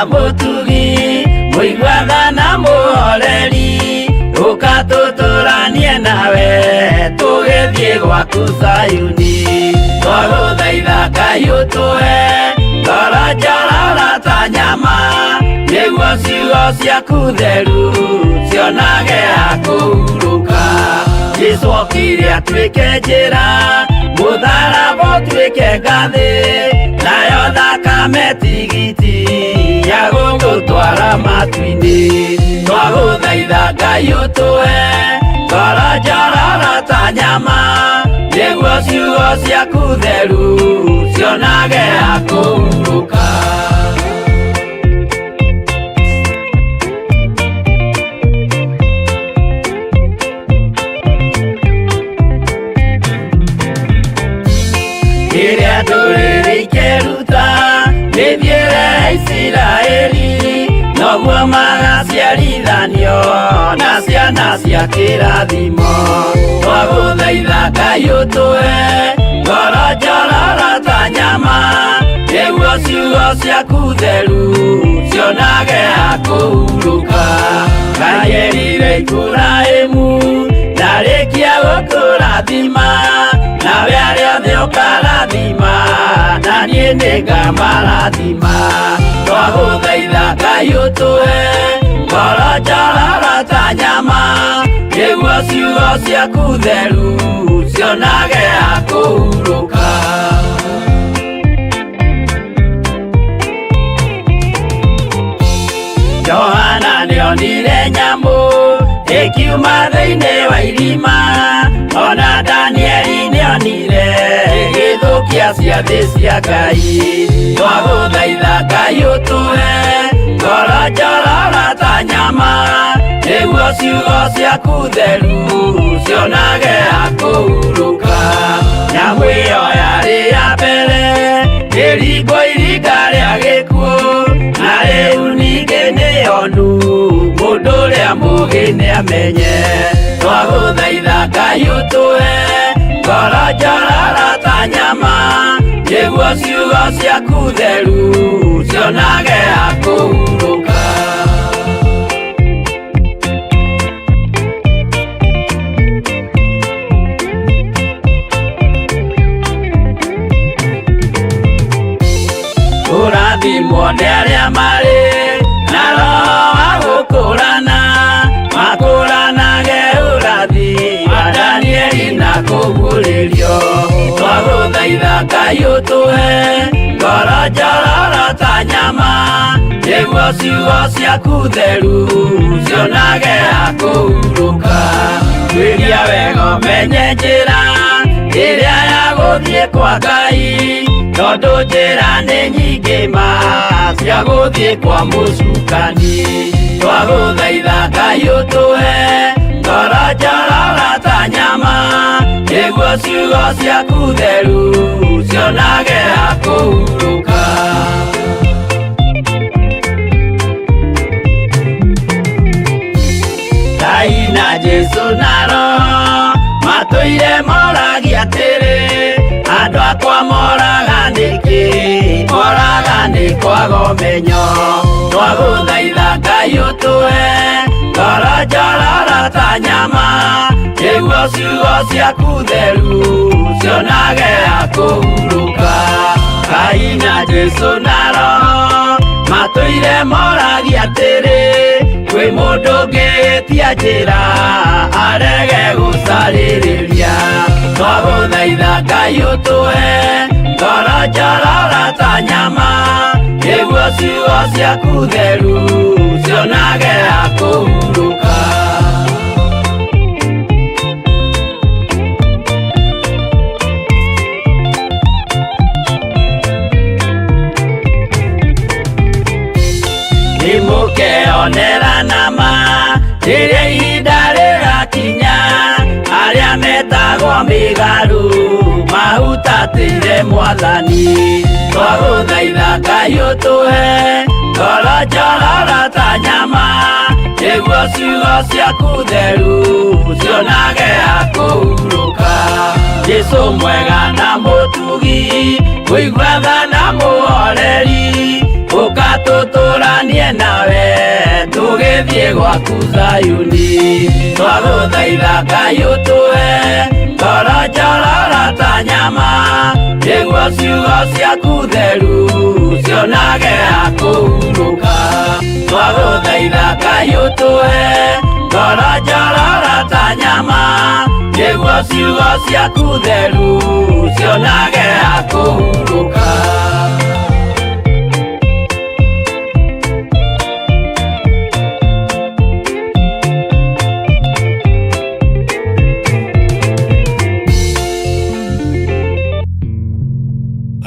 Mũtugi, mũigua tha na mũhoreri, ũka tũtũranie nawe tũgĩthiĩ gwaku Zayuni. Twagũthaitha Ngai ũtũhe ngoro njororo ta nyama, nĩguo ciugo ciaku theru cionage ha kũhurũka. Jesũ okire atuĩke njĩra, mũtharaba ũtuĩke ngathĩ, nayo thakame tigiti ya gũgũtwara matu-inĩ. Twagũthaitha Ngai ũtũhe ngoro njororo ta nyama, nĩguo ciugo ciaku theru cionage ha kũhurũka. Rĩrĩa ndũrĩrĩ ikeruta mĩthiĩre ya Isiraeli, noguo magaciarithanio na ciana cia kĩrathimo. Twagũthaitha Ngai ũtũhe ngoro njororo ta nyama, nĩguo ciugo ciaku theru cionage ha kũhurũka. Ngai erire Iburahĩmu, ndarĩkia gũkũrathima, nawe arĩa othe ũkarathima, na niĩ nĩngamarathima. Twagũthaitha Ngai ũtũhe ngoro njororo ta nyama, nĩguo ciugo ciaku theru cionage ha kũhurũka. Johana nĩonire nyamũ ĩkiuma thĩinĩ wa irima, ona Danieli nĩonire ĩgĩthũkia ciathĩ cia Ngai. Twagũthaitha Ngai ũtũhe ngoro njororo ta nyama, nĩguo ciugo ciaku theru cionage ha kũhurũka. Nyamũ ĩyo yarĩ ya mbere ĩringwo iringa rĩa gĩkuũ, na rĩu ningĩ nĩyonu mũndũ ũrĩa mũũgĩ nĩamenye. Twagũthaitha Ngai ũtũhe ngoro njororo ta nyama, nĩguo ciugo ciaku theru cionage ha kũhurũka. Kũrathimwo nĩ arĩa marĩ na roho wa gũkũrana, makũranage ũrathi wa Danieli na kũguũrĩrio. Twagũthaitha Ngai ũtũhe ngoro njororo ta nyama, nĩguo ciugo ciaku theru cionage ha kũhurũka. Tuĩria wega ũmenye njĩra ĩrĩa ya gũthiĩ kwa Ngai, tondũ njĩra nĩ nyingĩ ma cia gũthiĩ kwa mũcukani. Twagũthaitha Ngai ũtũhe ngoro njororo ta nyama, nĩguo ciugo ciaku theru cionage ha kũhurũka. Ngai na Jesũ na Roho matũire moragia atĩrĩ, andũ akwa moraga nĩkĩ? Moraga nĩ kwaga ũmenyo. Twagũthaitha Ngai ũtũhe ngoro njororo ta nyama, nĩguo ciugo ciaku theru cionage ha kũhurũka. Ngai na Jesũ na Roho matũire moragia atĩrĩ, kwĩ mũndũ ũngĩtia njĩra arege gũcarĩrĩria. Twagũthaitha Ngai ũtũhe ngoro njororo ta nyama, nĩguo ciugo ciaku theru cionage ha kũhurũka. Nĩmũkeonera nama rĩrĩa ihinda rĩgakinya, arĩa metagwo mĩgarũ mahutatĩire Mwathani. Twagũthaitha Ngai ũtũhe ngoro njororo ta nyama, nĩguo ciugo ciaku theru cionage ha kũhurũka. Jesũ mwega na mũtugi, mũigua tha na mũhoreri, Ũka tũtũranie nawe tũgĩthiĩ gwaku Zayuni. Twagũthaitha Ngai ũtũhe ngoro njororo ta nyama, nĩguo ciugo ciaku theru cionage ha kũhurũka. Twagũthaitha Ngai ũtũhe ngoro njororo ta nyama, nĩguo ciugo ciaku theru cionage ha kũhurũka.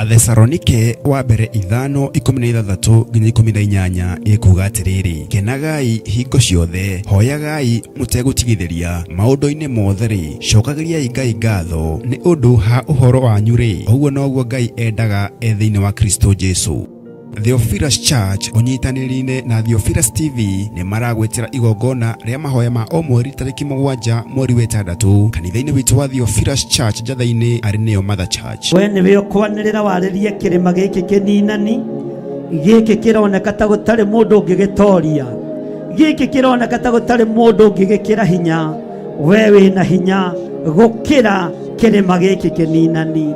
Athesalonike wa mbere 5:16 nginya 18 ĩkuga atĩrĩrĩ, kenagai hingo ciothe, hoyagai mũtegũtigithĩria, maũndũ-inĩ mothe-rĩ, cokagĩriai Ngai ngatho nĩ ũndũ ha ũhoro wanyu-rĩ, ũguo noguo Ngai endaga e thĩinĩ wa Kristo Jesu. Theophilus Church ũnyitanĩri-inĩ na Theophilus TV nĩ maragwĩtĩra igongona rĩa mahoya ma o mweri tarĩki 7 mweri wa 6 kanitha-inĩ witũ wa Theophilus Church Njatha-inĩ arĩ nĩyo Mother Church. We nĩwe ũkwanĩrĩra warĩrie kĩrĩma gĩkĩ kĩninani, gĩkĩ kĩroneka ta gũtarĩ mũndũ ũngĩgĩtoria, gĩkĩ kĩroneka ta gũtarĩ mũndũ ũngĩgĩkĩra hinya. We wĩna hinya gũkĩra kĩrĩma gĩkĩ kĩninani,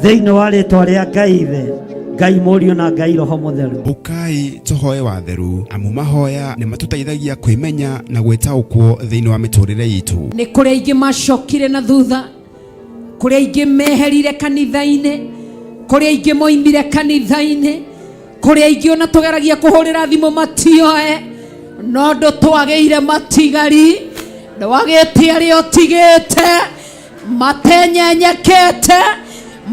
thĩinĩ wa rĩtwa rĩa Ngai Ithe, Ngai Mũriũ na Ngai Roho Mũtheru. Ũkai tũhoe watheru, amu mahoya nĩ matũteithagia kwĩmenya na gwĩtaũkwo thĩinĩ wa mĩtũrĩre itũ. Nĩ kũrĩ aingĩ macokire na thutha, kũrĩ aingĩ meherire kanitha-inĩ, kũrĩ aingĩ moimire kanitha-inĩ, kũrĩ aingĩ ona tũgeragia kũhũrĩra thimũ matioe, no ndũtwagĩire matigari, ndwagĩte arĩa ũtigĩte matenyenyekete,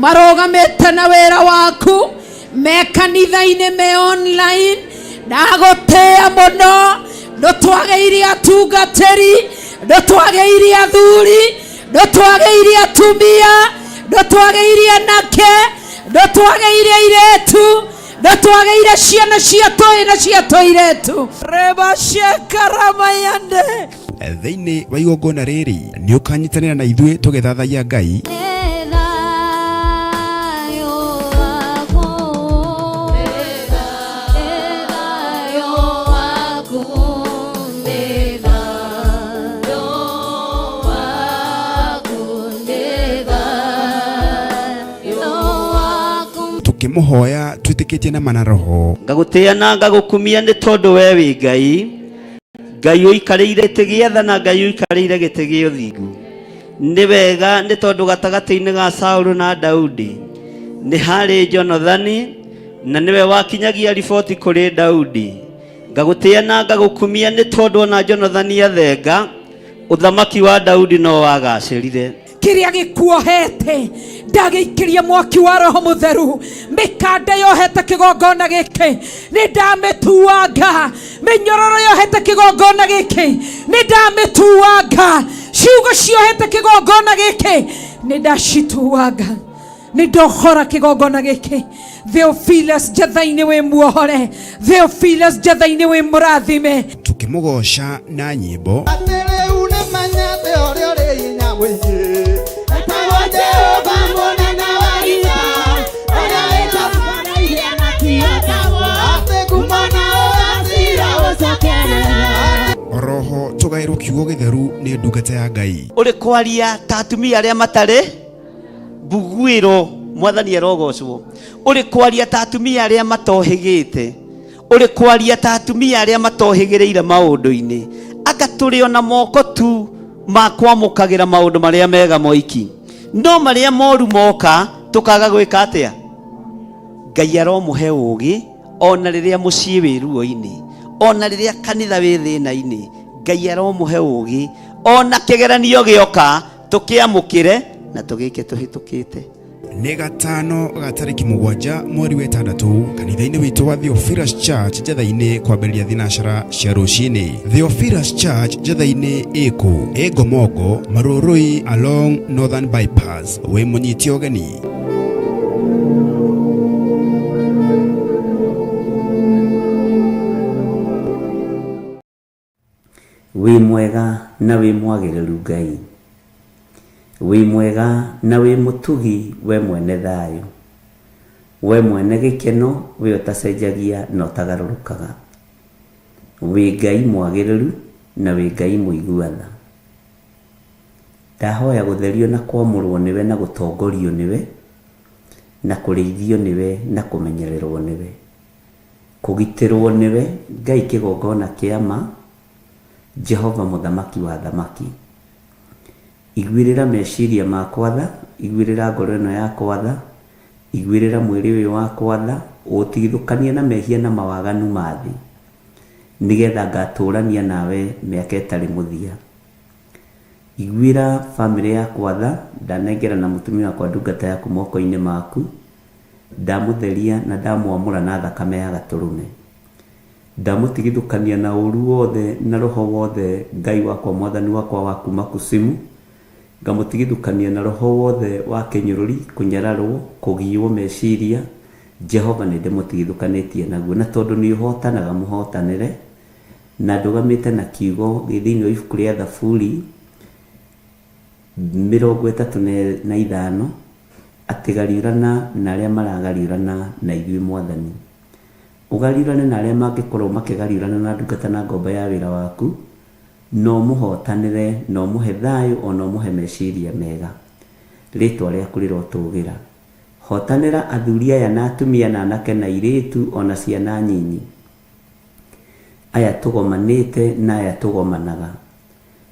marũgamĩte na wĩra waku, me kanitha-inĩ, me online. Ndagũtĩĩa mũno, ndũtwagĩire atungatĩri, ndũtwagĩire athuri, ndũtwagĩire atumia, ndũtwagĩire anake, ndũtwagĩire airĩtu, ndũtwagĩire ciana cia tũĩ na cia tũirĩtu. Rebashekaramayande. Thĩinĩ wa igongona rĩrĩ nĩ ũkanyitanĩra na ithuĩ tũgĩthathaiya Ngai, tũkĩmũhoya twĩtĩkĩtie na mana roho. Ngagũtĩĩa na ngagũkumia nĩ tondũ we wĩ Ngai, Ngai ũikarĩire gĩtĩ gĩa tha na Ngai ũikarĩire gĩtĩ gĩa ũthingu. Nĩ wega nĩ tondũ gatagatĩ-inĩ ga Saũlũ na Daudi nĩ harĩ Jonathani, na nĩwe wakinyagia riboti kũrĩ Daudi. Ngagũtĩĩa na ngagũkumia nĩ tondũ ona Jonathani athenga, ũthamaki wa Daudi no wagacĩrire. Kĩrĩa gĩkuohete ndagĩikĩria mwaki wa Roho Mũtheru, mĩkanda yohete kĩgongona gĩkĩ nĩ ndamĩtuanga, mĩnyororo yohete kĩgongona gĩkĩ nĩ ndamĩtuanga, ciugo ciohete kĩgongona gĩkĩ nĩ ndacituanga, nĩ ndohora kĩgongona gĩkĩ. Theophilus Njatha-inĩ wĩ muohore, Theophilus Njatha-inĩ wĩ mũrathime. Tũkĩmũgoca na nyĩmbo. Atĩ rĩu nĩ menyete ũrĩa ũrĩ hinya mũingĩ, etagwo Jehova mũnene wa ita, ũrĩa wĩtagwo atĩ ngumo na ũgacira ũcokerera. Oroho tũgaĩrwo kiugo gĩtheru nĩ ndungata ya Ngai. Ũrĩ kwaria ta atumia arĩa matarĩ mbuguĩro, mwathani arogocwo. Ũrĩ kwaria ta atumia arĩa matohĩgĩte, ũrĩ kwaria ta atumia arĩa matohĩgĩrĩire maũndũ-inĩ, anga tũrĩ ona moko tu ma kwamũkagĩra maũndũ marĩa mega moiki, no marĩa moru moka tũkaga gwĩka atĩa? Ngai aromũhe ũũgĩ ona rĩrĩa mũciĩ wĩ ruo-inĩ, ona rĩrĩa kanitha wĩ thĩna-inĩ, Ngai aromũhe ũũgĩ ona kĩgeranio gĩoka tũkĩamũkĩre na tũgĩke tũhĩtũkĩte. Nĩ gatano ga tarĩki 7 mweri wa 6 kanitha-inĩ witũ wa Theophilus Church Njatha-inĩ kwambĩrĩria thinacara cia rũcinĩ. Theophilus Church Njatha-inĩ ĩkũ? Ĩ Ngomongo, Marũrũi along Northern Bypass. Wĩ mũnyite ũgeni. Wĩ mwega na wĩ mwagĩrĩru Ngai, wĩ mwega na wĩ mũtugi we mwene thayũ. We mwene gĩkeno, we ũtacenjagia na ũtagarũrũkaga. Wĩ Ngai mwagĩrĩru na wĩ Ngai mũigua tha. Ndahoya gũtherio na kwamũrwo nĩwe na gũtongorio nĩwe, na kũrĩithio nĩwe na kũmenyererwo nĩwe. Kũgitĩrwo nĩwe, Ngai kĩgongona kĩa ma, Jehova mũthamaki wa athamaki. Iguĩrĩra meciria makwa tha, iguĩrĩra ngoro ĩno yakwa tha, iguĩrĩra mwĩrĩ ũyũ wakwa tha, ũũtigithũkanie na mehia na mawaganu ma thĩ, nĩgetha ngatũũrania nawe mĩaka ĩtarĩ mũthia. Iguĩra famĩlĩ yakwa tha, ndanengerana mũtumia wakwa ndungata yaku moko-inĩ maku, ndamũtheria na ndamwamũra na thakame ya Gatũrũme. Ndamũtigithũkania na ũũru wothe na roho wothe, Ngai wakwa Mwathani wakwa wa kuuma Kusimu, ngamũtigithũkania na roho wothe wa kĩnyũrũri, kũnyararwo, kũgiywo meciria, Jehova nĩndĩmũtigithũkanĩtie naguo. Na tondũ nĩũhootanaga mũhootanĩre, na ndũgamĩte na kiugo gĩ thĩinĩ wa ibuku rĩa Thaburi 35, atĩ gariũrana na arĩa maragariũrana na ithuĩ Mwathani. Ũgariũrane na arĩa mangĩkorwo makĩgariũrana na ndungata na ngombo ya wĩra waku, na ũmũhootanĩre, na ũmũhe thayũ, o na ũmũhe meciria mega. Rĩĩtwa rĩaku rĩrotũũgĩra. Hootanĩra athuri aya na atumia na anake na airĩtu o na ciana nyinyi, aya tũgomanĩte na aya tũgomanaga,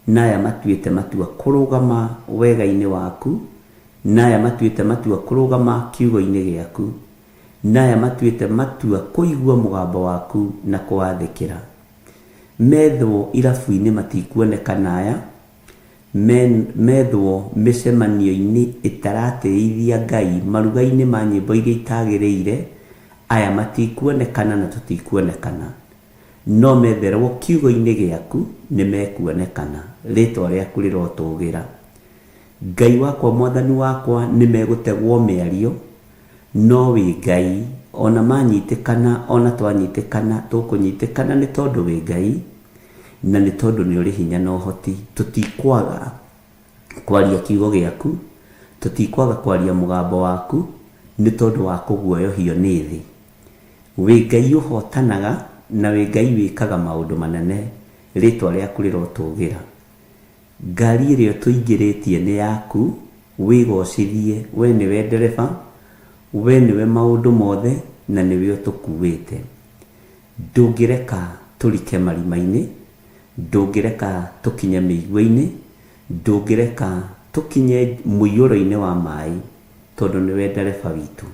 na aya matuĩte matua kũrũgama wega-inĩ waku, na aya matuĩte matua kũrũgama kiugo-inĩ gĩaku. Na aya matuĩte matua kũigua mũgambo waku na kũwathĩkĩra. Methwo irabu-inĩ matikuonekana aya, methwo mĩcemanio-inĩ ĩtaratĩithia Ngai, maruga-inĩ ma nyĩmbo iria itagĩrĩire, aya matikuonekana na tũtikuonekana. No metherwo kiugo-inĩ gĩaku nĩmekuonekana. Rĩtwa rĩaku rĩrotũgĩra. Ngai wakwa Mwathani wakwa nĩmegũtegwo mĩario No wĩ Ngai, o na manyitĩkana, o na twanyitĩkana, tũkũnyitĩkana nĩ tondũ wĩ Ngai, na nĩ tondũ nĩ ũrĩ hinya na ũhoti. Tũtikwaga kwaria kiugo gĩaku, tũtikwaga kwaria mũgambo waku, nĩ tondũ wa kũguoyohio nĩ thĩ. Wĩ Ngai ũhotanaga, na wĩ Ngai wĩkaga maũndũ manene, rĩĩtwa rĩaku rĩrotũũgĩra. Ngari ĩrĩa ũtũingĩrĩtie nĩ yaku, wĩgocithie, we nĩwe ndereba, we nĩwe maũndũ mothe na nĩwe ũtũkuĩte. Ndũngĩreka tũrike marima-inĩ, ndũngĩreka tũkinye mĩigua-inĩ, ndũngĩreka tũkinye mũiyũro-inĩ wa maĩ, tondũ nĩwe ndereba witũ.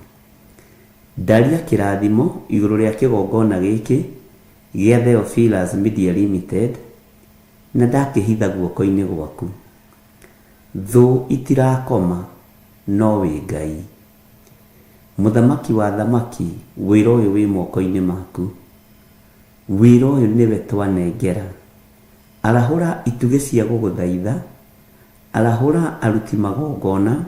Ndaria kĩrathimo igũrũ rĩa kĩgongona gĩkĩ gĩa Theophilus Media Limited, Na ndakĩhitha guoko-inĩ gwaku. Thũ itirakoma, no wĩ Ngai. Mũthamaki wa athamaki, wĩra ũyũ wĩ moko-inĩ maku. Wĩra ũyũ nĩwe twanengera. Arahũra itugĩ cia gũgũthaitha, arahũra aruti magongona,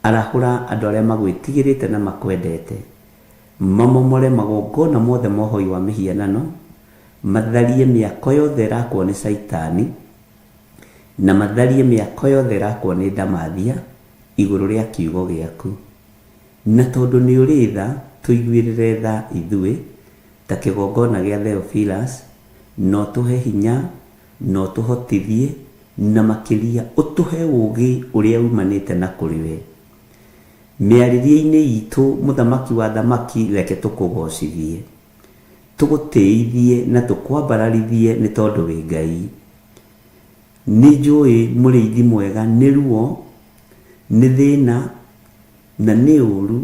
arahũra andũ arĩa magwĩtigĩrĩte na makwendete. Mamomore magongona mothe ma ũhoi wa mĩhianano, matharie mĩako yothe ĩrakwo nĩ Caitani, na matharie mĩako yothe ĩrakwo nĩ ndamathia igũrũ rĩa kiugo gĩaku. Na tondũ nĩ ũrĩ tha, tũiguĩrĩre tha ithuĩ, ta kĩgongona gĩa Theophilus, na ũtũhe hinya, na ũtũhotithie, na makĩria ũtũhe ũũgĩ ũrĩa umanĩte na kũrĩ we. Mĩarĩrie-inĩ itũ, Mũthamaki wa athamaki, reke tũkũgoocithie, tũgũtĩithie na tũkwambararithie nĩ tondũ wĩ Ngai. Nĩnjũĩ mũrĩithi mwega nĩ ruo, nĩ thĩna na nĩ ũũru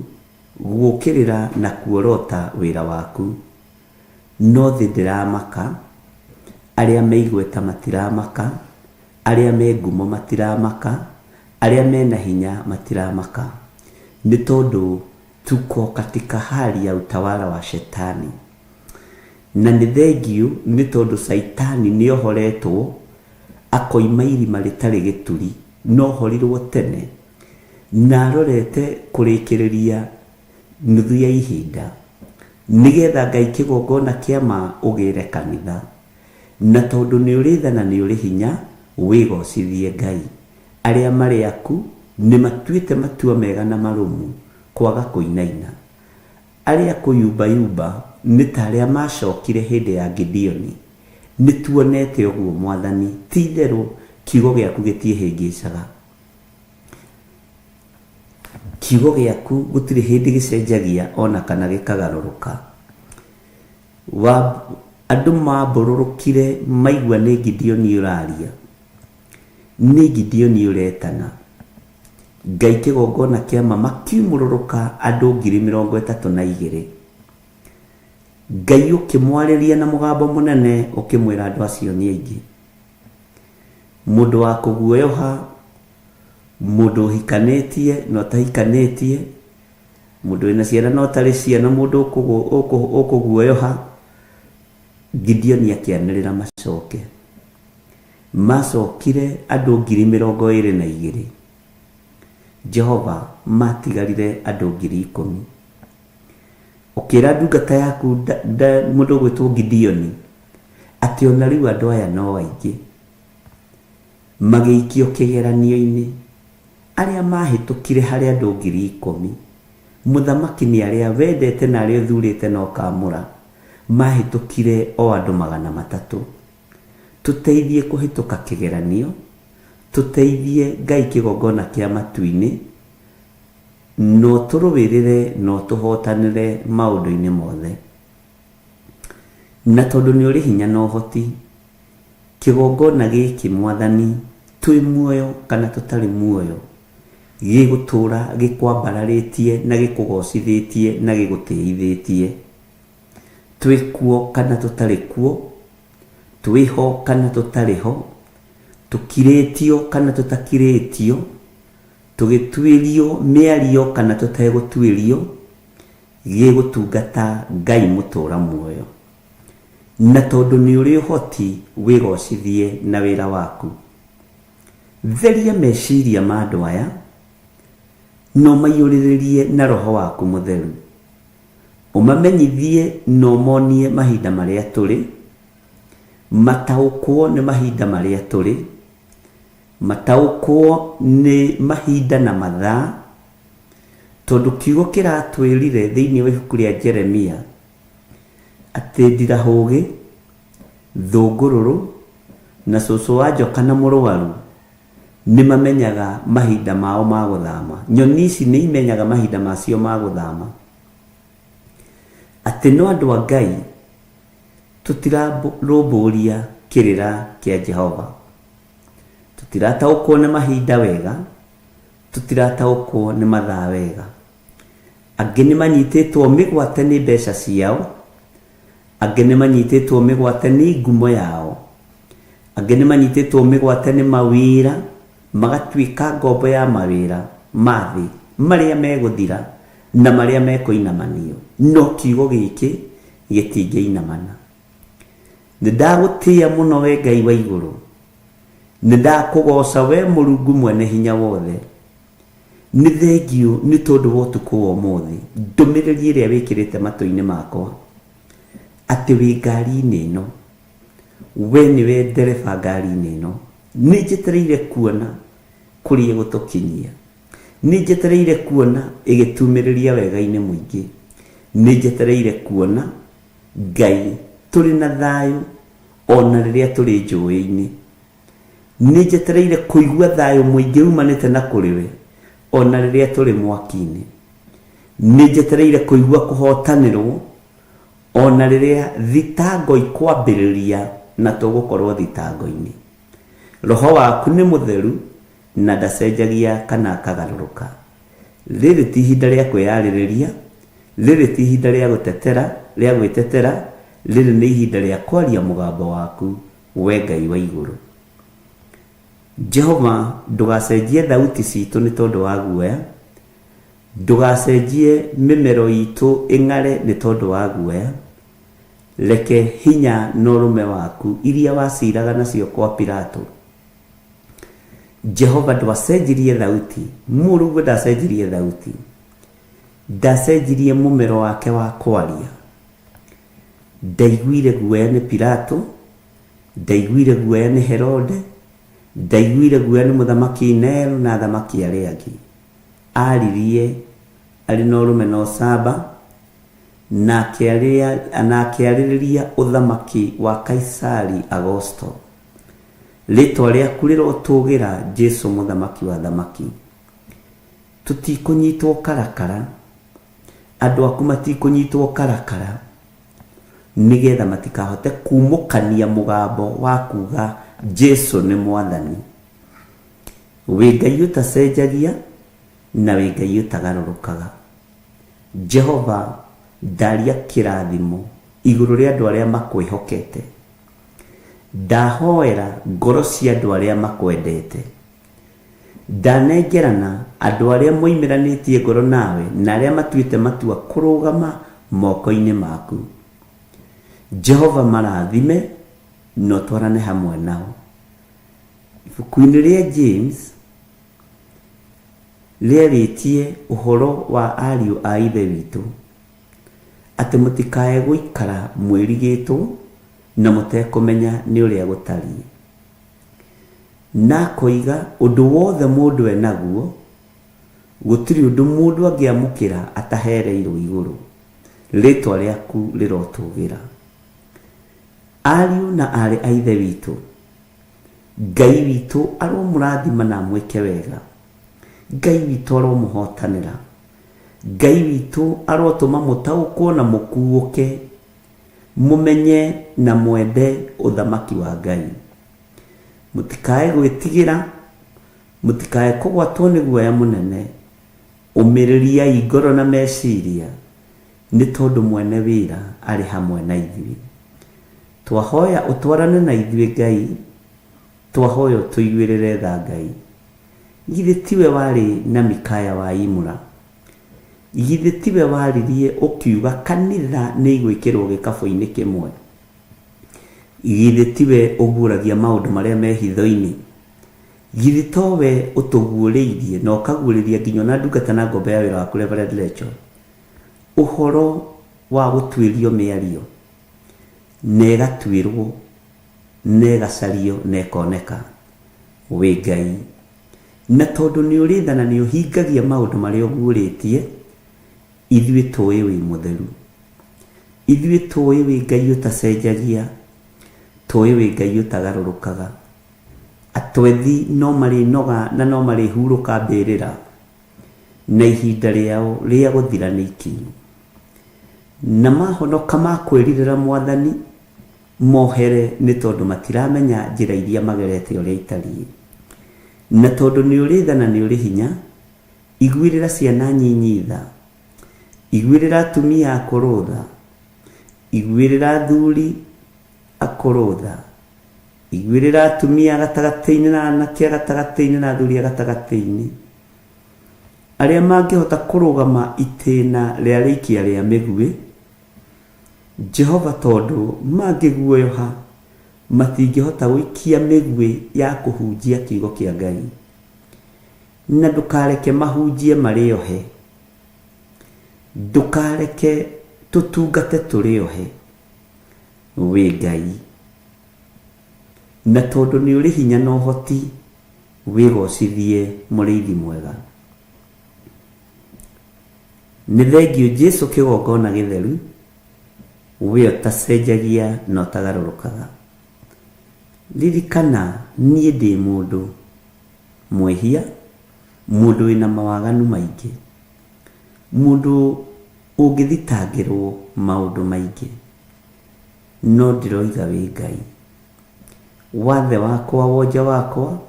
gũũkĩrĩra na kuorota wĩra waku. No thĩ ndĩramaka, arĩa me igweta matiramaka, Arĩa me ngumo matiramaka, arĩa me na hinya matiramaka, nĩ tondũ tuko katika hali ya utawala wa shetani. Na nĩ thengiũ nĩ tondũ Caitani nĩohoretwo akoima irima rĩtarĩ gĩturi, na ohorirwo tene, na arorete kũrĩkĩrĩria nuthu ya ihinda, nĩgetha Ngai kĩgongona kĩa ma ũgĩre kanitha. Na tondũ nĩ ũrĩ tha na nĩ ũrĩ hinya, wĩgoocithie Ngai. Arĩa marĩ aku nĩ matuĩte matua mega na marũmu kwaga kũinaina. Arĩa kũyumbayumba nĩ ta arĩa macokire hĩndĩ ya Gideoni. Nĩ tuonete ũguo Mwathani, ti itherũ kiugo gĩaku gĩtiĩhĩngĩcaga. Kiugo gĩaku gũtirĩ hĩndĩ gĩcenjagia ona kana gĩkagarũrũka. Wa, andũ mambũrũrũkire maigua nĩ Gideoni ũraria, nĩ Gideoni ũretana. Ngai kĩgongona kĩa ma makiumũrũrũka andũ 32,000. Ngai ũkĩmwarĩria na mũgambo mũnene ũkĩmwĩra andũ acio nĩ aingĩ. Mũndũ wa kũguoyoha, mũndũ ũhikanĩtie na ũtahikanĩtie, mũndũ wĩna ciana na ũtarĩ ciana, mũndũ ũkũguoyoha. Gideoni akĩanĩrĩra macoke. Macokire andũ 22,000. Jehova, matigarire andũ 10,000. Ũkĩra ndungata yaku mũndũ ũgwĩtwo Gideoni atĩ ona rĩu andũ aya no aingĩ. Magĩikio kĩgeranio-inĩ. Arĩa mahĩtũkire harĩ andũ 10,000, mũthamaki nĩ arĩa wendete na arĩa ũthurĩte na ũkaamũra, mahĩtũkire o andũ 300. Tũteithie kũhĩtũka kĩgeranio, tũteithie Ngai kĩgongona kĩa matu-inĩ, na ũtũrũĩrĩre na ũtũhotanĩre maũndũ-inĩ mothe. Na tondũ nĩ ũrĩ hinya na ũhoti, kĩgongona gĩkĩ Mwathani, twĩ muoyo kana tũtarĩ muoyo, gĩgũtũũra gĩkwambararĩtie na gĩkũgocithĩtie na gĩgũtĩithĩtie. Twĩ kuo kana tũtarĩ kuo, twĩ ho kana tũtarĩ ho, tũkirĩtio kana tũtakirĩtio, tũgĩtuĩrio mĩario kana tũtegũtuĩrio, gĩgũtungata Ngai mũtũũra muoyo. Na tondũ nĩ ũrĩ ũhoti, wĩgocithie na wĩra waku. Theria meciria ma andũ aya, na ũmaiyũrĩrĩrie na Roho waku Mũtheru. Ũmamenyithie na ũmonie mahinda marĩa tũrĩ, mataũkwo nĩ mahinda marĩa tũrĩ, mataũkwo nĩ mahinda na mathaa, tondũ kiugo kĩratwĩrire thĩinĩ wa ibuku rĩa Jeremia atĩ ndirahũgĩ, thũngũrũrũ, na cũcũ wa njoka na mũrwaru nĩ mamenyaga mahinda mao ma gũthama. Nyoni ici nĩ imenyaga mahinda macio ma gũthama. Atĩ no andũ a Ngai tũtirarũmbũria kĩrĩra kĩa Jehova. Tũtirataũkwo nĩ mahinda wega, tũtirataũkwo nĩ mathaa wega. Angĩ nĩ manyitĩtwo mĩgwate nĩ mbeca ciao, angĩ nĩ manyitĩtwo mĩgwate nĩ ngumo yao, angĩ nĩ manyitĩtwo mĩgwate nĩ mawĩra, magatuĩka ngombo ya mawĩra ma thĩ marĩa megũthira na marĩa mekũinamanio, no kiugo gĩkĩ gĩtingĩinamana. Nĩ ndagũtĩĩa mũno we Ngai wa igũrũ, nĩ ndakũgooca we Mũrungu mwene hinya wothe. Nĩ thengiũ nĩ tondũ wa ũtukũ wa ũmũthĩ, ndũmĩrĩri ĩrĩa wĩkĩrĩte matũ-inĩ makwa, atĩ wĩ ngari-inĩ ĩno, we nĩwe ndereba ngari-inĩ ĩno. Nĩ njetereire kuona kũrĩa ĩgũtũkinyia. Nĩ njetereire kuona ĩgĩtumĩrĩria wega-inĩ mũingĩ. Nĩ njetereire kuona Ngai tũrĩ na thayũ ona rĩrĩa tũrĩ njũĩ-inĩ. Nĩ njetereire kũigua thayũ mũingĩ umanĩte na kũrĩ we, o na rĩrĩa tũrĩ mwaki-inĩ. Nĩ njetereire kũigua kũhootanĩrũo, o na rĩrĩa thitango ikwambĩrĩria na tũgũkorũo thitango-inĩ. Roho waku nĩ mũtheru na ndacenjagia kana akagarũrũka. Rĩrĩ ti ihinda rĩa kwĩyarĩrĩria, rĩrĩ ti ihinda rĩa gũtetera, rĩa gwĩtetera, rĩrĩ nĩ ihinda rĩa kwaria mũgambo waku We Ngai wa igũrũ. Jehova, ndũgacenjie thauti citũ nĩ tondũ wa guoya, ndũgacenjie mĩmero itũ ĩng'are nĩ tondũ wa guoya. Reke hinya na ũrũme waku iria waciraga nacio kwa Pilato. Jehova, ndwacenjirie thauti, mũrũguo ndacenjirie thauti, ndacenjirie mũmero wake wa kwaria. Ndaiguire guoya nĩ Pilato, ndaiguire guoya nĩ Herode, ndaiguire guoya nĩ mũthamaki Nero na athamaki arĩa angĩ. Aririe arĩ na ũrũme na ũcamba, Na akĩarĩrĩria ũthamaki wa Kaisari Agosto. Rĩtwa rĩaku rĩrotũgĩra Jesu mũthamaki wa athamaki. Tũtikũnyitwo karakara, andũ aku matikũnyitwo karakara, nĩgetha matikahote kumũkania mũgambo wa kuga Jesu nĩ mwathani. Wĩ Ngai ũtacenjagia na wĩ Ngai ũtagarũrũkaga. Jehova ndaria kĩrathimo igũrũ rĩa andũ arĩa makwĩhokete. Ndahoera ngoro cia andũ arĩa makwendete. Ndanengerana andũ arĩa moimĩranĩtie ngoro nawe na arĩa matuĩte matua kũrũgama moko-inĩ maku. Jehova marathime na ũtwarane hamwe nao. Ibuku-inĩ rĩa James rĩarĩtie ũhoro wa ariũ a Ithe witũ, atĩ mũtikae gũikara mwĩrigĩtwo na mũtekũmenya nĩ ũrĩa gũtariĩ. Na akoiga ũndũ wothe mũndũ enaguo, gũtirĩ ũndũ mũndũ angĩamũkĩra atahereirwo igũrũ. Rĩtwa rĩaku rĩrotũgĩra. Ariũ na aarĩ a Ithe witũ, Ngai witũ aromũrathima na amwĩke wega. Ngai witũ aromũhotanĩra. Ngai witũ arotũma mũtaũkwo na mũkuũke, mũmenye na mwende ũthamaki wa Ngai. Mũtikae gwĩtigĩra, mũtikae kũgwatwo nĩ guoya mũnene. Ũmĩrĩriai ngoro na meciria, nĩ tondũ mwene wĩra arĩ hamwe na ithuĩ. Twahoya ũtwarane na ithuĩ Ngai, twahoya ũtũiguĩrĩre tha Ngai. Githĩ tiwe warĩ na Mikaya wa Imula? Githĩ tiwe waririe ũkiuga kanitha nĩ igwĩkĩrwo gĩkabũ-inĩ kĩmwe? Githĩ tiwe ũguũragia maũndũ marĩa me hitho-inĩ? Githĩ towe ũtũguũrĩirie na ũkaguũrĩria nginya ona ndungata na ngombo ya wĩra waku Reverend Rachel ũhoro wa gũtuĩrio mĩario na ĩgatuĩrwo na ĩgacario na ĩkoneka? Wĩ Ngai. Na tondũ nĩ ũrĩ tha na nĩ ũhingagia maũndũ marĩa ũguũrĩtie, ithuĩ tũĩ wĩ mũtheru. Ithuĩ tũĩ wĩ Ngai ũtacenjagia, tũĩ wĩ Ngai ũtagarũrũkaga. Atwethi no marĩnoga na no marĩhurũka mbĩrĩra, na ihinda rĩao rĩa gũthira nĩ ikinyu. Na mahonoka makwĩrirĩra Mwathani, mohere nĩ tondũ matiramenya njĩra iria magerete ũrĩa itariĩ. Na tondũ nĩ ũrĩ tha na nĩ ũrĩ hinya, iguĩrĩra ciana nyinyi tha, iguĩrĩra atumia akũrũ tha, iguĩrĩra athuri akũrũ tha, iguĩrĩra atumia a gatagatĩ-inĩ na anake a gatagatĩ-inĩ na athuri a gatagatĩ-inĩ, arĩa mangĩhota kũrũgama itĩna rĩa rĩikia rĩa mĩguĩ, Jehova tondũ mangĩguoyoha matingĩhota gũikia mĩguĩ ya kũhunjia kiugo kĩa Ngai. Na ndũkareke mahunjie marĩ ohe. Ndũkareke tũtungate tũrĩ ohe. Wĩ Ngai. Na tondũ nĩ ũrĩ hinya na ũhoti, wĩgocithie mũrĩithi mwega. Nĩ thengiũ Jesu kĩgongona gĩtheru, we ũtacenjagia na ũtagarũrũkaga. Ririkana niĩ ndĩ mũndũ mwĩhia, mũndũ wĩna mawaganu maingĩ, mũndũ ũngĩthitangĩrwo maũndũ maingĩ, no ndĩroiga wĩ Ngai. Wathe wakwa, wonje wakwa,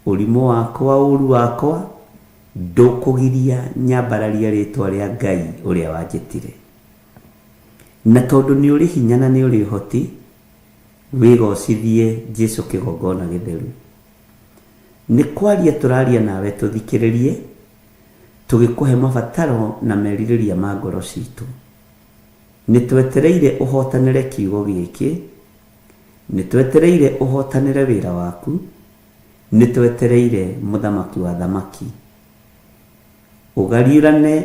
ũrimũ wakwa, ũru wakwa, ndũkũgiria nyambararie rĩtwa rĩa Ngai ũrĩa wanjĩtire. Na tondũ nĩ ũrĩ hinya na nĩ ũrĩ ũhoti, wĩgocithie Jesu kĩgongona gĩtheru. Nĩ kwaria tũraria nawe tũthikĩrĩrie, tũgĩkũhe mabataro na merirĩria ma ngoro citũ. Nĩ twetereire ũhotanĩre kiugo gĩkĩ, nĩ twetereire ũhotanĩre wĩra waku, nĩ twetereire mũthamaki wa athamaki. Ũgariũrane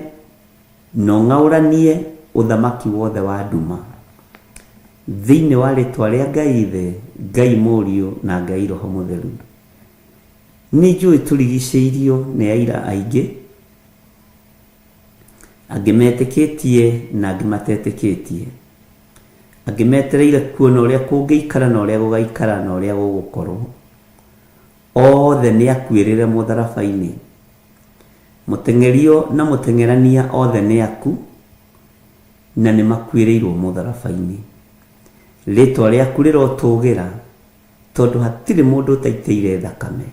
na ũng'aũranie ũthamaki wothe wa nduma. Thĩinĩ wa rĩtwa rĩa Ngai Ithe, Ngai Mũriũ na Ngai Roho Mũtheru. Nĩ njũĩ tũrigicĩirio nĩ aira aingĩ, Angĩ metĩkĩtie na angĩ matetĩkĩtie. Angĩ metereire kuona ũrĩa kũngĩikara na ũrĩa gũgaikara na ũrĩa gũgũkorwo. Othe nĩ akuĩrĩre mũtharaba-inĩ. Mũteng'erio na mũteng'erania othe nĩ aku na nĩ makuĩrĩirwo mũtharaba-inĩ. Rĩtwa rĩaku rĩrotũgĩra tondũ hatirĩ mũndũ ũtaitĩire thakame.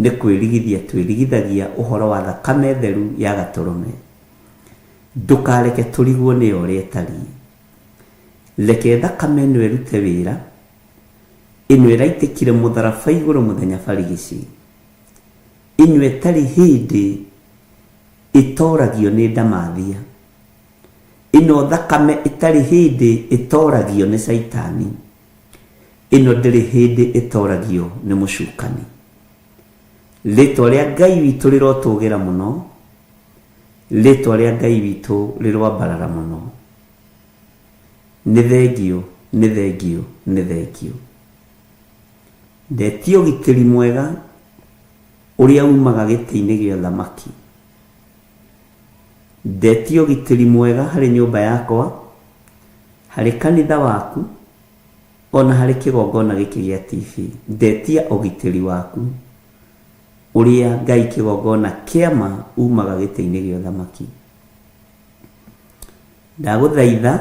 Nĩ kwĩrigithia twĩrigithagia ũhoro wa thakame theru ya Gatũrũme. Ndũkareke tũrigwo nĩyo ũrĩa ĩtariĩ. Reke thakame ĩno ĩrute wĩra, ĩno ĩraitĩkire mũtharaba igũrũ mũthenya barigici, ĩno ĩtarĩ hĩndĩ ĩtoragio nĩ ndamathia, ĩno thakame ĩtarĩ hĩndĩ ĩtoragio nĩ caitani, ĩno ndĩrĩ hĩndĩ ĩtoragio nĩ mũcukani. Rĩtwa rĩa Ngai witũ rĩrotũgĩra mũno, rĩtwa rĩa Ngai witũ rĩroambarara mũno. Nĩ thengiũ, nĩ thengiũ, nĩ thengiũ. Ndetia ũgitĩri mwega ũrĩa umaga gĩtĩ-inĩ gĩa ũthamaki. Ndetia ũgitĩri mwega harĩ nyũmba yakwa, harĩ kanitha waku, ona harĩ kĩgongona gĩkĩ gĩa TV. Ndetia ũgitĩri waku ũrĩa Ngai kĩgongona kĩa ma umaga gĩtĩ-inĩ gĩa ũthamaki. Ndagũthaitha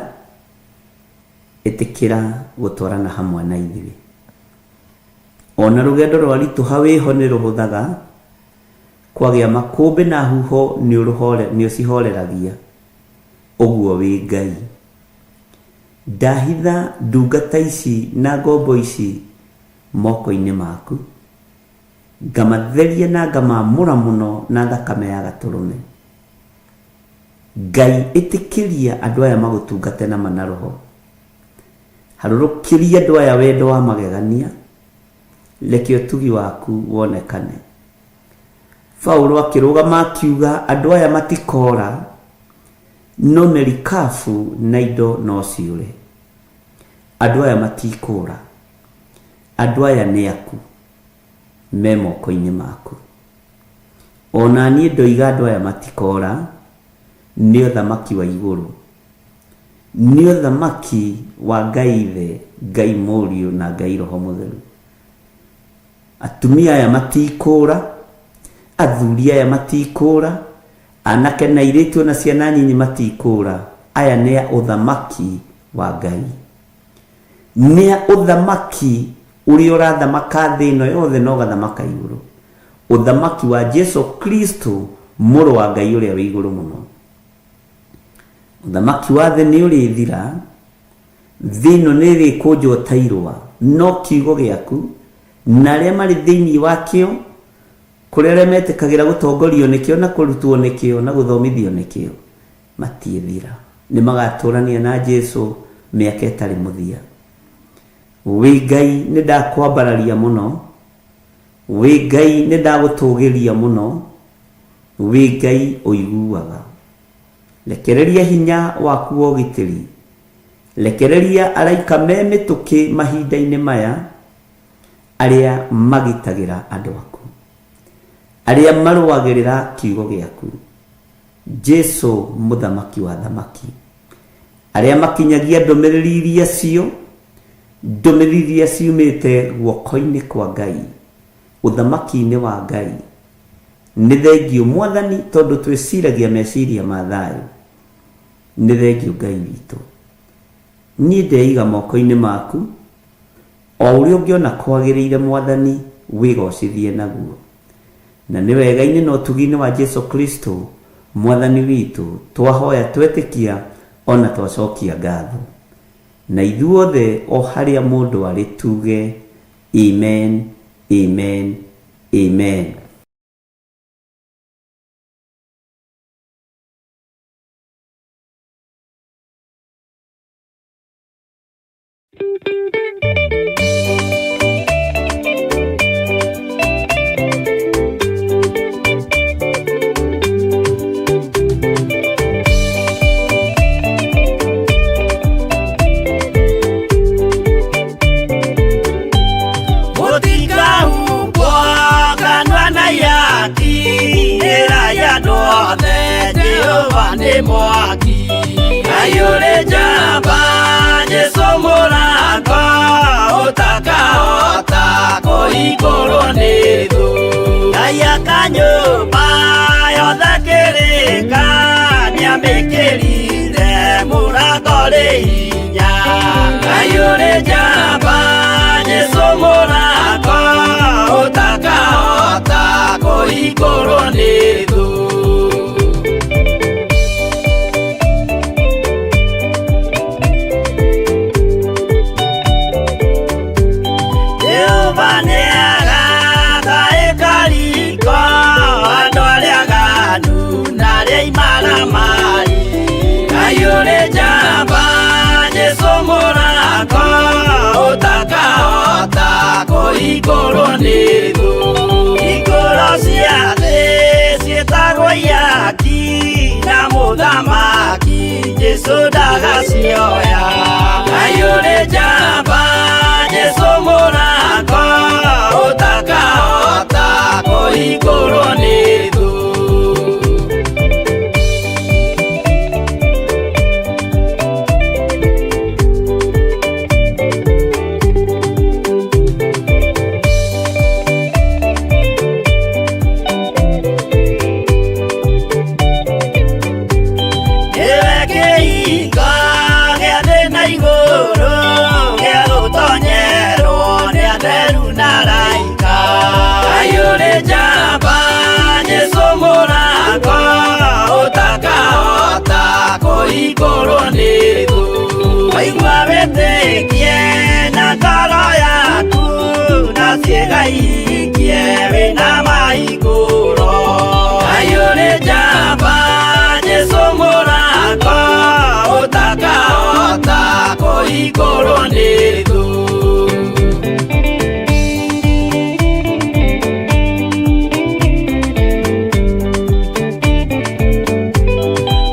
ĩtĩkĩra gũtwarana hamwe na ithuĩ. Ona rũgendo rwaritũha wĩho nĩ rũhũthaga, kwagĩa makũmbĩ na huho nĩ ũcihoreragia, ũguo wĩ Ngai. Ndahitha ndungata ici na ngombo ici moko-inĩ maku, ngamatheria na ngamamũra mũno na thakame ya Gatũrũme. Ngai ĩtĩkĩria andũ aya magũtungate na ma na roho. Harũrũkĩria andũ aya wendo wa magegania, reke ũtugi waku wonekane. Paulo akĩrũgama akiuga andũ aya matikora, no merikabu na indo no ciũre. Andũ aya matikũra, andũ aya nĩ aku, me moko-inĩ maku. Ona niĩ ndoiga andũ aya matikora, nĩ ũthamaki wa igũrũ. Nĩ ũthamaki wa Ngai Ithe, Ngai Mũriũ na Ngai Roho Mũtheru. Atumia aya matikũra, athuri aya matikũra, anake na airĩtu ona ciana nyinyi matikũra. Aya nĩ a ũthamaki wa Ngai. Nĩ a ũthamaki ũrĩa ũrathamaka thĩ ĩno yothe na ũgathamaka igũrũ. Ũthamaki wa Jesu Kristo mũrũ wa Ngai ũrĩa wĩ igũrũ mũno. Ũthamaki wa thĩ nĩ ũrĩthira, thĩ ĩno nĩ ĩrĩkũnjwo ta irũa, no kiugo gĩaku na arĩa marĩ thĩinĩ wakĩo, kũrĩ arĩa metĩkagĩra gũtongorio nĩkĩo na kũrutwo nĩkĩo na gũthomithio nĩkĩo, matiĩthira. Nĩ magatũrania na Jesu mĩaka ĩtarĩ mũthia. Wĩ Ngai nĩ ndakwambararia mũno, wĩ Ngai nĩ ndagũtũgĩria mũno, wĩ Ngai ũiguaga. Rekereria hinya waku wa ũgitĩri, rekereria araika me mĩtũkĩ mahinda-inĩ maya, arĩa magitagĩra andũ aku, arĩa marũagĩrĩra kiugo gĩaku. Jesu mũthamaki wa thamaki, arĩa makinyagia ndũmĩrĩri iria cio, ndũmĩrĩri iria ciumĩte guoko-inĩ kwa Ngai, ũthamaki-inĩ wa Ngai. Nĩ thengiũ Mwathani tondũ twĩciragia meciria ma thayũ. Nĩ thengiũ Ngai witũ. Niĩ ndeiga moko-inĩ maku, o ũrĩa ũngĩona kwagĩrĩire Mwathani wĩgocithie naguo. Na nĩ wega-inĩ na ũtugi-inĩ wa Jesu Kristo Mwathani witũ twahoya twetĩkia ona twacokia ngatho. Na ithuothe o harĩa mũndũ arĩ tuge Amen, Amen, Amen. Mũtikahumbwo kanua na Andũ othe Jehova nĩ mwaki. Ngai ũrĩ njamba, Jesũ mũrango ũtakahota kũhingũrwo nĩ thũ. Ngai aka nyũmba yothe kĩrĩka, nĩamĩkĩrire mũrango rĩ hinya. Ngai ũrĩ njamba, Jesũ mũrango ũtakahota kũhingũrwo nĩ thũ. Jehova nĩagaka ĩkariko andũ arĩa aganu na arĩa imaramari. Ngai ũrĩ njamba, Jesũ mũrango ũtakahota kũhingũrwo nĩ thũ. Hingũro cia thĩ ciĩtagwo ihaki na mũthamaki Jesũ ndagacioya. Ngai ũrĩ njamba, Jesũ mũrango ũtakahota kũhingũrwo nĩ thũ. Nĩwe kĩhingo gĩa thĩ na igũrũ, gĩa gũtonyerwo nĩ atheru na araika. Ngai ũrĩ njamba, Jesũ mũrango ũtakahota kũhingũrwo nĩ thũ. Waigua wĩtĩkie na ngoro yaku, na ciĩga ihingie wĩna mahingũro. Ngai ũrĩ njamba, Jesũ mũrango ũtakahota kũhingũrwo nĩ thũ.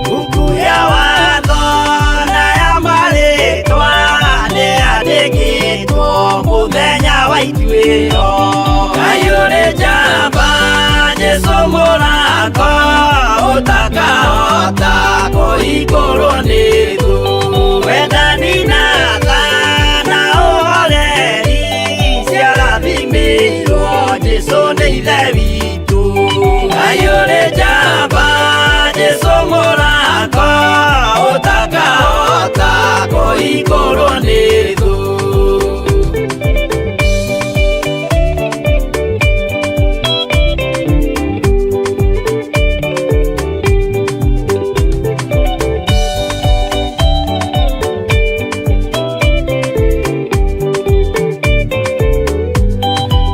Buku ya watho na ya marĩtwa nĩyandĩkĩtwo mũthenya wa ituĩro. Ngai ũrĩ njamba, Jesũ mũrango ũtakahota kũhingũrwo nĩ thũ. Wendani na tha na ũhoreri ciarathimĩirwo Jesũ nĩ Ithe witũ. Ngai ũrĩ njamba, Jesũ mũrango ũtakahota kũhingũrwo nĩ thũ.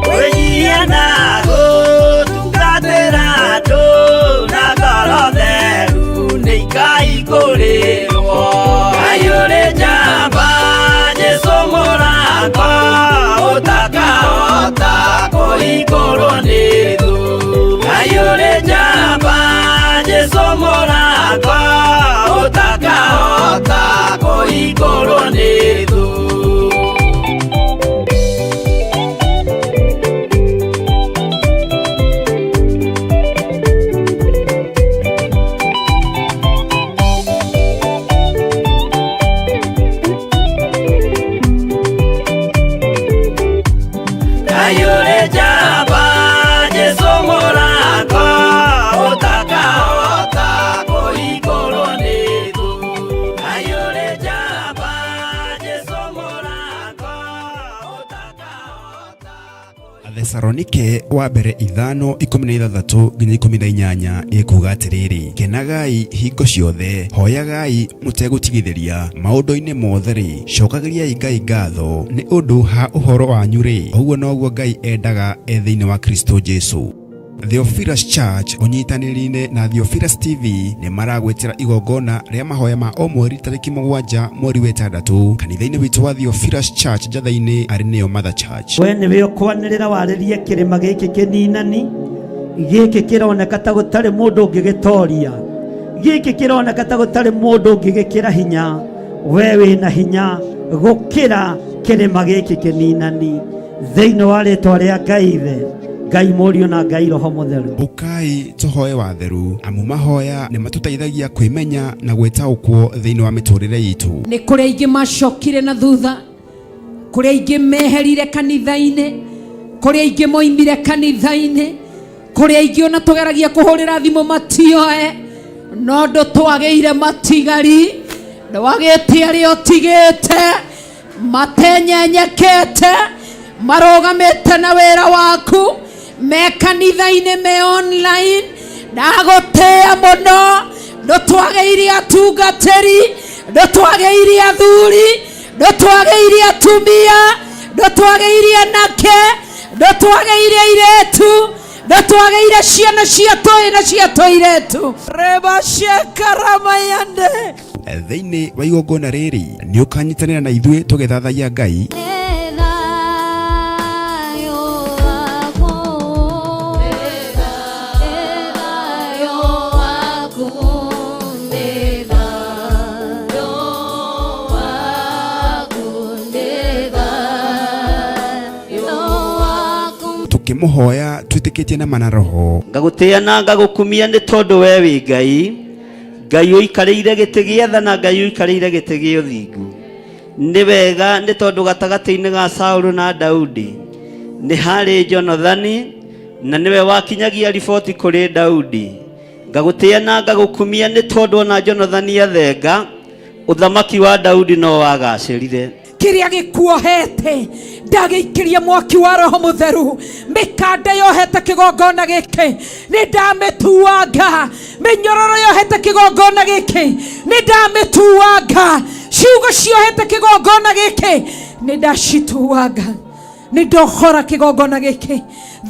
Kwĩnyihia na gũtungatĩra andũ na ngoro theru nĩ ikaihingũrĩrwo. Ngai ũrĩ njamba, Jesũ mũrango ũtakahota kũhingũrwo nĩ thũ. Ngai ũrĩ njamba, Jesũ mũrango ũtakahota kũhingũrwo nĩ thũ. Ngai ũrĩ njamba, Jesũ mũrango ũtakahota kũhingũrwo nĩ thũ. Ngai ũrĩ njamba, Jesũ mũrango ũtakahota Athesalonike wa mbere 5:16 nginya 18 ĩkuuga atĩrĩrĩ, kenagai hingo ciothe, hoyagai mũtegũtigithĩria, maũndũ-inĩ mothe-rĩ, cokagĩriai Ngai ngatho nĩ ũndũ ha ũhoro wanyu-rĩ, ũguo noguo Ngai endaga e thĩinĩ wa Kristo Jesu. Theophilus Church ũnyitanĩri-inĩ na Theophilus TV nĩ maragwĩtĩra igongona rĩa mahoya ma o mweri tarĩki 7 mweri wa 6 kanitha-inĩ witũ wa Theophilus Church Njatha-inĩ arĩ nĩyo Mother Church. We nĩwe ũkwanĩrĩra warĩrie kĩrĩma gĩkĩ kĩninani, gĩkĩ kĩroneka ta gũtarĩ mũndũ ũngĩgĩtoria, gĩkĩ kĩroneka ta gũtarĩ mũndũ ũngĩgĩkĩra hinya. We wĩna hinya gũkĩra kĩrĩma gĩkĩ kĩninani. Thĩinĩ wa rĩtwa rĩa Ngai Ithe Ngai Mũriũ na Ngai Roho Mũtheru. Ũkai tũhoe watheru, amu mahoya nĩ matũteithagia kwĩmenya na gwĩtaũkwo thĩinĩ wa mĩtũrĩre itũ. Nĩ kũrĩ aingĩ macokire na thutha, kũrĩ aingĩ meherire kanitha-inĩ, kũrĩ aingĩ moimire kanitha-inĩ, kũrĩ aingĩ ona tũgeragia kũhũrĩra thimũ matioe, no ndũtwagĩire matigari, ndwagĩte arĩa ũtigĩte matenyenyekete, marũgamĩte na wĩra waku, me kanitha-inĩ, me online. Ndagũtĩĩa mũno, ndũtwagĩire atungatĩri, ndũtwagĩire athuri, ndũtwagĩire atumia, ndũtwagĩire anake, ndũtwagĩire airĩtu, ndũtwagĩire ciana cia tũĩ na cia tũirĩtu. Rebashekaramayande. Thĩinĩ wa igongona rĩrĩ nĩ ũkanyitanĩra na ithuĩ tũgĩthathaiya Ngai, tũkĩmũhoya twĩtĩkĩtie na mana roho. Ngagũtĩĩa na ngagũkumia nĩ tondũ we wĩ Ngai, Ngai ũikarĩire gĩtĩ gĩa tha na Ngai ũikarĩire gĩtĩ gĩa ũthingu. Nĩ wega nĩ tondũ gatagatĩ-inĩ ga Saũlũ na Daudi nĩ harĩ Jonathani, na nĩwe wakinyagia riboti kũrĩ Daudi. Ngagũtĩĩa na ngagũkumia nĩ tondũ ona Jonathani athenga, ũthamaki wa Daudi no wagacĩrire. Kĩrĩa gĩkuohete ndagĩikĩria mwaki wa Roho Mũtheru, mĩkanda yohete kĩgongona gĩkĩ nĩ ndamĩtuanga, mĩnyororo yohete kĩgongona gĩkĩ nĩ ndamĩtuanga, ciugo ciohete kĩgongona gĩkĩ nĩ ndacituanga, nĩ ndohora kĩgongona gĩkĩ.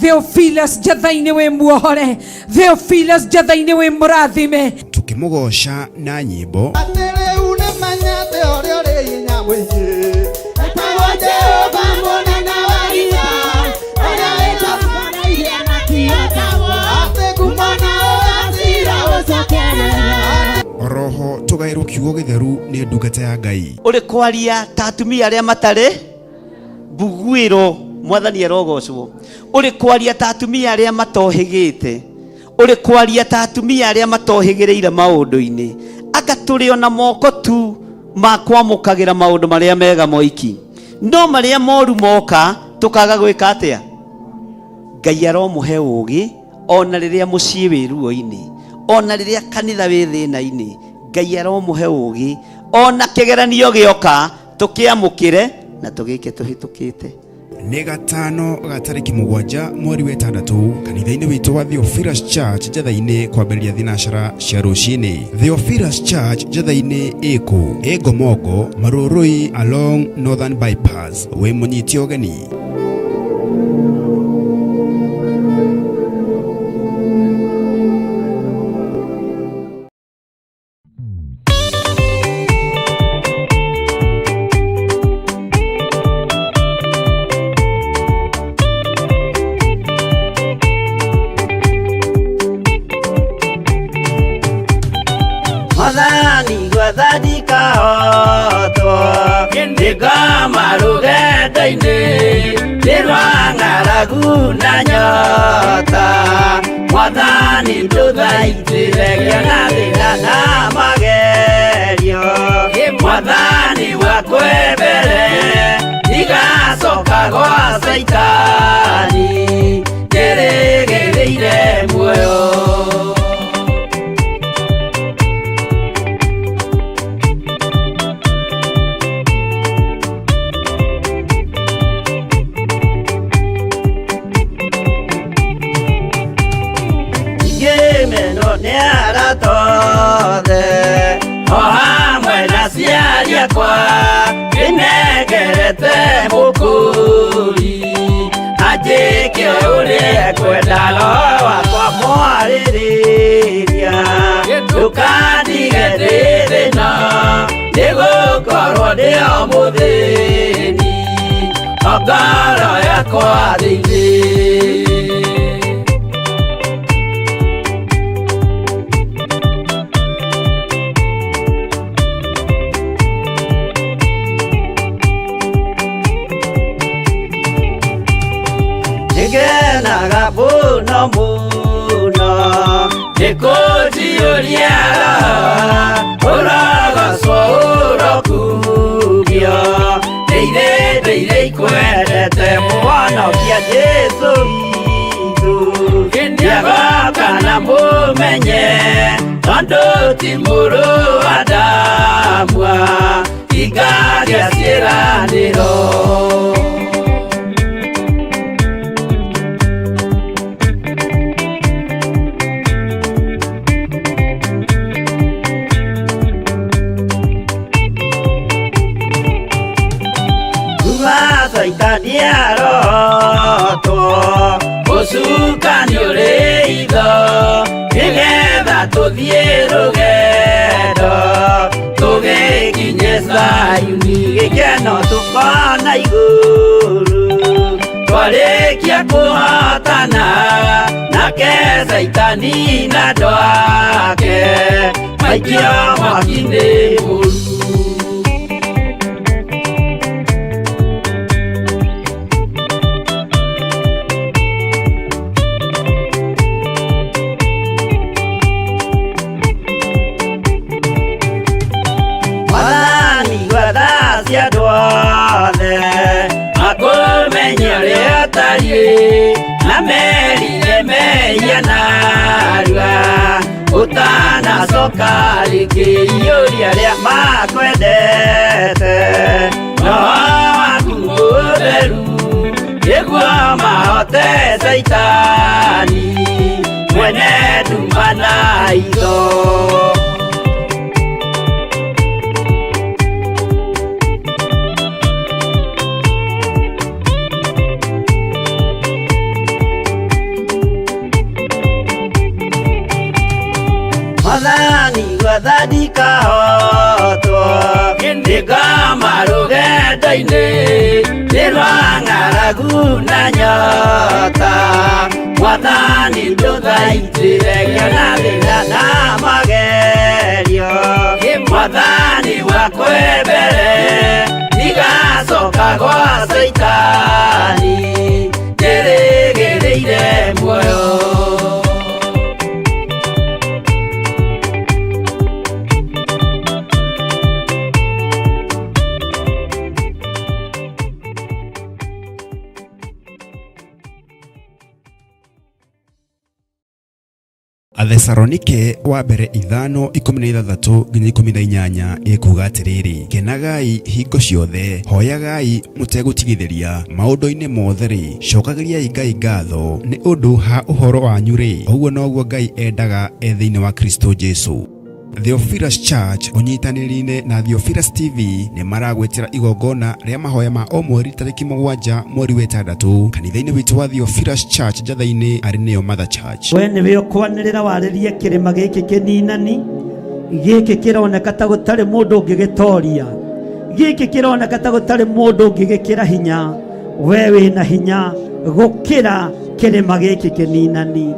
Theophilus Njatha-inĩ wĩ muohore, Theophilus Njatha-inĩ wĩ mũrathime. Tũkĩmũgoca na nyĩmbo. Atĩ rĩu nĩmenyete ũrĩa ũrĩ hinya mũingĩ, etagwo Jehova mũnene wa ita, ũrĩa wĩtũtongoragia na kĩhooto, atĩ ngumo na ũgacĩra ũcokerera. Oroho tũgaĩrwo kiugo gĩtheru nĩ ndungata ya Ngai. Ũrĩ kwaria ta atumia arĩa matarĩ mbuguĩro, Mwathani arogocwo. Ũrĩ kwaria ta atumia arĩa matohĩgĩte, ũrĩ kwaria ta atumia arĩa matohĩgĩrĩire maũndũ-inĩ, anga tũrĩ ona moko tu ma kwamũkagĩra maũndũ marĩa mega moiki, no marĩa moru moka tũkaga gwĩka atĩa? Ngai aromũhe ũũgĩ ona rĩrĩa mũciĩ wĩ ruo-inĩ, ona rĩrĩa kanitha wĩ thĩna-inĩ, Ngai aromũhe ũũgĩ ona kĩgeranio gĩoka tũkĩamũkĩre na tũgĩke tũhĩtũkĩte. Nĩ gatano ga tarĩki 7 mweri wa 6 kanitha-inĩ witũ wa Theophilus Church Njatha-inĩ kwambĩrĩria thinacara cia rũcinĩ. Theophilus Church Njatha-inĩ ĩkũ? Ĩ Ngomongo, Marũrũi along Northern Bypass. Wĩ mũnyite ũgeni. Mwathani gwathani kahotwo nĩngoma rũgendo-inĩ nĩ rwa ng'aragu na nyota, Mwathani ndũthaitĩre ngĩona thĩna na magerio, Mwathani wakwembere ndigacoka gwa Caitani njĩrĩgĩrĩire muoyo. Ngĩmenwo nĩ arata othe o hamwe na aciari akwa, ndĩnengerete mũkũri anjĩke ũrĩa ekwenda, roho wakwa mwarĩrĩria ndũkandige ndĩ thĩna, nĩgũkorwo ndĩ o mũthĩni o ngoro yakwa thĩinĩ. Nĩngenaga mũno mũno nĩ kũnjiyũria roho ũrogocwo ũrokumio ndĩire ndĩire ikwendete mũhonokia Jesũ witũ nĩagoka na mũmenye tondũ ti mũrũ wa Adamu hingagia ciĩranĩro. Kuma Caitani arotwo ũcukani ũrĩ itho nĩgetha tũthiĩ rũgendo tũgĩkinye Zayuni gĩkeno tũkona igũrũ twarĩkia kũhotana nake Caitani na andũ ake maikio mwaki-inĩ mũru. Mwathani gwetha cia andũ othe makũmenye ũrĩa ũtariĩ na merire mehia narua ũtanacoka rĩngĩ iyũria arĩa makwendete roho waku mũtheru nĩguo mahote Caitani mwene nduma na itho. Mwathani gwetha ndikahotwo nĩngoma rũgendo-inĩ nĩ rwa ng'aragu na nyota Mwathani ndũthaitĩre ngĩona thĩna na magerio Mwathani wakwa mbere ndigacoka gwa Caitani ndĩrĩgĩrĩire muoyo. Athesalonike wa mbere 5:16 nginya 18 ĩkuuga atĩrĩrĩ, kenagai hingo ciothe, hoyagai mũtegũtigithĩria, maũndũ-inĩ mothe-rĩ, cokagĩriai Ngai ngatho nĩ ũndũ ha ũhoro wanyu-rĩ, ũguo noguo Ngai endaga e thĩinĩ wa Kristo Jesu. Theophilus Church ũnyitanĩri-inĩ na Theophilus TV nĩ maragwĩtĩra igongona rĩa mahoya ma o mweri tarĩki 7 mweri wa 6 kanitha-inĩ witũ wa Theophilus Church Njatha-inĩ arĩ nĩyo Mother Church. We nĩwe ũkwanĩrĩra warĩrie kĩrĩma gĩkĩ kĩninani gĩkĩ kĩroneka ta gũtarĩ mũndũ ũngĩgĩtoria gĩkĩ kĩroneka ta gũtarĩ mũndũ ũngĩgĩkĩra hinya we wĩna hinya gũkĩra kĩrĩma gĩkĩ kĩninani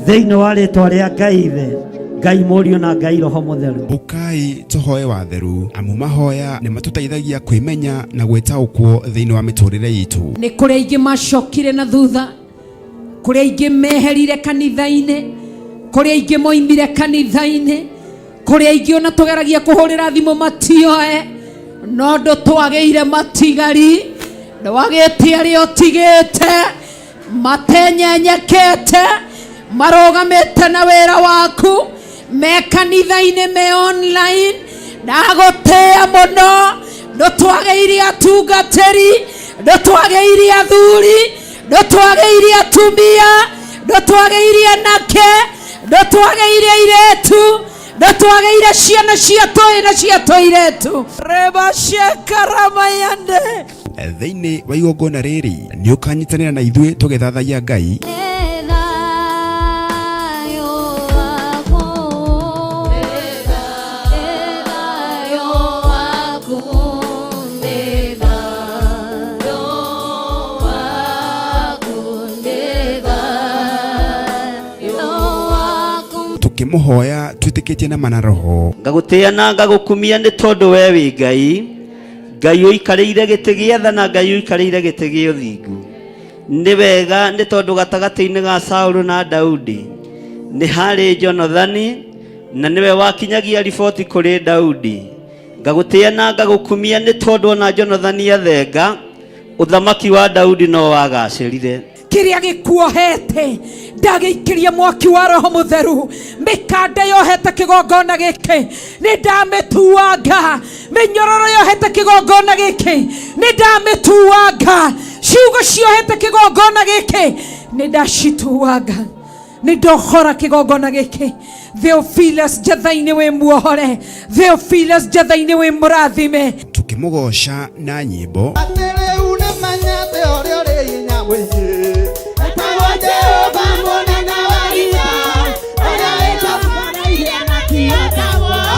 thĩinĩ wa rĩtwa rĩa Ngai Ithe Ngai Mũriũ na Ngai Roho Mũtheru. Ũkai tũhoe watheru amu mahoya nĩ matũteithagia kwĩmenya na gwĩtaũkwo thĩinĩ wa mĩtũrĩre itũ. Nĩ kũrĩ aingĩ macokire na thutha, kũrĩ aingĩ meherire kanitha-inĩ, kũrĩ aingĩ moimire kanitha-inĩ, kũrĩ aingĩ ona tũgeragia kũhũrĩra thimũ matioe, no ndũtwagĩire matigari, ndwagĩte arĩa ũtigĩte matenyenyekete marũgamĩte na wĩra waku me kanitha-inĩ me online. Ndagũtĩĩa mũno, ndũtwagĩire atungatĩri, ndũtwagĩire athuri, ndũtwagĩire atumia, ndũtwagĩire anake, ndũtwagĩire airĩtu, ndũtwagĩire ciana cia tũĩ na cia tũirĩtu. Reba shekaramayande. Thĩinĩ wa igongona rĩrĩ nĩ ũkanyitanĩra na ithuĩ tũgĩthathaiya Ngai tũkĩmũhoya twĩtĩkĩtie na mana roho. Ngagũtĩĩa na ngagũkumia nĩ tondũ we wĩ Ngai, Ngai ũikarĩire gĩtĩ gĩa tha na Ngai ũikarĩire gĩtĩ gĩa ũthingu. Nĩ wega nĩ tondũ gatagatĩ-inĩ ga Saũlũ na Daudi nĩ harĩ Jonathani, na nĩwe wakinyagia riboti kũrĩ Daudi. Ngagũtĩĩa na ngagũkumia nĩ tondũ ona Jonathani athenga, ũthamaki wa Daudi no wagacĩrire. Kĩrĩa gĩkuohete ndagĩikĩria mwaki wa Roho Mũtheru. Mĩkanda yohete kĩgongona gĩkĩ nĩ ndamĩtuanga, mĩnyororo yohete kĩgongona gĩkĩ nĩ ndamĩtuanga, ciugo ciohete kĩgongona gĩkĩ nĩ ndacituanga, nĩ ndohora kĩgongona gĩkĩ. Theophilus Njatha-inĩ wĩ muohore, Theophilus Njatha-inĩ wĩ mũrathime. Tũkĩmũgooca na nyĩmbo. Atĩ rĩu nĩmenyete ũrĩa ũrĩ hinya mũingĩ. Etagwo Jehova mũnene wa ita, ũrĩa wĩtagwo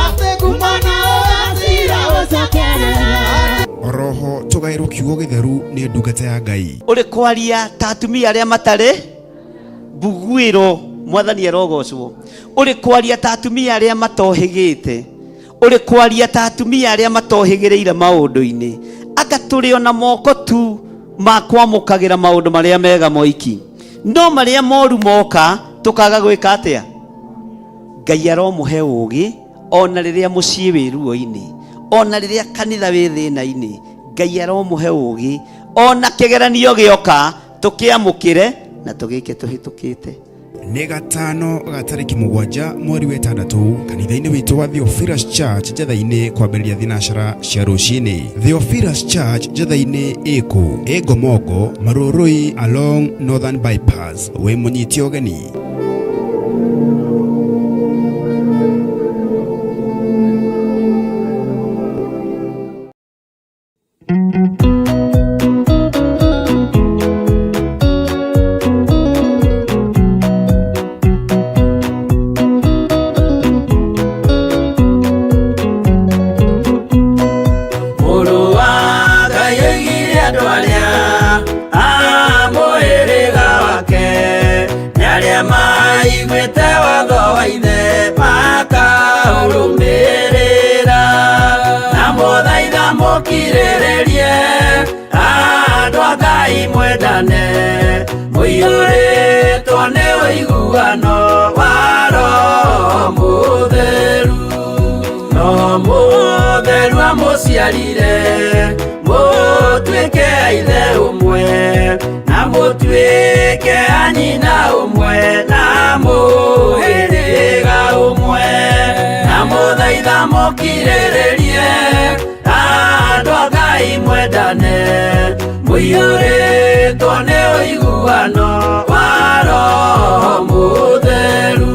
atĩ ngumo na ũgacĩra ũcokerera. Oroho tũgaĩrwo kiugo gĩtheru nĩ ndungata ya Ngai. Ũrĩ kwaria ta atumia arĩa matarĩ mbuguĩro, mwathani arogocwo. Ũrĩ kwaria ta atumia arĩa matohĩgĩte, ũrĩ kwaria ta atumia arĩa matohĩgĩrĩire maũndũ-inĩ. Anga tũrĩ ona moko tu ma kwamũkagĩra maũndũ marĩa mega moiki, no marĩa moru moka tũkaga gwĩka atĩa? Ngai aromũhe ũũgĩ ona rĩrĩa mũciĩ wĩ ruo-inĩ, ona rĩrĩa kanitha wĩ thĩna-inĩ. Ngai aromũhe ũũgĩ ona kĩgeranio gĩoka tũkĩamũkĩre na tũgĩke tũhĩtũkĩte. Nĩ gatano ga tarĩki 7 mweri wa 6 kanitha-inĩ witũ wa Theophilus Church Njatha-inĩ kwambĩrĩria thinacara cia rũcinĩ. Theophilus Church Njatha-inĩ ĩkũ? Ĩ Ngomongo, Marũrũi along Northern Bypass. Wĩ mũnyite ũgeni. Mũrũ wa Ngai oigire andũ arĩa a mũhĩrĩga wake nĩ arĩa maiguĩte watho wa ithe makaũrũmĩrĩra. Na mũthaitha mũkirĩrĩrie andũ a Ngai mwendane, mũiyũrĩtwo nĩ ũiguano wa Roho Mũtheru. Roho Mũtheru amũciarire mũtuĩke a ithe ũmwe, na mũtuĩke a nyina ũmwe, na mũhĩrĩga ũmwe. Na mũthaitha mũkirĩrĩrie andũ a Ngai mwendane, mũiyũrĩtwo nĩ ũiguano wa Roho Mũtheru.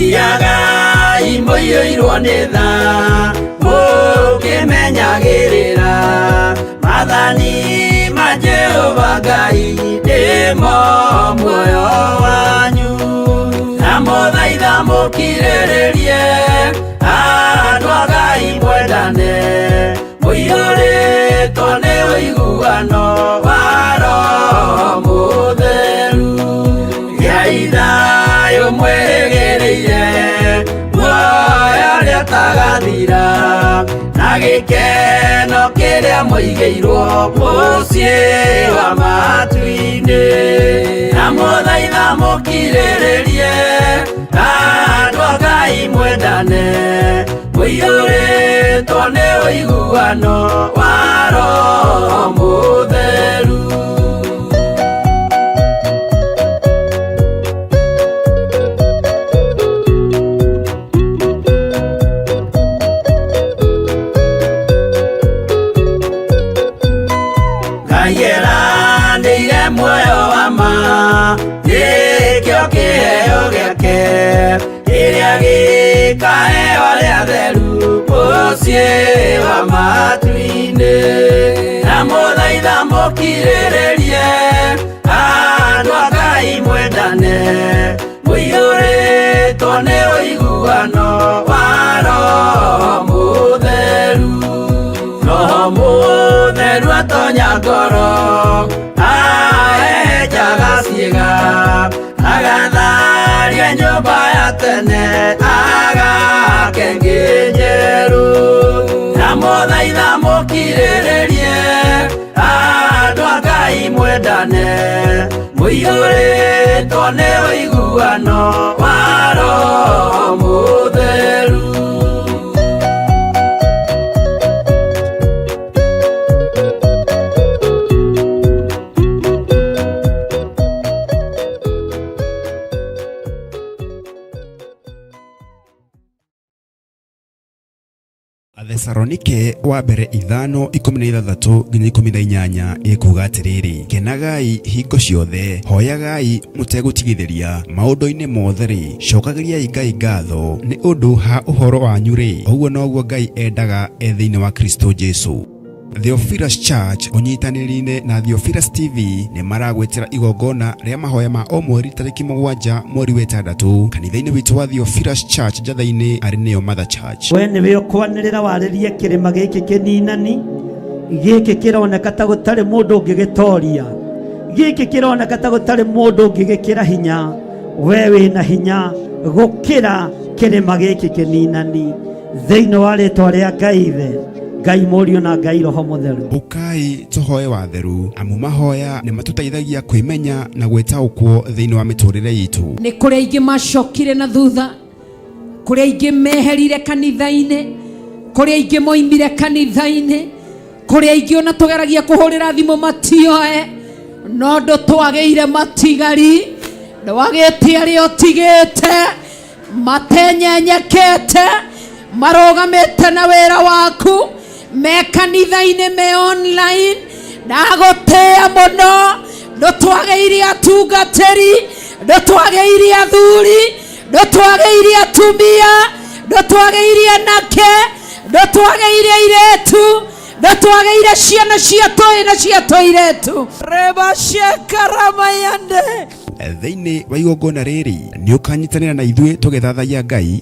Thiagai mũiyũirwo nĩ tha, mũkĩmenyagĩrĩra maathani ma Jehova Ngai nĩmo muoyo wanyu. Na mũthaitha mũkirĩrĩrie andũ a Ngai mwendane, mũiyũrĩtwo nĩ ũiguano wa Roho Mũtheru. Gĩai thayũ mwĩrĩgĩrĩire muoyo ũrĩa ũtagathira, na gĩkeno kĩrĩa mũigĩirwo mũciĩ wa matu-inĩ. Na mũthaitha mũkirĩrĩrie andũ a Ngai mwendane, mũiyũrĩtwo nĩ ũiguano wa Roho Mũtheru. Ngai eranĩire muoyo wa ma, nĩkĩo kĩheo gĩake kĩrĩa gĩkaheo arĩa atheru mũciĩ wa matu-inĩ. Na mũthaitha mũkirĩrĩrie andũ a Ngai mwendane, mũiyũrĩtwo nĩ ũiguano wa Roho Mũtheru. Roho Mũtheru atonya ngoro, ahehenjaga ciĩga, tene agake nginyeru ndamũthaitha mũkirĩrĩrie andũ a Ngai mwendane mũiyũrĩtwo nĩ ũiguano wa Roho Mũtheru. Athesalonike wa mbere 5:16 nginya 18 ĩkuuga atĩrĩrĩ, kenagai hingo ciothe, hoyagai mũtegũtigithĩria, maũndũ-inĩ mothe-rĩ, cokagĩriai Ngai ngatho nĩ ũndũ ha ũhoro wanyu-rĩ, ũguo noguo Ngai endaga e thĩinĩ wa Kristo Jesu. Theophilus Church ũnyitanĩri-inĩ na Theophilus TV nĩ maragwĩtĩra igongona rĩa mahoya ma o mweri tarĩki 7 mweri wa 6 kanitha-inĩ witũ wa Theophilus Church Njatha-inĩ arĩ nĩyo Mother Church. We nĩwe ũkwanĩrĩra warĩrie kĩrĩma gĩkĩ kĩninani, gĩkĩ kĩroneka ta gũtarĩ mũndũ ũngĩgĩtoria, gĩkĩ kĩroneka ta gũtarĩ mũndũ ũngĩgĩkĩra hinya. We wĩna hinya gũkĩra kĩrĩma gĩkĩ kĩninani, thĩinĩ wa rĩtwa rĩa Ngai Ithe, Ngai Mũriũ na Ngai Roho Mũtheru. Ũkai tũhoe watheru, amu mahoya nĩ matũteithagia kwĩmenya na gwĩtaũkwo thĩinĩ wa mĩtũrĩre itũ. Nĩ kũrĩ aingĩ macokire na thutha, kũrĩ aingĩ meherire kanitha-inĩ, kũrĩ aingĩ moimire kanitha-inĩ, kũrĩ aingĩ ona tũgeragia kũhũrĩra thimũ matioe, no ndũtwagĩire matigari, ndwagĩte arĩa ũtigĩte matenyenyekete, marũgamĩte na wĩra waku, me kanitha-inĩ, me online. Ndagũtĩĩa mũno, ndũtwagĩire atungatĩri, ndũtwagĩire athuri, ndũtwagĩire atumia, ndũtwagĩire anake, ndũtwagĩire airĩtu, ndũtwagĩire ciana cia tũĩ na cia tũirĩtu. Rebashekaramayande. Thĩinĩ wa igongona rĩrĩ nĩ ũkanyitanĩra na ithuĩ tũgĩthathaiya Ngai,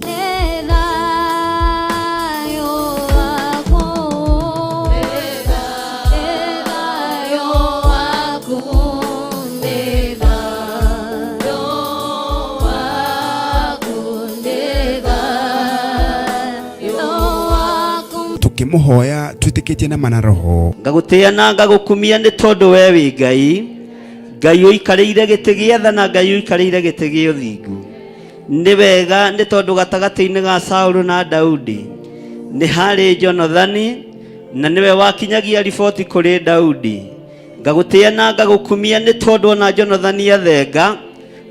tũkĩmũhoya twĩtĩkĩtie na mana roho. Ngagũtĩĩa na ngagũkumia nĩ tondũ we wĩ Ngai, Ngai ũikarĩire gĩtĩ gĩa tha na Ngai ũikarĩire gĩtĩ gĩa ũthingu. Nĩ wega nĩ tondũ gatagatĩ-inĩ ga Saũlũ na Daudi nĩ harĩ Jonathani, na nĩwe wakinyagia riboti kũrĩ Daudi. Ngagũtĩĩa na ngagũkumia nĩ tondũ ona Jonathani athenga,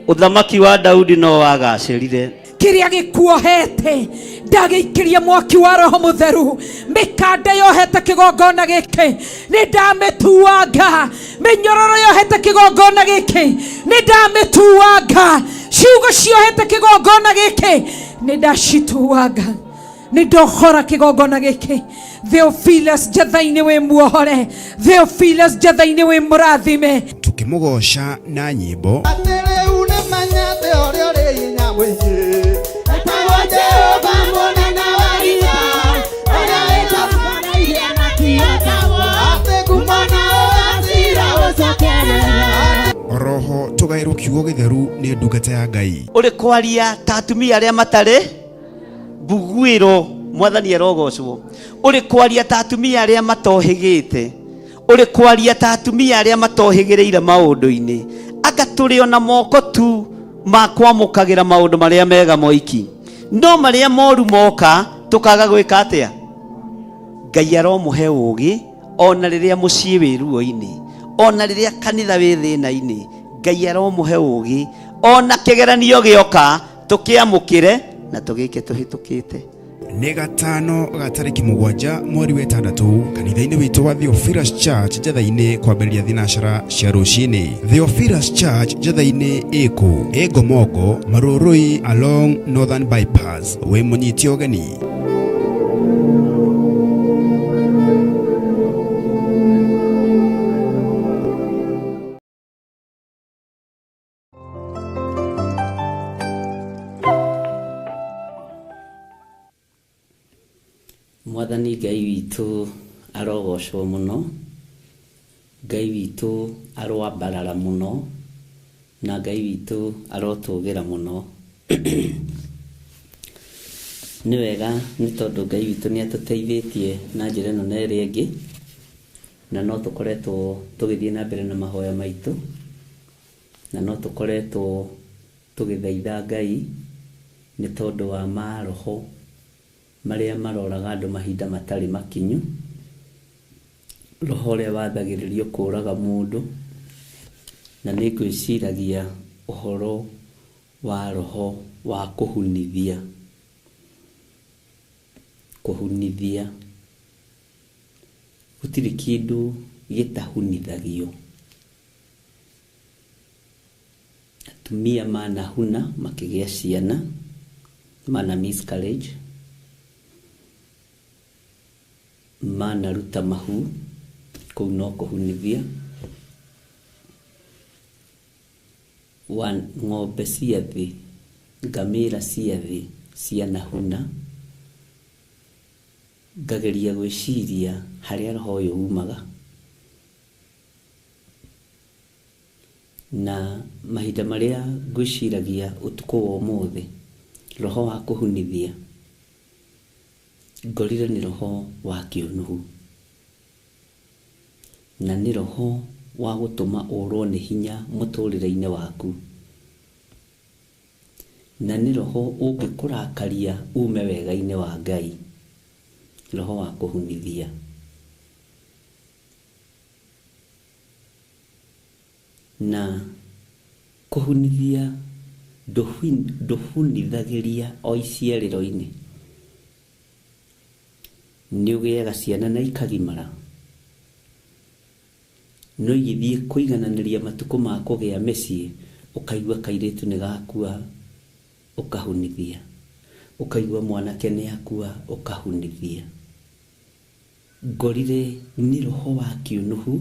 ũthamaki wa Daudi no wagacĩrire. Kĩrĩa gĩkuohete ndagĩikĩria mwaki wa Roho Mũtheru, mĩkanda yohete kĩgongona gĩkĩ nĩ ndamĩtuanga, mĩnyororo yohete kĩgongona gĩkĩ nĩ ndamĩtuanga, ciugo ciohete kĩgongona gĩkĩ nĩ ndacituanga, nĩ ndohora kĩgongona gĩkĩ. Theophilus Njatha-inĩ wĩ muohore, Theophilus Njatha-inĩ wĩ mũrathime. Tũkĩmũgoca na nyĩmbo, Atĩ rĩu nĩmenyete ũrĩa ũrĩ hinya mũingĩ, etagwo Jehova mũnene wa ita, ũrĩa wĩtagwo atĩ ngumo na ũgacĩra ũcokerera. Oroho tũgaĩrwo kiugo gĩtheru nĩ ndungata ya Ngai. Ũrĩ kwaria ta atumia arĩa matarĩ mbuguĩro, mwathani arogocwo. Ũrĩ kwaria ta atumia arĩa matohĩgĩte, ũrĩ kwaria ta atumia arĩa matohĩgĩrĩire maũndũ-inĩ, anga tũrĩ ona moko tu ma kwamũkagĩra maũndũ marĩa mega moiki, no marĩa moru moka tũkaga gwĩka atĩa? Ngai aromũhe ũũgĩ ona rĩrĩa mũciĩ wĩ ruo-inĩ, ona rĩrĩa kanitha wĩ thĩna-inĩ, Ngai aromũhe ũũgĩ ona kĩgeranio gĩoka tũkĩamũkĩre na tũgĩke tũhĩtũkĩte. Nĩ gatano ga tarĩki 7 mweri wa 6 kanitha-inĩ witũ wa Theophilus Church Njatha-inĩ kwambĩrĩria thinacara cia rũcinĩ. Theophilus Church Njatha-inĩ ĩkũ? Ĩ Ngomongo, Marũrũi along Northern Bypass. Wĩ mũnyite ũgeni. Mwathani Ngai witũ arogocwo mũno, Ngai witũ aroambarara mũno, na Ngai witũ arotũgĩra mũno. Nĩ wega nĩ tondũ Ngai witũ nĩ atũteithĩtie na njĩra ĩno na ĩrĩa ĩngĩ, na no tũkoretwo tũgĩthiĩ na mbere na mahoya maitũ, na no tũkoretwo tũgĩthaitha Ngai nĩ tondũ wa maroho marĩa maroraga andũ mahinda matarĩ makinyu, roho ũrĩa wathagĩrĩrio kũraga mũndũ, na nĩ ngwĩciragia ũhoro wa roho wa kũhunithia. Kũhunithia, gũtirĩ kĩndũ gĩtahunithagio. Atumia manahuna makĩgĩa ciana, mana miscarriage, manaruta mahu, kũu no kũhunithia. Wa ng'ombe cia thĩ, ngamĩra cia thĩ cianahuna, ngageria gwĩciria harĩa roho ũyũ umaga. Na mahinda marĩa ngwĩciragia ũtukũ wa ũmũthĩ, roho wa kũhunithia, ngorire nĩ roho wa kĩũnũhu. Na nĩ roho wa gũtũma ũrwo nĩ hinya mũtũrĩre-inĩ waku. Na nĩ roho ũngĩkũrakaria ume wega-inĩ wa Ngai. Roho wa kũhunithia. Na kũhunithia ndũhunithagĩria o iciarĩro-inĩ. Nĩ ũgĩaga ciana na ikagimara, no igĩthiĩ kũigananĩria matukũ ma kũgĩa mĩciĩ, ũkaigua kairĩtu nĩ gakua, ũkahunithia. Ũkaigua mwanake nĩ akua, ũkahunithia. Ngorire nĩ roho wa kĩũnũhu,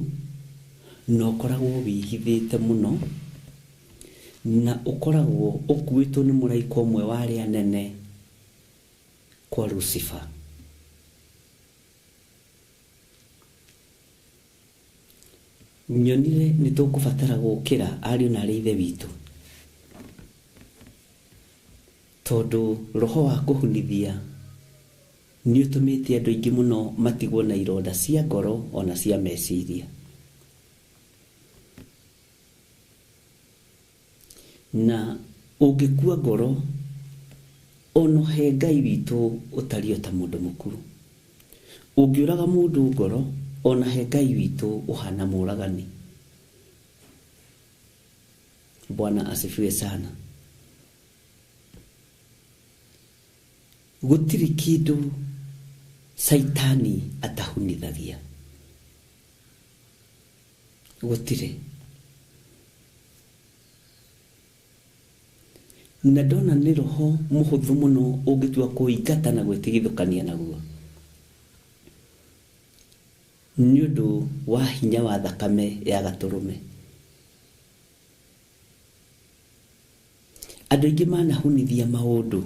na ũkoragwo wĩhithĩte mũno, na ũkoragwo ũkuĩtwo nĩ mũraika ũmwe wa arĩa anene kwa Lucifer. Nyonire nĩ tũkũbatara gũkĩra ariũ na arĩ ithe witũ, tondũ roho wa kũhunithia nĩ ũtũmĩte andũ aingĩ mũno matigwo na ironda cia ngoro ona cia meciria. Na ũngĩkua ngoro ono he Ngai witũ ũtariĩ o ta mũndũ mũkuũ. Ũngĩũraga mũndũ ngoro ona he Ngai witũ ũhana mũragani. Bwana asifiwe sana. Gũtirĩ kĩndũ Saitani atahunithagia. Gũtirĩ. Na ndona nĩ roho mũhũthũ mũno ũngĩtua kũingata na gwĩtigithũkania naguo. Nĩ ũndũ wa hinya wa thakame ya gatũrũme. Andũ aingĩ manahunithia maũndũ.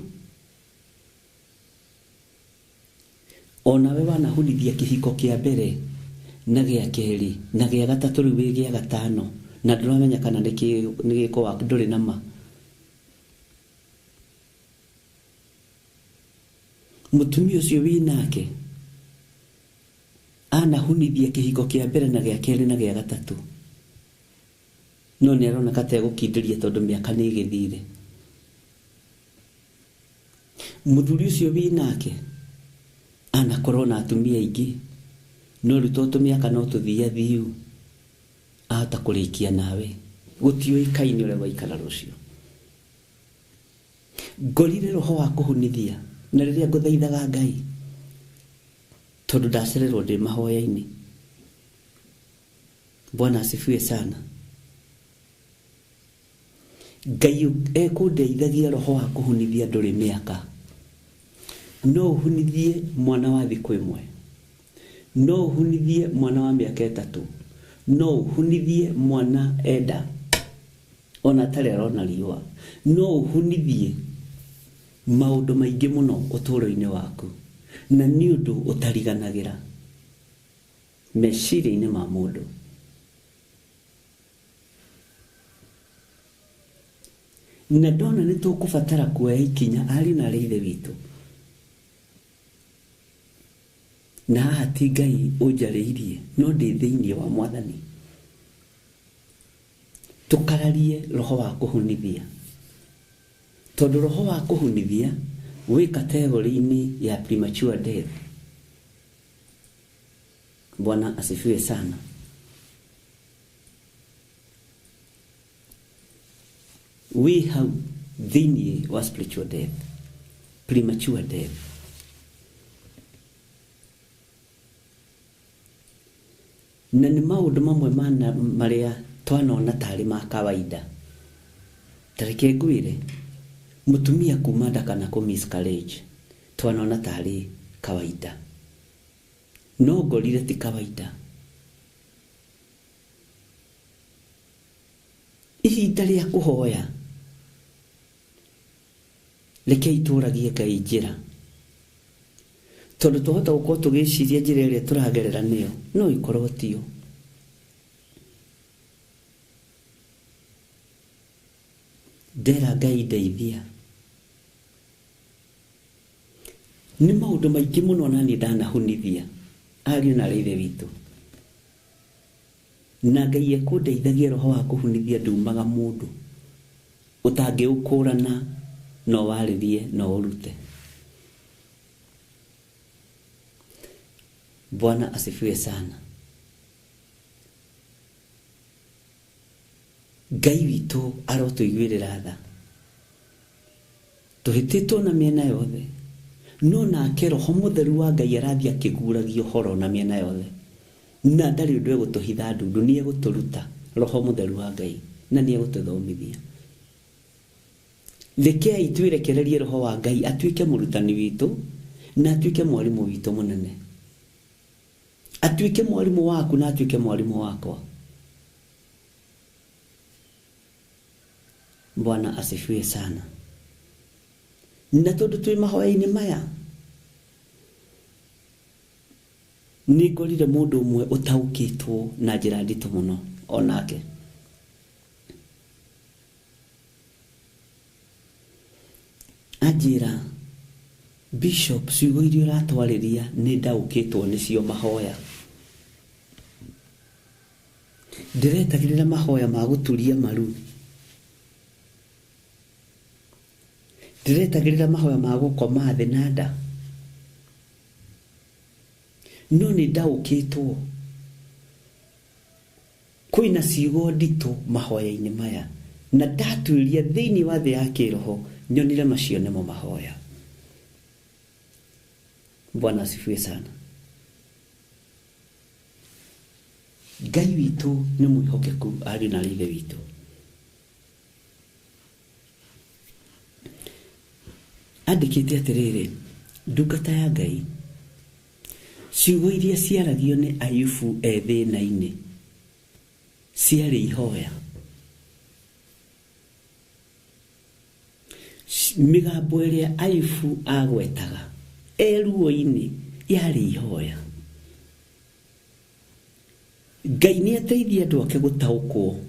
Onawe wanahunithia kĩhiko kĩa mbere na gĩa kerĩ na gĩa gatatũ rĩu wĩ gĩa gatano na ndũramenya kana nĩ gĩko waku ndũrĩ na ma. Mũtumia ũcio wĩ nake anahunithia kĩhiko kĩa mbere na gĩa kerĩ na gĩa gatatũ, no nĩ aroneka ta egũkindĩria tondũ mĩaka nĩ ĩgĩthire. Mũthuri ũcio wĩ nake anakorwo na atumia aingĩ, no rĩu tondũ tũmĩaka no tũthiathiu, ahota kũrĩkia nawe. Gũtiũĩkaine ũrĩa gwaikara rũciũ. Ngorire roho wa kũhunithia na rĩrĩa ngũthaithaga Ngai, tondũ ndacererwo ndĩ mahoya-inĩ. Bwana asifiwe sana. Ngai ekũndeithagia roho wa kũhunithia ndũrĩ mĩaka. No ũhunithie mwana wa thikũ ĩmwe, no ũhunithie mwana wa mĩaka ĩtatũ, no ũhunithie mwana enda ona atarĩ arona riũa, no ũhunithie maũndũ maingĩ mũno ũtũũro-inĩ waku, na nĩ ũndũ ũtariganagĩra meciria-inĩ ma mũndũ. Na ndona nĩ tũkũbatara kuoya ikinya ariũ na arĩ ithe witũ. Na haha ti Ngai ũnjarĩirie, no ndĩ thĩinĩ wa Mwathani. Tũkararie roho wa kũhunithia, tondũ roho wa kũhunithia wĩ kategori-inĩ ya premature death. Bwana asifiwe sana. Wĩ hau thĩinĩ wa spiritual death, premature death. Na nĩ maũndũ mamwe mana marĩa twanona tarĩ ma kawaida. Ta reke ngwĩre, mũtumia kuma nda kana kũ miscarriage twanona tarĩ kawaida, no ngorire ti kawaida. Ihinda rĩa kũhoya, rekei tũragie Ngai njĩra, tondũ twahota gũkorwo tũgĩciria njĩra ĩrĩa tũragerera nĩyo, no ĩkorwo tiyo. Ndera Ngai ndeithia. Nĩ maũndũ maingĩ mũno naniĩ ndanahunithia ariũ na arĩ ithe witũ, na Ngai ekũndeithagia roho wa kũhunithia ndumaga mũndũ ũtangĩũkũrana, no warĩrie no ũrute. Bwana asifiwe sana. Ngai witũ arotũiguĩrĩra tha, tũhĩtĩtwo na mĩena yothe, no nake roho mũtheru wa Ngai arathiĩ akĩguragia ũhoro na mĩena yothe, na ndarĩ ũndũ egũtũhitha ndundu, nĩ egũtũruta roho mũtheru wa Ngai na nĩ egũtũthomithia. Rekei twĩrekererie roho wa Ngai atuĩke mũrutani witũ na atuĩke mwarimũ witũ mũnene, atuĩke mwarimũ waku na atuĩke mwarimũ wakwa. Bwana asifiwe sana. Na tondũ twĩ mahoya-inĩ maya, nĩ ngorire mũndũ ũmwe ũtaũkĩtwo na njĩra nditũ mũno onake. Anjĩra, Bishop, ciugo iria ũratwarĩria nĩ ndaũkĩtwo nĩcio mahoya. Ndĩretagĩrĩra mahoya ma gũturia maru, ndĩretagĩrĩra mahoya ma gũkoma thĩ na nda, no nĩ ndaũkĩtwo kwĩna ciugo nditũ mahoya-inĩ maya, na ndatuĩria thĩinĩ wa thĩ ya kĩroho nyonire macio nĩmo mahoya. Bwana asifiwe sana. Ngai witũ nĩ mwĩhokeku ariũ na ithe witũ. Andĩkĩte atĩrĩrĩ, ndungata ya Ngai, ciugo iria ciaragio nĩ Ayubu e thĩna-inĩ ciarĩ ihoya. Mĩgambo ĩrĩa Ayubu agwetaga e ruo-inĩ yarĩ ihoya. Ngai nĩ ateithie andũ ake gũtaũkwo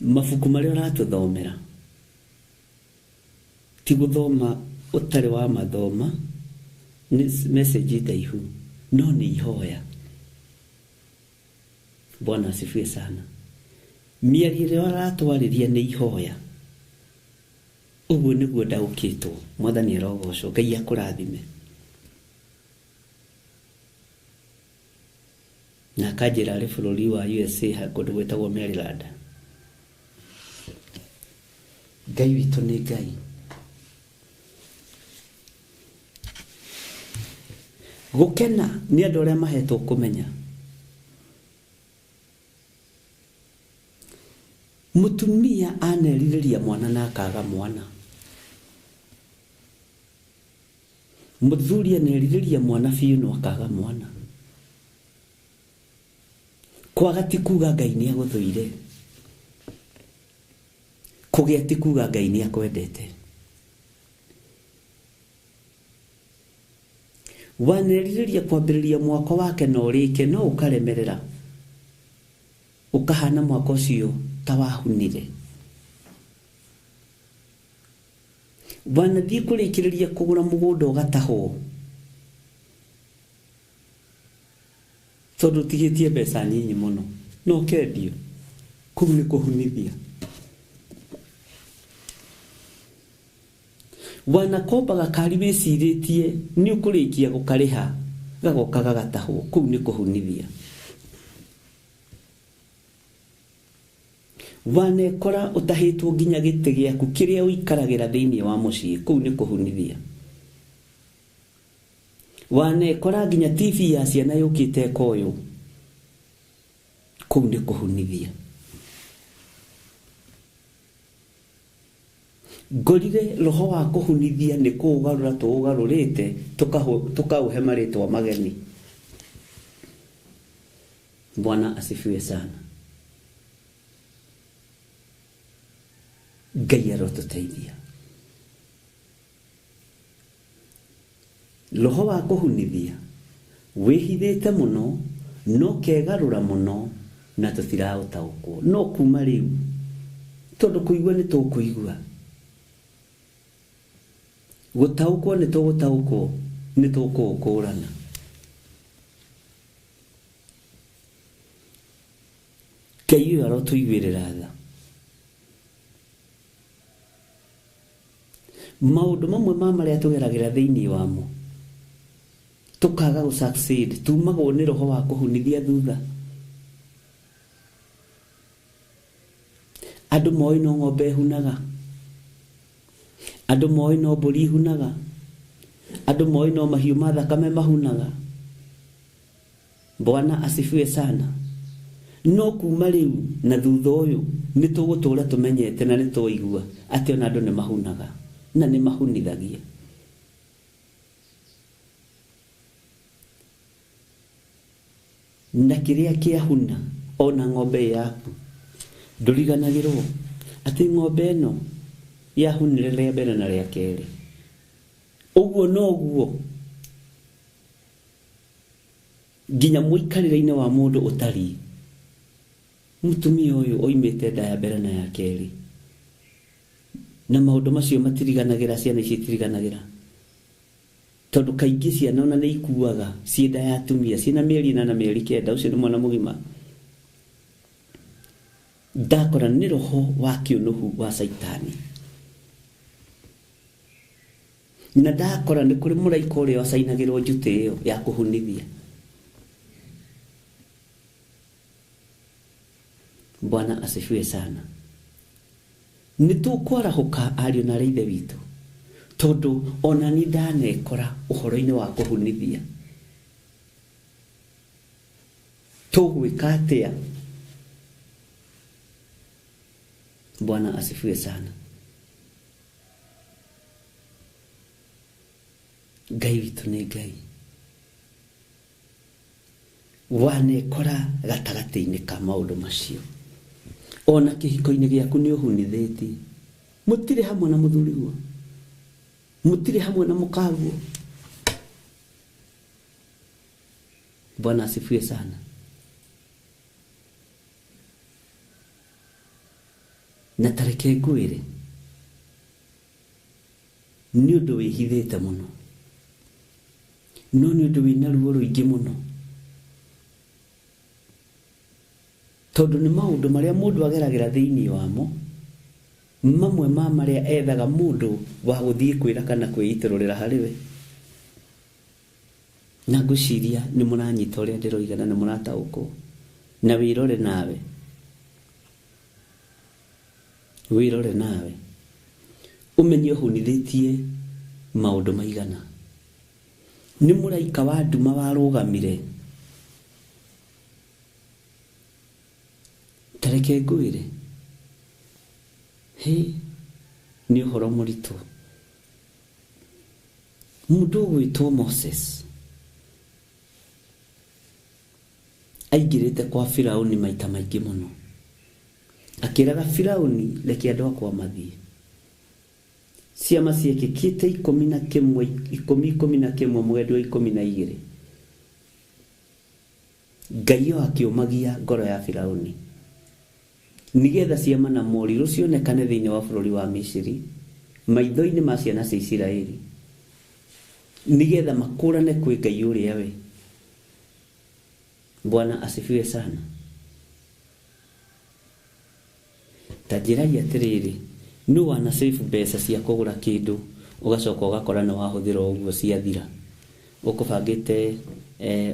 mabuku marĩa ũratũthomera, ti gũthoma ũtarĩ wa mathoma, nĩ message ndaihu, no nĩ ihoya. Bwana asifiwe sana. Mĩario ĩrĩa ũratwarĩria nĩ ihoya. Ũguo nĩguo ndaũkĩtwo. Mwathani arogocwo. Ngai akũrathime. Na akanjĩra arĩ bũrũri wa USA kũndũ gwĩtagwo Maryland. Ngai witũ nĩ Ngai. Gũkena nĩ andũ arĩa mahetwo kũmenya. Mũtumia anerirĩria mwana na akaga mwana, mũthuri anerirĩria mwana biũ no akaga mwana. Kwaga ti kuga Ngai nĩ agũthũire, kũgĩa ti kuga Ngai nĩ akwendete. Wanerirĩria kwambĩrĩria mwako wake na ũrĩke, no ũkaremerera, ũkahana mwako ũcio ta wahunire. Wanathiĩ kũrĩkĩrĩria kũgũra mũgũnda ũgatahwo, Tondũ ũtigĩtie mbeca nyinyi mũno no ũkendio. Kũu nĩ kũhunithia. Wanakomba gakari wĩcirĩtie nĩ ũkũrĩkia gũkarĩha gagoka gagatahwo. Kũu nĩ kũhunithia. Wanekora ũtahĩtwo nginya gĩtĩ gĩaku kĩrĩa ũikaragĩra thĩinĩ wa mũciĩ. Kũu nĩ kũhunithia. Wanekora nginya TV ya ciana yũkĩte ĩkoywo. Kũu nĩ kũhunithia. Ngorire roho wa kũhunithia nĩ kũũgarũra tũũgarũrĩte tũkaũhe marĩtwa mageni. Bwana asifiwe sana. Ngai arotũteithia. Roho wa kũhunithia wĩhithĩte mũno no kegarũra mũno na tũtiraũtaũkwo. No kuma rĩu tondũ kũigua nĩ tũkũigua, gũtaũkwo nĩ tũgũtaũkwo, nĩ tũkũũkũrana. Ngai ũyũ arotũiguĩrĩra tha. Maũndũ mamwe ma marĩa tũgeragĩra thĩinĩ wamo tũkaga gũ succeed tumagwo nĩ roho wa kũhunithia thutha. Andũ moĩ no ng'ombe ĩhunaga, andũ moĩ no mbũri ihunaga, andũ moĩ no mahiũ ma thakame mahunaga. Bwana asifiwe sana. No kuma rĩu na thutha ũyũ nĩ tũgũtũra tũmenyete na nĩ twaigua atĩ ona andũ nĩ mahunaga na nĩ mahunithagia. Na kĩrĩa kĩahuna ona ng'ombe yaku ndũriganagĩrwo atĩ ng'ombe ĩno yahunire rĩa mbere na rĩa kerĩ. Ũguo noguo nginya mũikarĩre-inĩ wa mũndũ ũtariĩ. Mũtumia ũyũ oimĩte nda ya mbere na ya kerĩ, na maũndũ macio matiriganagĩra, ciana ici itiriganagĩra, tondũ kaingĩ ciana ona nĩ ikuaga ciĩ nda ya atumia ciĩna mĩeri 8 na mĩeri 9, ũcio nĩ mwana mũgima. Ndakora nĩ roho wa kĩũnũhu wa Caitani, na ndakora nĩ kũrĩ mũraika ũrĩa wacainagĩrwo njutĩ ĩyo ya kũhunithia. Bwana asifiwe sana. Nĩ tũkwarahũka ariũ na arĩ ithe witũ, tondũ ona ni ndanekora ũhoro-inĩ wa kũhunithia. Tũgwĩka atĩa? Bwana asifiwe sana. Ngai witũ nĩ Ngai. Wanekora gatagatĩ-inĩ ka maũndũ macio, ona kĩhiko-inĩ gĩaku nĩ ũhunithĩtie. Mũtirĩ hamwe na mũthuriguo, mũtirĩ hamwe na mũkaguo. Bwana asifiwe sana. Na tareke ngwĩre, nĩ ũndũ wĩhithĩte mũno, no nĩ ũndũ wĩna ruo rũingĩ mũno, tondũ nĩ maũndũ marĩa mũndũ ageragĩra thĩinĩ wamo, mamwe ma marĩa ethaga mũndũ wa gũthiĩ kwĩra kana kwĩitũrũrĩra harĩ we. Na ngwĩciria nĩ mũranyita ũrĩa ndĩroiga na nĩ mũrataũkwo. Na wĩrore nawe, wĩrore nawe ũmenye ũhunithĩtie maũndũ maigana. Nĩ mũraika wa nduma warũgamire. Tareke ngwĩre, hĩ, nĩ ũhoro mũritũ. Mũndũ ũgwĩtwo Moses aingĩrĩte kwa Firauni maita maingĩ mũno, akĩraga Firauni reke andũ akwa mathiĩ. Ciama ciekĩkĩte 11, 10, 11, mweri wa 12. Ngai o akĩũmagia ngoro ya Firauni nĩgetha ciama na morirũ cionekane thĩinĩ wa bũrũri wa Misiri maitho-inĩ ma ciana cia Isiraeli, nĩgetha makũrane kwĩ Ngai ũrĩa we. Bwana asifiwe sana. Ta njĩrai atĩrĩrĩ, nũ wana save mbeca cia kũgũra kĩndũ ũgacoka ũgakora nĩ wahũthĩra ũguo ciathira? Ũkũbangĩte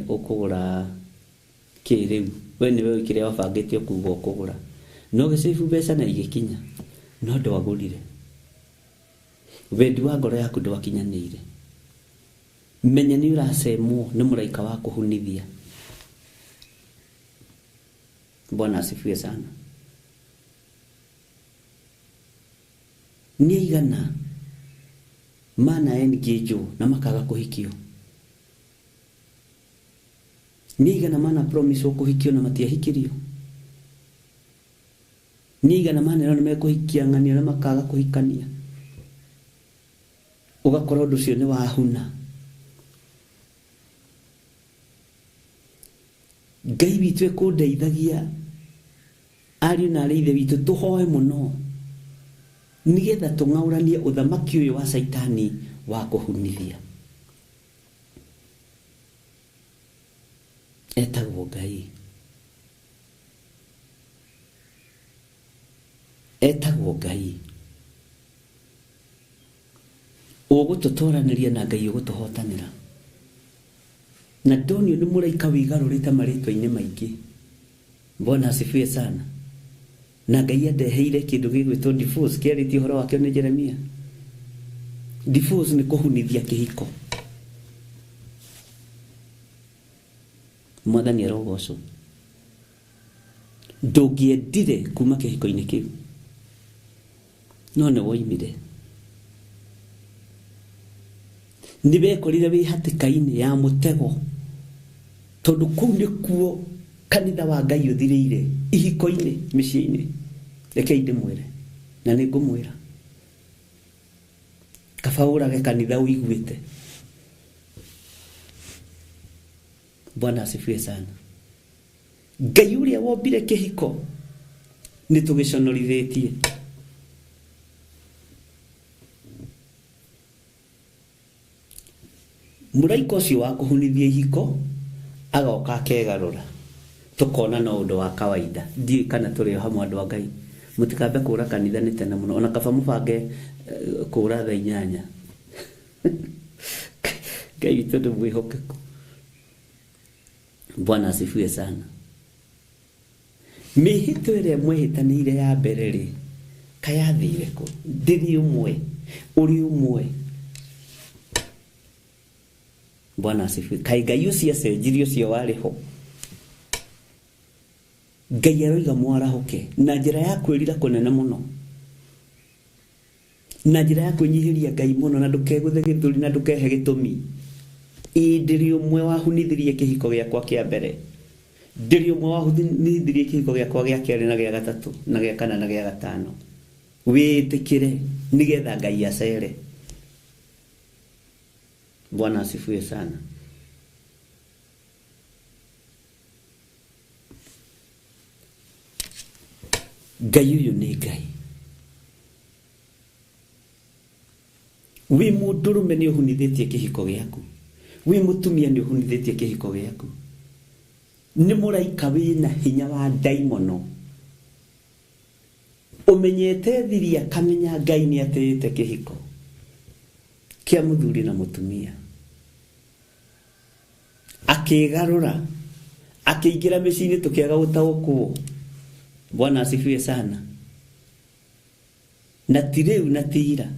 ũkũgũra kĩ rĩu? We nĩwe ũĩ kĩrĩa wabangĩte ũkuga ũkũgũra, no ũgĩsave mbeca na igĩkinya, no ndwagũrire. Wendi wa ngoro yaku ndwakinyanĩire. Menya nĩ ũracemwo nĩ mũraika wa kũhunithia. Bwana asifiwe sana. Nĩ aigana mana engage na makaga kũhikio? Nĩ aigana mana promise kũhikio na matiahikirio? Nĩ aigana manerwo nĩ mekũhikia ng'ania na makaga kũhikania? Ũgakora ũndũ ũcio nĩ wahuna. Ngai witũ ekũndeithagia ariũ na arĩ ithe witũ tũhoe mũno nĩgetha tũng'aũranie ũthamaki ũyũ wa Caitani wa kũhunithia. Etagwo Ngai. Etagwo Ngai. Ũgũtũtoranĩria na Ngai ũgũtũhotanĩra. Na ndonio nĩ mũraika wĩgarũrĩte marĩtwa-inĩ maingĩ. Bwana asifiwe sana. Na Ngai andeheire kĩndũ gĩgwĩtwo divorce, kĩarĩtie ũhoro wakĩo nĩ Jeremia. Divorce nĩ kũhunithia kĩhiko. Mwathani arogocwo. Ndũngĩendire kuma kĩhiko-inĩ kĩu, no nĩ woimire. Nĩ wekorire wĩ hatĩka-inĩ ya mũtego, tondũ kũu nĩkuo kanitha wa Ngai ũthirĩire, ihiko-inĩ, mĩciĩ-inĩ. Rekei ndĩmwĩre, na nĩ ngũmwĩra, kaba ũrage kanitha ũiguĩte. Bwana asifiwe sana. Ngai ũrĩa wombire kĩhiko nĩ tũgĩconorithĩtie. Mũraika ũcio wa kũhunithia ihiko agoka akegarũra, tũkona no ũndũ wa kawaida. Ndiũĩ kana tũrĩ o hamwe andũ a Ngai. Mũtikambe kũra kanitha nĩ tene mũno, ona kaba mũbange kũra thaa 8. Ngai witũ nĩ mwĩhokeku. Bwana asifiwe sana. Mĩhĩtwa ĩrĩa mwehĩtanĩire ya mbere rĩ, kayathire kũ? Ndĩrĩ ũmwe, ũrĩ ũmwe. Bwana asifiwe. Kaĩ Ngai ũcio acenjirie ũcio warĩ ho? Ngai aroiga mwarahũke na njĩra ya kwĩrira kũnene mũno, na njĩra ya kwĩnyihĩria Ngai mũno, na ndũkegũthe gĩthũri na ndũkehe gĩtũmi. Ĩĩ ndĩrĩ ũmwe wahunithirie kĩhiko gĩakwa kĩa mbere, ndĩrĩ ũmwe wahunithirie kĩhiko gĩakwa gĩa kerĩ na gĩa gatatũ na gĩa kana na gĩa gatano. Wĩtĩkĩre nĩgetha Ngai acere. Bwana asifiwe sana. Ngai ũyũ nĩ Ngai. Wĩ mũndũrũme nĩ ũhunithĩtie kĩhiko gĩaku, wĩ mũtumia nĩ ũhunithĩtie kĩhiko gĩaku. Nĩ mũraika wĩna hinya wa ndaimono, ũmenyete thiri akamenya Ngai nĩ atĩĩte kĩhiko kĩa mũthuri na mũtumia. Akĩgarũra akĩingĩra mĩciĩ-inĩ tũkĩaga gũtaũkwo. Bwana asifiwe sana. Na ti rĩu na ti ira,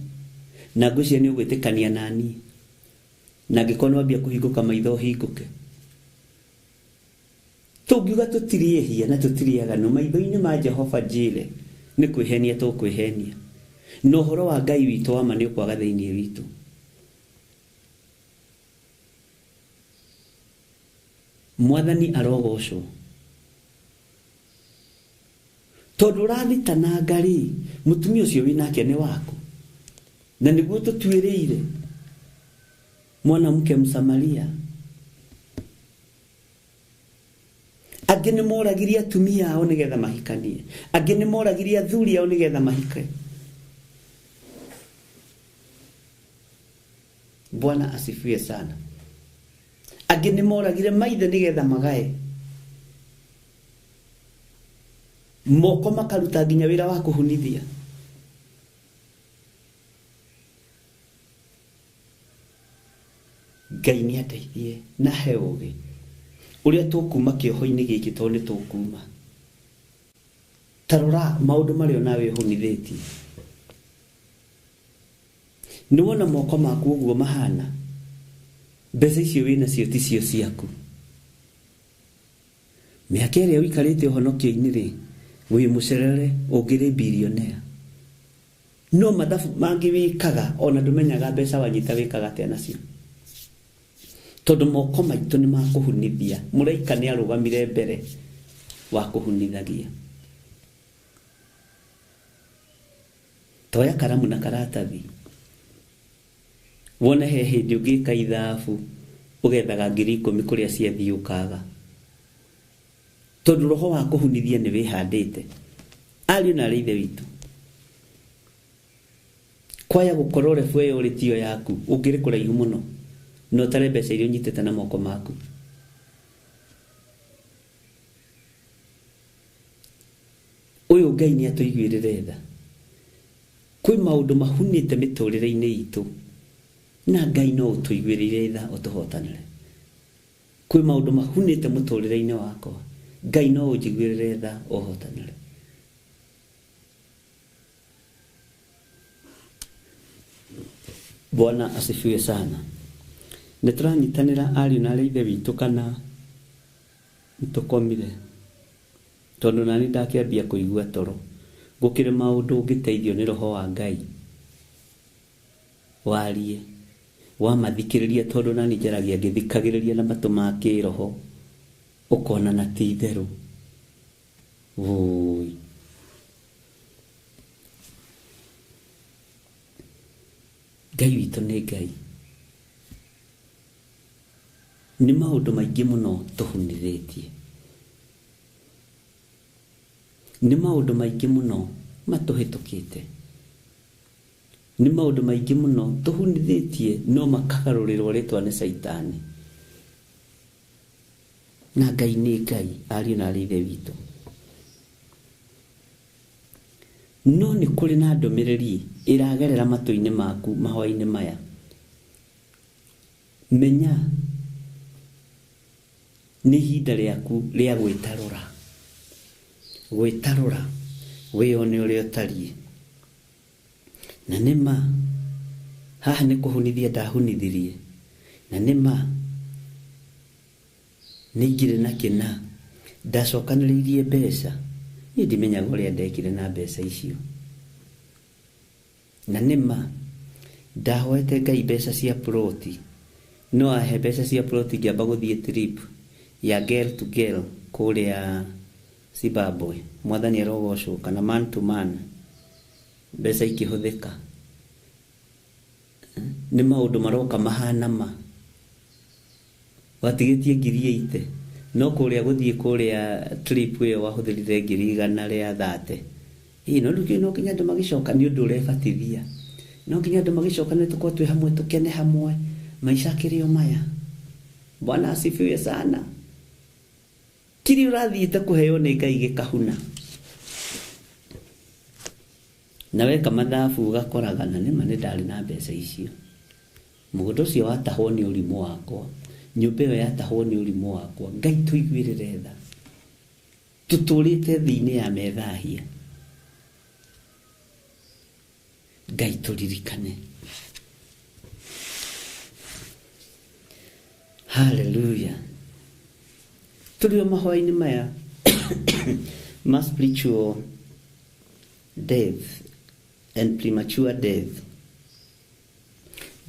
na ngwĩciria nĩ ũgwĩtĩkania naniĩ, na angĩkorwo nĩ wambia kũhingũka maitho ũhingũke. Tũngiuga tũtirĩ ehia na tũtirĩ aganu maitho-inĩ ma Jehova Jire, nĩ kwĩhenia tũkwĩhenia, na ũhoro wa Ngai witũ wa ma nĩ ũkwaga thĩinĩ witũ. Mwathani arogocwo. Tondũ ũrathitananga rĩ, mũtumia ũcio wĩnake nĩ waku, na nĩguo tũtuĩrĩire mwanamke Msamaria. Angĩ nĩ moragirie atumia ao nĩgetha mahikanie, angĩ nĩ moragirie athuri ao nĩgetha mahike. Bwana asifiwe sana. Angĩ nĩ moragire maithe nĩgetha magae. Moko makaruta nginya wĩra wa kũhunithia. Ngai nĩ andeithie na he ũgĩ ũrĩa tũkuma kĩoho-inĩ gĩkĩ tondũ nĩ tũkuma. Ta rora maũndũ marĩa onawe ũhunithĩtie. Nĩ wona moko maku ũguo mahana, mbeca icio wĩnacio ticio ciaku. Mĩaka ĩrĩa ũikarĩte ũhonokio-inĩ rĩ, wĩ mũcerere ũngĩrĩ billionaire. No mathabu mangĩ wĩkaga ona ndũmenyaga mbeca wanyita wĩkaga atĩa nacio. Tondũ moko maitũ nĩ makũhunithia. Mũraika nĩ arũgamire mbere wa kũhunithagia. Toya karamu na karatathi. Wone he hĩndĩ ũngĩka ithabu ũgethaga 10,000 kũrĩa ciathiĩ ũkaga. Tondũ roho wa kũhunithia nĩ wĩhandĩte. Ariũ na arĩ ithe witũ. Kwaya gũkorwo rebu ĩyo ũrĩ tiyo yaku, ũngĩrĩ kũraihu mũno. Na ũtare mbeca iria ũnyitĩte na moko maku. Ũyũ Ngai nĩ atũiguĩrĩre tha. Kwĩ maũndũ mahunĩte mĩtũrĩre-inĩ itũ na Ngai no ũtũiguĩrĩire tha ũtũhotanĩre. Kwĩ maũndũ mahunĩte mũtũrĩre-inĩ wakwa, Ngai no ũnjiguĩrĩre tha ũhotanĩre. Bwana asifiwe sana. Nĩ tũranyitanĩra ariũ na arĩ ithe witũ kana nĩtũkomire? Tondũ nani ndakĩambia kũigua toro. Gũkĩrĩ maũndũ ũngĩteithio nĩ roho wa Ngai warie wamathikĩrĩria, tondũ nani njaragia ngĩthikagĩrĩria na matũ ma kĩroho ũkona na ti itherũ. Wũi. Ngai witũ nĩ Ngai. Nĩ maũndũ maingĩ mũno tũhunithĩtie. Nĩ maũndũ maingĩ mũno matũhĩtũkĩte. Nĩ maũndũ maingĩ mũno tũhunithĩtie no makagarũrĩrwo rĩtwa nĩ Caitani. Na Ngai nĩ Ngai, ariũ na arĩ ithe witũ. No nĩ kũrĩ na ndũmĩrĩri ĩragerera matũ-inĩ maku mahoya-inĩ maya. Menya nĩ ihinda rĩaku rĩa gwĩtarũra. Gwĩtarũra wĩyone ũrĩa ũtariĩ. Na nĩ ma haha nĩ kũhunithia ndahunithirie. Na nĩ ma nĩ ingĩrĩ na kĩna ndacokanĩrĩirie mbeca. Niĩ ndimenyaga ũrĩa ndekire na mbeca icio. Na nĩ ma ndahoete Ngai mbeca cia ploti. No ahe mbeca cia ploti ngĩamba gũthiĩ trip ya girl to girl kũrĩa Zimbabwe. Mwathani arogocwo, kana man to man. Mbeca ikĩhũthĩka. Nĩ maũndũ maroka mahana ma. Watigĩtie 80,000. No kũrĩa gũthiĩ kũrĩa trip ĩyo wahũthĩrire 130,000. Ĩĩ no rĩu no nginya andũ magĩcoka nĩ ũndũ ũrebatithia. No nginya andũ magĩcoka nĩ tũkorwo twĩ hamwe tũkene hamwe. Maica akĩrĩ o maya. Bwana asifiwe sana. Kĩrĩa ũrathiĩte kũheo nĩ Ngai gĩkahuna. Na weka mathabu ũgakoraga na nĩma nĩ ndarĩ na mbeca icio. Mũgũnda ũcio watahwo nĩ ũrimũ wakwa. Nyũmba ĩyo yatahwo nĩ ũrimũ wakwa. Ngai tũiguĩrĩre tha. Tũtũrĩte thĩ-inĩ ya methahia. Ngai tũririkane. Hallelujah. Tũrĩ o mahoya-inĩ maya ma spiritual death and premature death.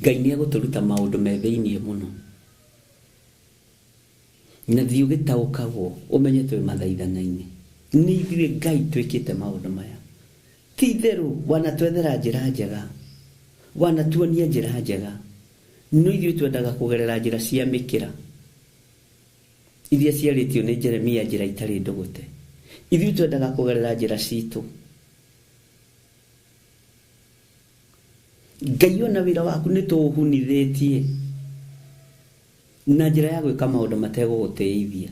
Ngai nĩ egũtũruta maũndũ me thĩiniĩ mũno. Na thiĩ ũgĩtaũkagwo ũmenye twĩ mathaithana-inĩ. Nĩ ithuĩ Ngai twĩkĩte maũndũ maya. Ti itherũ wanatwethera njĩra njega. Wanatuonia njĩra njega. No ithuĩ twendaga kũgerera njĩra cia mĩkĩra. Iria ciarĩtio nĩ Jeremia njĩra itarĩ ndũgũte. Ithuĩ twendaga kũgerera njĩra citũ. Ngai ona wĩra waku nĩ tũũhunithĩtie na njĩra ya gwĩka maũndũ mategũgũtĩithia.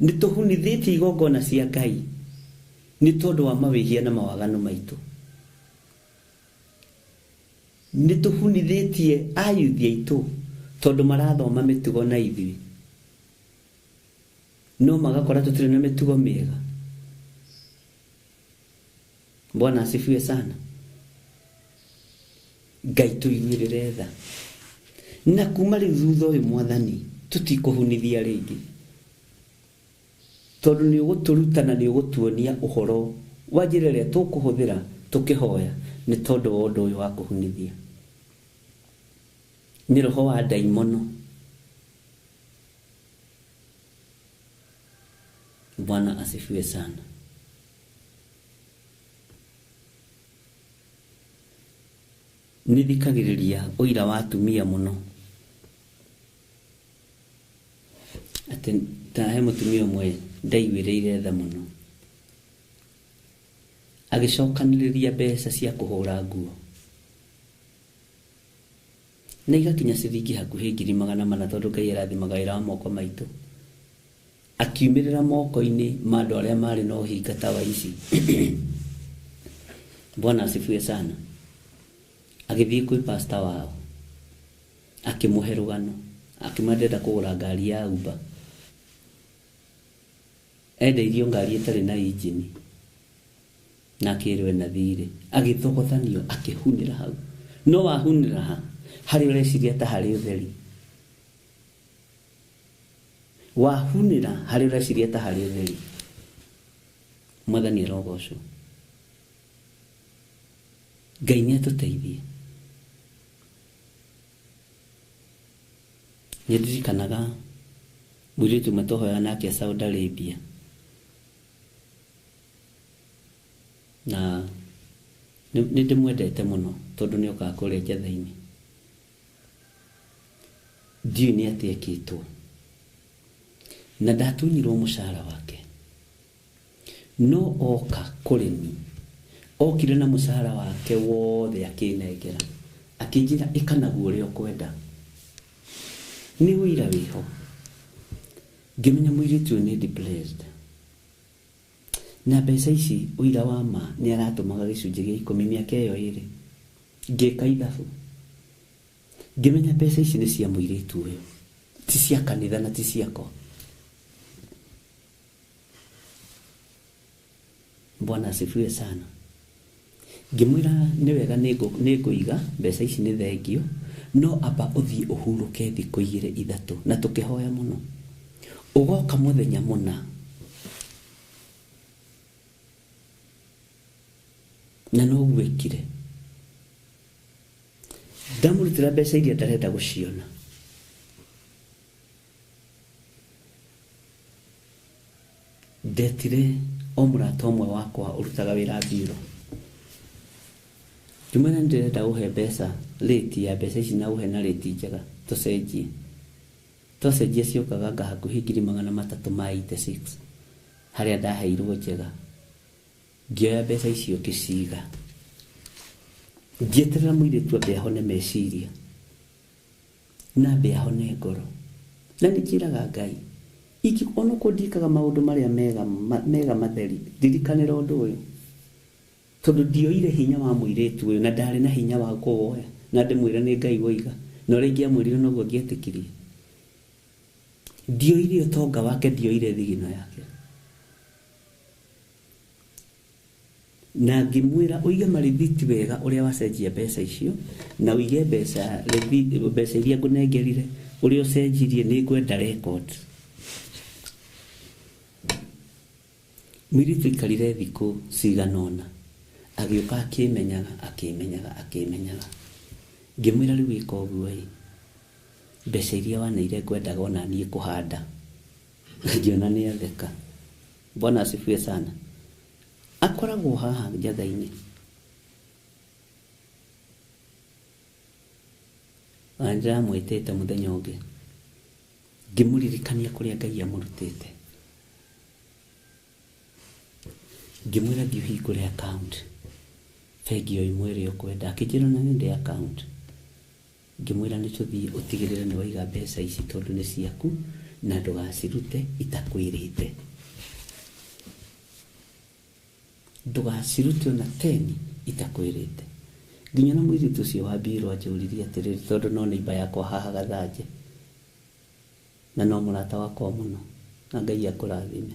Nĩ tũhunithĩtie igongona cia Ngai nĩ tondũ wa mawĩhia na mawaganu maitũ. Nĩ tũhunithĩtie ayuthi aitũ tondũ marathoma mĩtugo na ithuĩ, no magakora tũtirĩ na mĩtugo mĩega. Bwana asifiwe sana. Ngai tũiguĩrĩre tha, na kuma rĩu thutha ũyũ Mwathani tũtikũhunithia rĩngĩ, tondũ nĩ ũgũtũruta na nĩ ũgũtuonia ũhoro wa njĩra ĩrĩa tũkũhũthĩra tũkĩhoya nĩ tondũ wa ũndũ ũyũ wa kũhunithia. Nĩ roho wa ndaimono. Bwana asifiwe sana. Nĩ thikagĩrĩria ũira wa atumia mũno, atĩ ta he mũtumia ũmwe ndaiguĩrĩire tha mũno, agĩcokanĩrĩria mbeca cia kũhũra nguo na igakinya ciringi hakuhĩ 400,000, tondũ Ngai arathimaga wĩra wa moko maitũ. Akiumĩrĩra moko-inĩ ma andũ arĩa marĩ na ũhinga ta wa ici. Bwana asifiwe sana. Agĩthiĩ kwĩ pastor wao, akĩmũhe rũgano, akĩmwĩra ndĩrenda kũgũra ngari ya Uber. Endeirio ngari ĩtarĩ na injini na akĩrwo ena thirĩ. Agĩthogothanio, akĩhunĩra hau. No wahunĩra ha harĩa ũreciria ta harĩ ũtheri, wahunĩra harĩa ũreciria ta harĩ ũtheri. Mwathani arogocwo. Ngai nĩ atũteithie. Nĩ ndirikanaga mũirĩtu ũmwe twahoyaga nake Saudi Arabia, na nĩ ndĩmwendete mũno tondũ nĩ okaga kũrĩa Njetha-inĩ. Ndiũĩ nĩ atĩa ekĩtwo, na ndatunyirwo mũcara wake, no oka kũrĩ ni, okire na mũcara wake wothe akĩnengera, akĩnjĩra ĩka naguo ũrĩa ũkwenda. Nĩ ũira wĩho. Ngĩmenya mũirĩtu ũyũ nĩ depressed, na mbeca ici ũira wa ma nĩ aratũmaga gĩcunjĩ gĩa 10 mĩaka ĩyo ĩrĩ. Ngĩka ithabu, ngĩmenya mbeca ici nĩ cia mũirĩtu ũyũ, ti cia kanitha na ti ciakwa. Bwana asifiwe sana. Ngĩmwĩra nĩ wega nĩ ngũiga mbeca ici, nĩ thengio, no amba ũthiĩ ũhurũke thikũ 2 3, na tũkĩhoya mũno. Ũgoka mũthenya mũna na noguo ekire. Ndamũrutĩra mbeca iria ndarenda gũciona. Ndetire o mũrata ũmwe wakwa ũrutaga wĩra mbiro, ngĩmwĩra nĩndĩrenda ũhe mbeca, rĩti ya mbeca ici, na ũhe na rĩti njega tũcenjie. Twacenjia ciokaga nga hakuhĩ 386,000 harĩa ndaheirwo njega. Ngĩoya mbeca icio ngĩciga, ngĩeterera mũirĩtu ambe ahone meciria na ambe ahone ngoro. Na nĩ njĩraga Ngai, onokorwo ndikaga maũndũ marĩa mega, mega matheri, ndirikanĩra ũndũ ũyũ, tondũ ndioire hinya wa mũirĩtu ũyũ na ndarĩ na hinya wa kũwoya, na ndĩmwĩre nĩ Ngai woiga, na ũrĩa ingĩamwĩrire noguo angĩetĩkirie. Ndioire ũtonga wake, ndioire thigino yake. Na ngĩmwĩra ũige marithiti wega ũrĩa wacenjia mbeca icio, na ũige mbeca iria ngũnengerire, ũrĩa ũcenjirie, nĩ ngwenda record. Mũirĩtu aikarire thikũ cigana ũna, agĩũka akĩmenyaga, akĩmenyaga, akĩmenyaga. Ngĩmwĩra rĩu ĩka ũguo ĩ, mbeca iria waneire ngwendaga ona niĩ kũhanda. Ngĩona nĩ atheka. Bwana asifiwe sana. Akoragwo haha Njetha-inĩ. Na ndĩramwĩtĩte mũthenya ũngĩ, ngĩmũririkania kũrĩa Ngai amũrutĩte. Ngĩmwĩra thiĩ ũhingũre account bengi o ĩmwe ĩrĩa ũkwenda. Akĩnjĩra ona nĩ ndĩ account. Ngĩmwĩra nĩ tũthiĩ ũtigĩrĩre nĩ waiga mbeca ici tondũ nĩ ciaku, na ndũgacirute itakwĩrĩte. Ndũgacirute ona teni itakwĩrĩte. Nginya na mũirĩtu ũcio wa mbirũ anjũririe atĩrĩrĩ, tondũ no neighbor yakwa haha Gathanje, na no mũrata wakwa mũno, na Ngai akũrathime.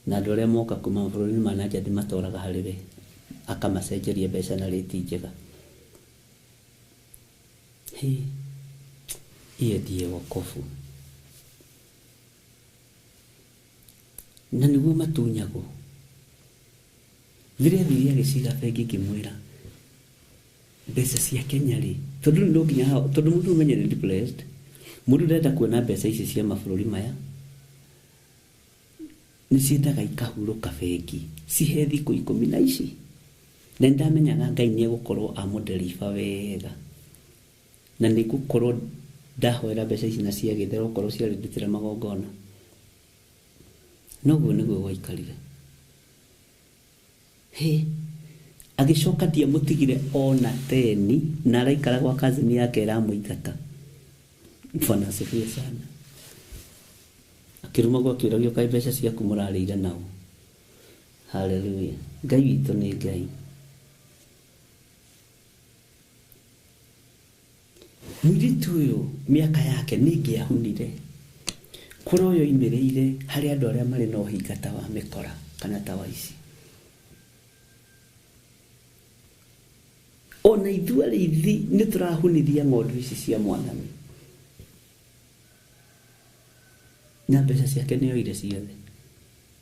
Na andũ arĩa moka kuma mabũrũri ma na nja ndĩmatwaraga harĩ we, akamacenjeria mbeca na rĩti njega. Hĩ, hiyo ndiye wokovu. Na nĩguo matunyagwo. Rĩrĩa athire agĩciga bengi ngĩmwĩra mbeca cia Kenya rĩ, tondũ no nginya tondũ mũndũ ũmenye nĩ depressed, mũndũ ndarenda kuona mbeca ici cia mabũrũri maya, nĩ ciendaga ikahurũka bengi cihe thikũ ikũmi na ici. Na nĩndamenyaga Ngai nĩ egũkorwo amũdeliver wega, na nĩ ngũkorwo ndahoera mbeca ici na ciagĩthera okorwo ciarĩ ndutĩre magongona. Noguo nĩguo gwaikarire. Hĩ, agĩcoka ndiamũtigire ona teni, na araikara gwa cousin yake ĩramũingata. Bwana asifiwe sana. Akĩrumagwo akĩũragio kaĩ mbeca ciaku mũrarĩire nao. Haleluya. Ngai witũ nĩ Ngai. Mũirĩtu ũyũ mĩaka yake nĩ ĩngĩahunire kũrĩa ũyũ oimĩrĩire harĩ andũ arĩa marĩ na ũhinga ta wa mĩkora kana ta wa ici. Ona ithuĩ arĩithi nĩ tũrahunithia ng'ondu ici cia Mwathani. Na mbeca ciake nĩ oire ciothe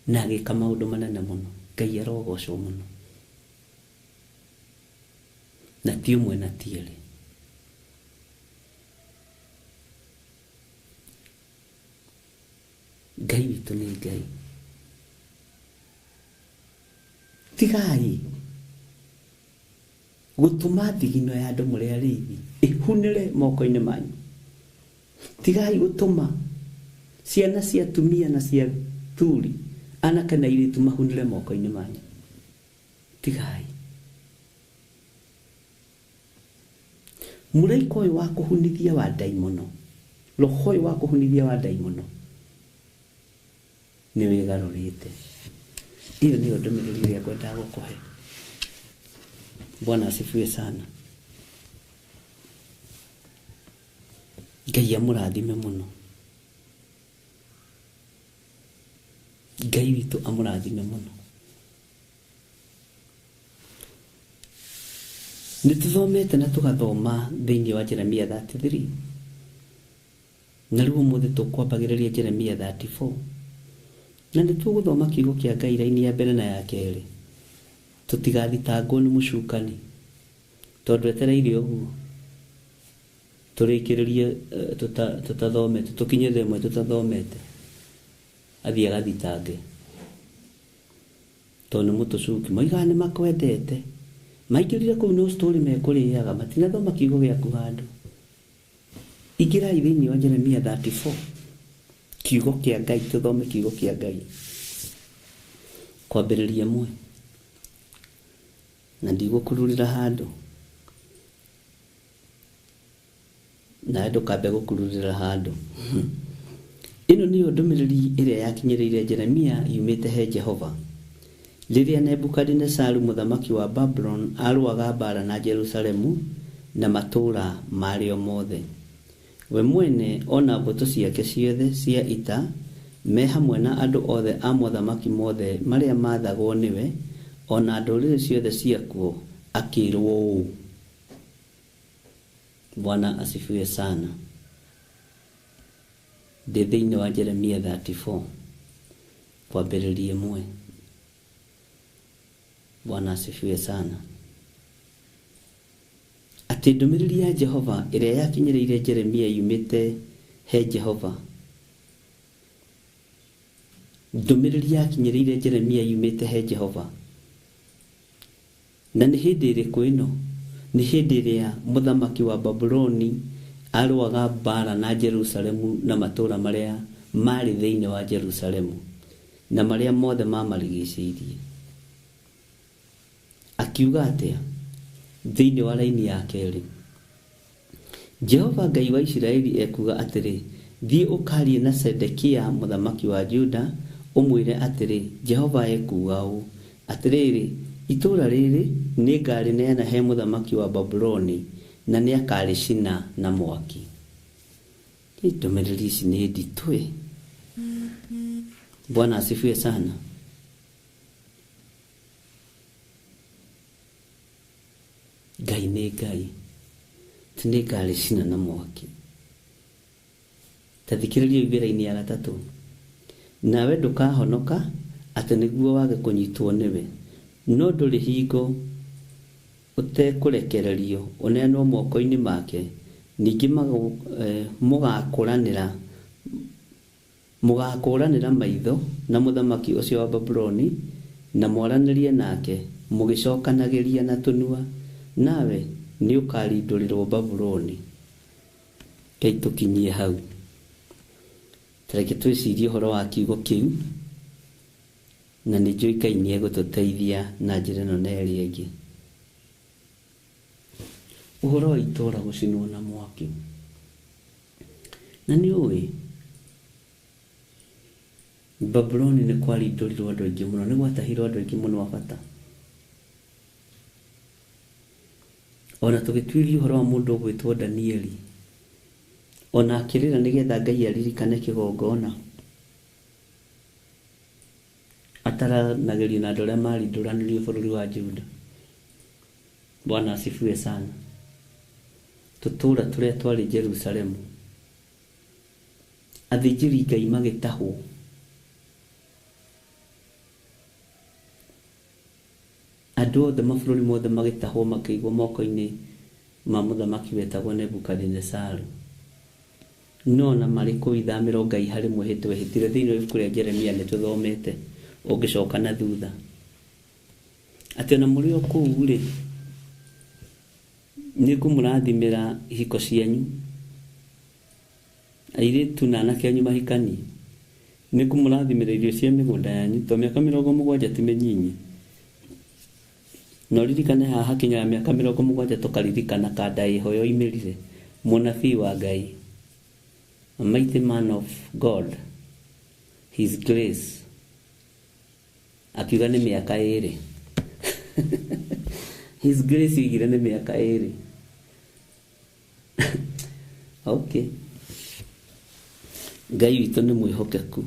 na agĩka maũndũ manene mũno. Ngai arogocwo mũno. Na ti ũmwe na ti erĩ. Ngai witũ nĩ Ngai. Tigai gũtũma thigino ya andũ mũrĩ arĩithi ĩhunĩre moko-inĩ manyu. Tigai gũtũma ciana cia atumia na cia thuri, anake na airĩtu mahunĩre moko-inĩ manyu. Tigai. Mũraika ũyũ wa kũhunithia wa ndaimono, roho ũyũ wa kũhunithia wa ndaimono nĩ wĩgarũrĩte. Ĩyo nĩyo ndũmĩrĩri ĩrĩa ngwendaga gũkũhe. Bwana asifiwe sana. Ngai amũrathime mũno. Ngai witũ amũrathime mũno. Nĩ tũthomete na tũgathoma thĩinĩ wa Jeremia 33. Na rĩu ũmũthĩ tũkwambagĩrĩria Jeremia 34. Na nĩ tũgũthoma kiugo kĩa Ngai raini ya mbere na ya kerĩ. Tũtigathitangwo nĩ mũcukani, tondũ etereire ũguo tũrĩkĩrĩrie tũtathomete, tũkinyĩre ĩmwe tũtathomete, athiĩ agathitange tondũ nĩ mũtũcuki. Moigaga nĩ makwendete, maingĩrire kũu no story mekũrĩaga, matinathoma kiugo gĩaku handũ. Ingĩrai thĩinĩ wa Jeremia 34, kiugo kĩa Ngai, tũthome kiugo kĩa Ngai kwambĩrĩria ĩmwe, na ndigũkururĩra handũ, nawe ndũkambe gũkururĩra handũ. Ĩno nĩyo ndũmĩrĩri ĩrĩa yakinyĩrĩire Jeremia yumĩte he Jehova rĩrĩa Nebukadinesaru mũthamaki wa Babuloni arũaga mbaara na Jerusalemu na matũũra marĩo mothe. We mwene ona mbũtũ ciake ciothe cia ita me hamwe na andũ othe a mothamaki mothe marĩa maathagwo nĩwe, ona ndũrĩrĩ ciothe ciakuo, akĩĩrwo ũũ. Bwana asifiwe sana. Ndĩ thĩinĩ wa Jeremia 34 kwambĩrĩria ĩmwe. Bwana asifiwe sana. Atĩ ndũmĩrĩri ya Jehova ĩrĩa yakinyĩrĩire Jeremia yumĩte he Jehova. Ndũmĩrĩri yakinyĩrĩire Jeremia yumĩte he Jehova. Na nĩ hĩndĩ ĩrĩkũ ĩno? Nĩ hĩndĩ ĩrĩa mũthamaki wa Babuloni arũaga mbaara na Jerusalemu na matũũra marĩa marĩ thĩinĩ wa Jerusalemu na marĩa mothe mamarigicĩirie. Akiuga atĩa? Thĩinĩ wa raini ya kerĩ, Jehova Ngai wa Isiraeli ekuuga atĩrĩ, Thiĩ ũkarie na Zedekia mũthamaki wa Juda, ũmwĩre atĩrĩ, Jehova ekuuga ũũ, Atĩrĩrĩ, itũũra rĩrĩ nĩngarĩneana he mũthamaki wa Babuloni, na nĩakarĩcina na mwaki. Ndũmĩrĩri ici nĩ nditũ ĩ. Bwana asifiwe sana. Ngai nĩ Ngai, ti nĩngarĩcina na mwaki. Ta thikĩrĩria ũiguĩra-inĩ ya gatatũ. Nawe ndũkahonoka atĩ nĩguo wage kũnyitwo nĩwe, no ndũrĩ hingo ũtekũrekererio ũneanwo moko-inĩ make, ningĩ mũgakũranĩra maitho na mũthamaki ũcio wa Babuloni, na mwaranĩrie nake mũgĩcokanagĩria na tũnua, nawe nĩũkarindũrĩrũo Babuloni. Ngai tũkinyie hau. Tareke twĩcirie ũhoro wa kiugo kĩu, na nĩ njũĩ Ngai nĩ egũtũteithia na njĩra ĩno na ĩrĩa ĩngĩ. Ũhoro wa itũũra gũcinwo na mwaki. Na nĩ ũĩ Babuloni nĩ kwarindũrirwo andũ aingĩ mũno, nĩ gwatahirwo andũ aingĩ mũno a bata. Ona tũgĩtuĩria ũhoro wa mũndũ ũgwĩtwo Danieli, ona akĩrĩra nĩgetha Ngai aririkane kĩgongona, ataranagĩrio na andũ arĩa marindũranirio bũrũri wa Juda. Bwana asifiwe sana. Tũtũũra tũrĩa twarĩ Jerusalemu, athĩnjĩri Ngai magĩtahwo, andũ othe mabũrũri mothe magĩtahwo makĩigwo moko-inĩ ma mũthamaki wetagwo Nebukadinesaru. No na marĩ kũu ithamĩro Ngai harĩ mwĩhĩtwa ehĩtire thĩinĩ wa ibuku rĩa Jeremia nĩ tũthomete ũngĩcoka na thutha, atĩ ona mũrĩ o kũu rĩ, nĩngũmũrathimĩra ihiko cianyu, airĩtu na anake anyu mahikanie, nĩngũmũrathimĩra irio cia mĩgũnda yanyu, to mĩaka 70 ti mĩnyinyi. Na ũririkane haha hakinyaga mĩaka 70 tũkaririkana kanda ĩho yoimĩrire, mũnabii wa Ngai, a mighty man of God, His Grace, akiuga nĩ mĩaka 2. His Grace oigire nĩ mĩaka 2. Okay. Ngai witũ nĩ mwĩhokeku.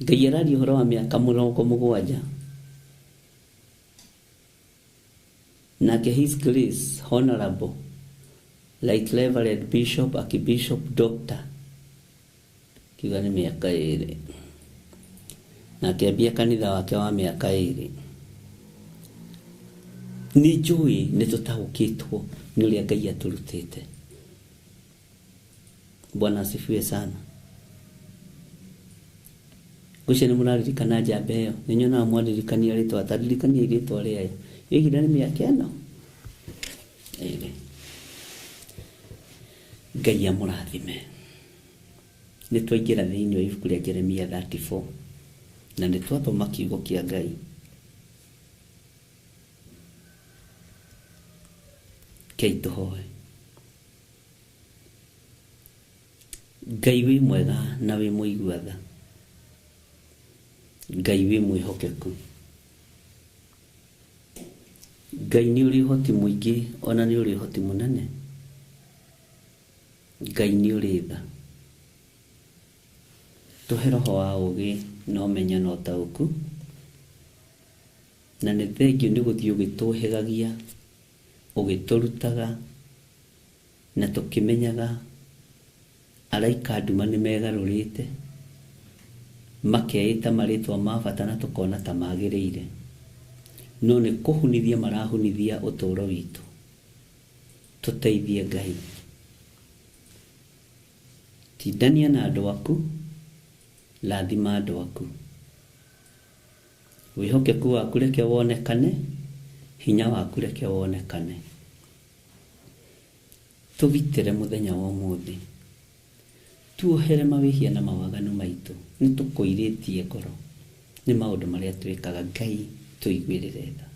Ngai araria ũhoro wa mĩaka 70. Nake His Grace Honorable Right Reverend Bishop Archbishop Doctor kiuga nĩ mĩaka 2. Na akĩambia kanitha wake wa mĩaka 2. Nĩ njũĩ nĩ tũtaũkĩtwo nĩ ũrĩa Ngai atũrutĩte. Bwana asifiwe sana. Ngwĩciria nĩ mũraririkana njamba ĩyo, nĩ nyonaga mwaririkania rĩtwa, ta ririkania rĩtwa rĩayo. Ĩgire nĩ mĩaka ĩno 2. Ngai amũrathime. Nĩ twaingĩra thĩinĩ wa ibuku rĩa Jeremia 34 na nĩ twathoma kiugo kĩa Ngai. Ngai tũhoe. Ngai wĩ mwega na wĩ mũigua tha. Ngai wĩ mwĩhokeku. Ngai nĩ ũrĩ ũhoti mũingĩ ona nĩ ũrĩ ũhoti mũnene. Ngai nĩ ũrĩ tha. Tũhe roho wa ũũgĩ na ũmenyo na ũtaũku, na nĩ thengio nĩ gũthiĩ ũgĩtũhĩgagia, ũgĩtũrutaga, na tũkĩmenyaga araika nduma nĩ megarũrĩte, makeĩta marĩtwa ma bata na tũkona ta magĩrĩire, no nĩ kũhunithia marahunithia ũtũũro witũ. Tũteithie Ngai. Tindania na andũ aku, rathima andũ aku. Wĩhokeku waku reke wonekane, hinya waku reke wonekane. Tũgitĩre mũthenya wa ũmũthĩ. Tuohere mawĩhia na mawaganu maitũ, nĩ tũkũirĩtie ngoro nĩ maũndũ marĩa twĩkaga. Ngai tũiguĩrĩre tha.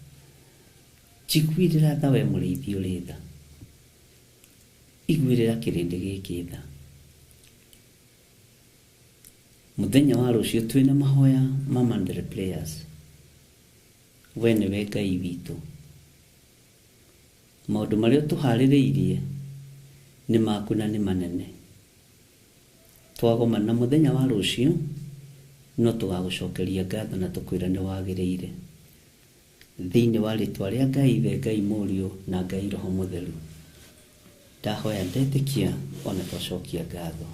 Njiguĩrĩra tha we mũrĩithi ũrĩ tha. Iguĩrĩra kĩrĩndĩ gĩkĩ tha. Mũthenya wa rũciũ twĩna mahoya ma Monthly Prayers. We nĩwe Ngai witũ. Maũndũ marĩa ũtũharĩrĩirie nĩ maku na nĩ manene. Twagomana mũthenya wa rũciũ no tũgagũcokeria ngatho na tũkwĩra nĩ wagĩrĩire. Thĩinĩ wa rĩtwa rĩa Ngai Ithe, Ngai Mũriũ na Ngai Roho Mũtheru. Ndahoya ndetĩkia ona twacokia ngatho.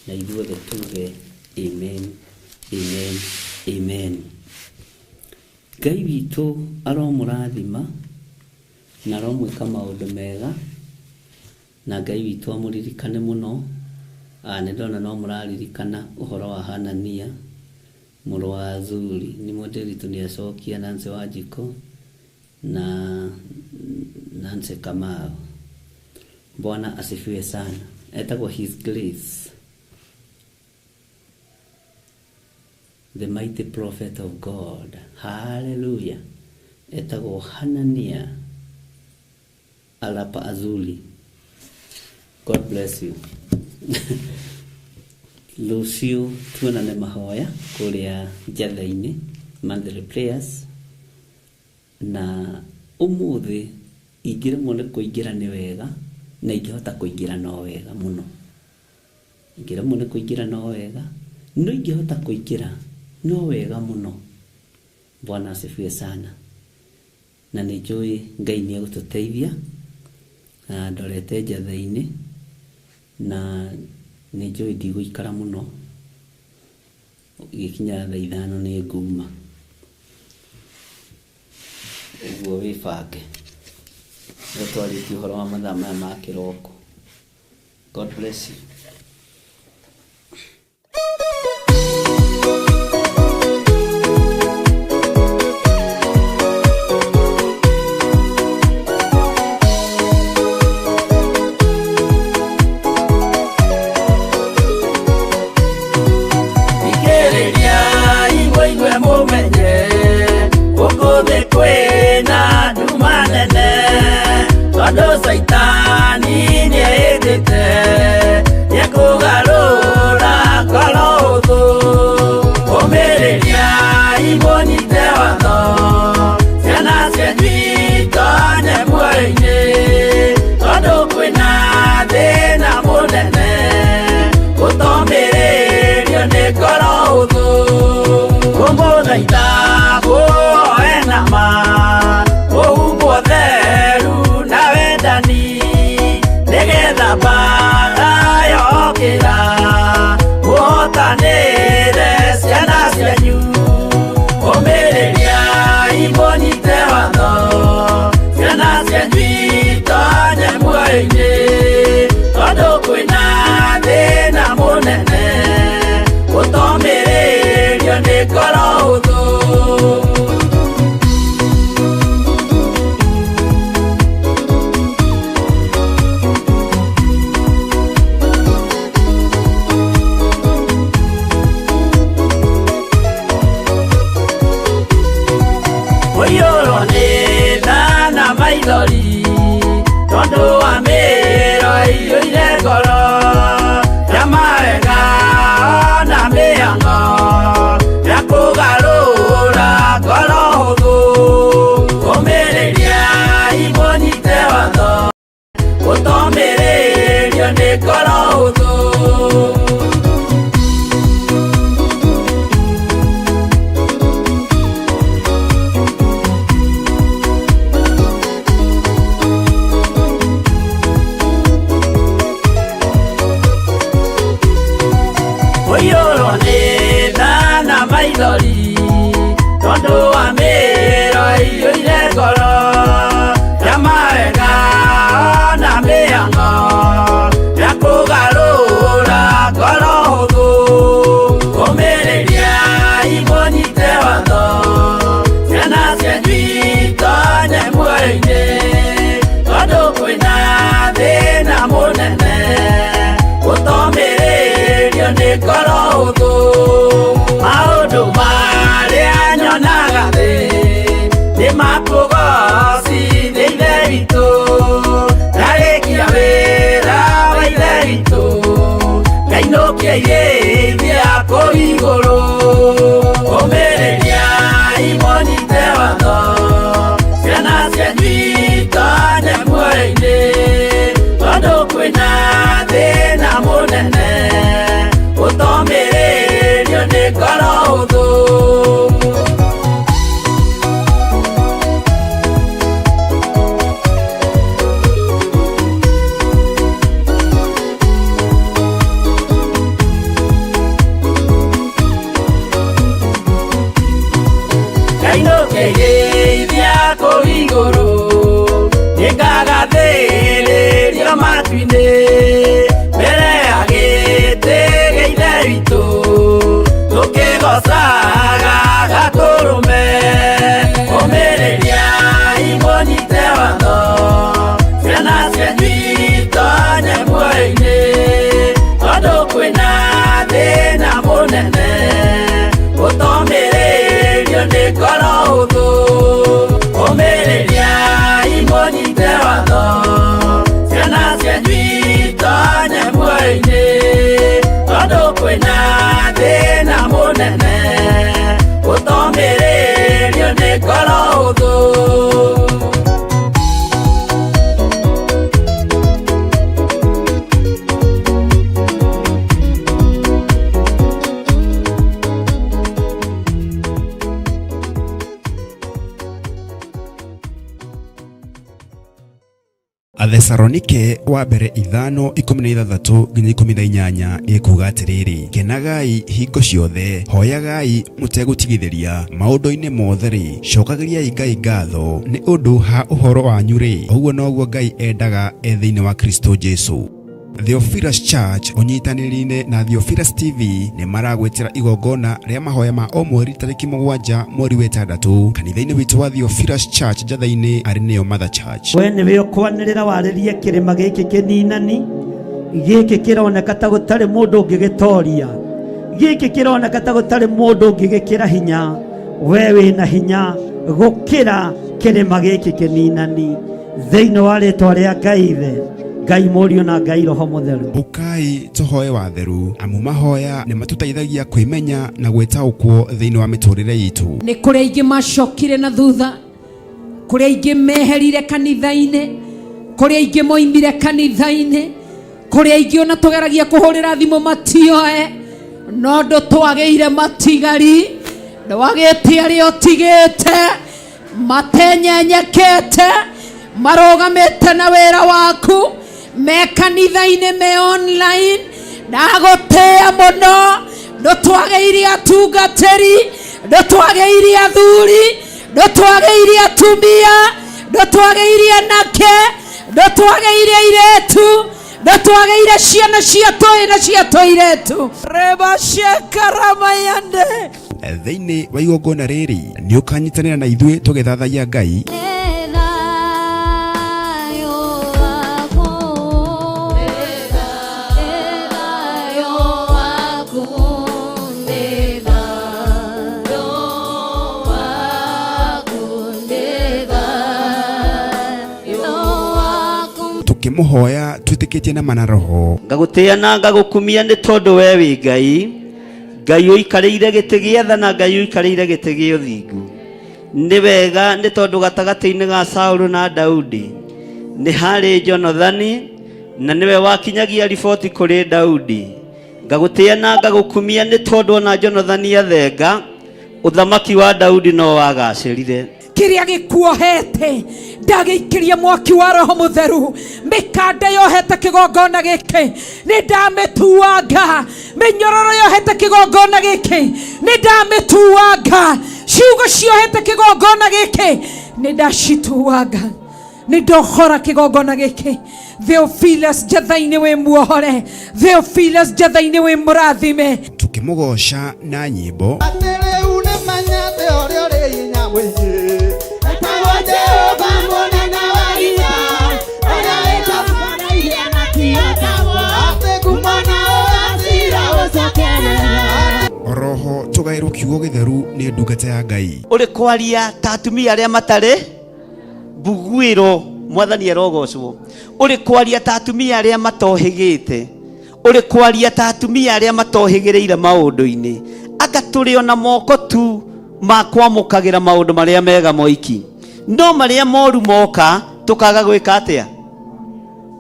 Na ithuothe tuge amen, amen, amen. Ngai witũ aromũrathima na aromwĩka maũndũ mega na Ngai witũ amũririkane mũno. Nĩ ndona no mũraririkana ũhoro wa Hanania mũrũ wa Azuri. Nĩ Nderitu nĩ acokia Nancy Wanjikũ na Nancy Kamau. Bwana asifiwe sana. Etagwo His Grace, the mighty prophet of God. Hallelujah. Etagwo Hanania Arapa Azuli. God bless you. Rũciũ tuonane mahoya kũrĩa Njatha-inĩ monthly prayers na ũmũthĩ ingĩremwo nĩ kũingĩra nĩ wega na ingĩhota kũingĩra no wega mũno. Ingĩremwo nĩ kũingĩra no wega no ingĩhota kũingĩra no wega mũno. Bwana asifiwe sana. Na nĩ njũĩ Ngai nĩ egũtũteithia. Na ndorete Njatha-inĩ na nĩ njũĩ ndigũikara mũno, gĩkinya thaa ithano nĩ nguma. Ũguo wĩbange. Nĩguo twarĩtie ũhoro wa mathaa maya ma kĩroko. God bless you. Thikĩrĩria mũigue mũmenye gũkũ thĩ kwĩna nduma nene tondũ Caitani nĩehĩtĩte nĩekũgarũra ngoro hũthũ. Ũmĩrĩria mũnyite watho ciana cianyu itonye muoyo-inĩ tondũ kwĩna thĩna mũnene gũtomĩrĩrio nĩ ngoro hũthũ. Kũmũthaitha mũhoe na ma mũhumbwo theru na wendani nĩgetha mbaara yokĩra mũhotanĩre ciana cianyu. Ũmĩrĩria mũnyite watho ciana cianyu itonye muoyo-inĩ tondũ kwĩna thĩna mũnene gũtomĩrĩrio nĩ ngoro hũthũ. Mũiyũrwo nĩ tha na maithori tondũ wa mĩĩro ĩiyũire ngoro ya mawega na mĩhang'o ya kũgarũra ngoro hũthũ. Ũmĩrĩria mũnyite watho gũtomĩrĩrio nĩ ngoro hũthũ. Mũiyũrwo nĩ tha na maithori tondũ wa mĩĩro ĩiyũire ngoro ya mawega na mĩhang'o ya kũgarũra ngoro hũthũ. Ũmĩrĩria mũnyite watho ciana cianyu itonye muoyo-inĩ tondũ kwĩna thĩna mũnene gũtomĩrĩrio nĩ ngoro hũthũ. Maũndũ marĩa nyonaga thĩ nĩ makũgocithia Ithe witũ ndarĩkia wĩra wa Ithe witũ ngainũkia Kainũkĩirĩithia kũu igũrũ ũmĩrĩriai mũnyite watho ciana cianyu itonye muoyo-inĩ tondũ kwĩna thĩna mũnene ũtomĩrĩrio nĩ ngoro hũthũ. Kainũkĩirĩithia kũu igũrũ nĩngagathĩrĩrio matu-inĩ mbere ya gĩtĩ gĩa Ithe witũ tũkĩgocaga Gatũrũme ũmĩrĩriai mũnyite watho ciana cianyu itonye muoyo-inĩ tondũ kwĩna thĩna mũnene ũtomĩrĩrio nĩ ngoro hũthũ ũmĩrĩriai mũnyite watho ciana cianyu itonye muoyo-inĩ tondũ kwĩna thĩna mũnene ũtomĩrĩrio nĩ ngoro hũthũ. Athesalonike wa mbere 5:16 nginya 18 ĩkuuga atĩrĩrĩ, kenagai hingo ciothe, hoyagai mũtegũtigithĩria, maũndũ-inĩ mothe-rĩ, cokagĩriai Ngai ngatho nĩ ũndũ ha ũhoro wanyu-rĩ, ũguo noguo Ngai endaga e thĩinĩ wa Kristo Jesu. Theophilus Church ũnyitanĩri-inĩ na Theophilus TV nĩ maragwĩtĩra igongona rĩa mahoya ma o mweri tarĩki 7 mweri wa 6 kanitha-inĩ witũ wa Theophilus Church Njatha-inĩ arĩ nĩyo Mother Church. We nĩwe ũkwanĩrĩra warĩrie kĩrĩma gĩkĩ kĩninani, gĩkĩ kĩroneka ta gũtarĩ mũndũ ũngĩgĩtoria, gĩkĩ kĩroneka ta gũtarĩ mũndũ ũngĩgĩkĩra hinya. We wĩna hinya gũkĩra kĩrĩma gĩkĩ kĩninani, thĩinĩ wa rĩtwa rĩa Ngai Ithe, Ngai Mũriũ na Ngai Roho Mũtheru. Ũkai tũhoe watheru, amu mahoya nĩ matũteithagia kwĩmenya na gwĩtaũkwo thĩinĩ wa mĩtũrĩre itũ. Nĩ kũrĩ aingĩ macokire na thutha, kũrĩ aingĩ meherire kanitha-inĩ, kũrĩ aingĩ moimire kanitha-inĩ, kũrĩ aingĩ ona tũgeragia kũhũrĩra thimũ matioe, no ndũtwagĩire matigari, ndwagĩte arĩa ũtigĩte matenyenyekete, marũgamĩte na wĩra waku, me kanitha-inĩ, me online. Ndagũtĩĩa mũno, ndũtwagĩire atungatĩri, ndũtwagĩire athuri, ndũtwagĩire atumia, ndũtwagĩire anake, ndũtwagĩire airĩtu, ndũtwagĩire ciana cia tũĩ na cia tũirĩtu. Rebashekaramayande. Thĩinĩ wa igongona rĩrĩ nĩ ũkanyitanĩra na ithuĩ tũgĩthathaiya Ngai, tũkĩmũhoya twĩtĩkĩtie na mana roho. Ngagũtĩĩa na ngagũkumia nĩ tondũ we wĩ Ngai, Ngai ũikarĩire gĩtĩ gĩa tha na Ngai ũikarĩire gĩtĩ gĩa ũthingu. Nĩ wega nĩ tondũ gatagatĩ-inĩ ga Saũlũ na Daudi nĩ harĩ Jonathani, na nĩwe wakinyagia riboti kũrĩ Daudi. Ngagũtĩĩa na ngagũkumia nĩ tondũ ona Jonathani athenga, ũthamaki wa Daudi no wagacĩrire. Kĩrĩa gĩkuohete ndagĩikĩria mwaki wa Roho Mũtheru, mĩkanda yohete kĩgongona gĩkĩ nĩ ndamĩtuanga, mĩnyororo yohete kĩgongona gĩkĩ nĩ ndamĩtuanga, ciugo ciohete kĩgongona gĩkĩ nĩ ndacituanga, nĩ ndohora kĩgongona gĩkĩ. Theophilus Njatha-inĩ wĩ muohore, Theophilus Njatha-inĩ wĩ mũrathime. Tũkĩmũgoca na nyĩmbo. Atĩ rĩu nĩ menyete ũrĩa ũrĩ hinya mũingĩ, etagwo Jehova mũnene wa ita, ũrĩa wĩtambaraire na kĩotagwo, atĩ ngumo na ũgacira ũcokerera. Oroho tũgaĩrwo kiugo gĩtheru nĩ ndungata ya Ngai. Ũrĩ kwaria ta atumia arĩa matarĩ mbuguĩro, mwathani arogocwo. Ũrĩ kwaria ta atumia arĩa matohĩgĩte, Ũrĩ kwaria ta atumia arĩa matohĩgĩrĩire maũndũ-inĩ. Anga tũrĩ o na moko tu ma kwamũkagĩra maũndũ marĩa mega moiki, no marĩa moru moka tũkaga gwĩka atĩa?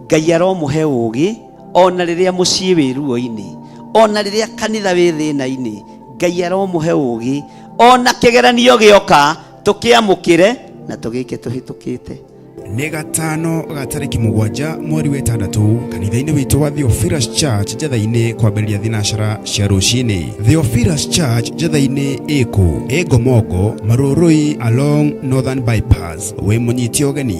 Ngai aromũhe ũũgĩ ona rĩrĩa mũciĩ wĩ ruo-inĩ, ona rĩrĩa kanitha wĩ thĩna-inĩ. Ngai aromũhe ũũgĩ ona kĩgeranio gĩoka tũkĩamũkĩre na tũgĩke tũhĩtũkĩte. Nĩ gatano ga tarĩki 7 mweri wa 6 kanitha-inĩ witũ wa Theophilus Church Njetha-inĩ kwambĩrĩria thinacara cia rũcinĩ. Theophilus Church Njetha-inĩ ĩkũ? Ĩ Ngomongo, Marũrũi along Northern Bypass. Wĩ mũnyite ũgeni.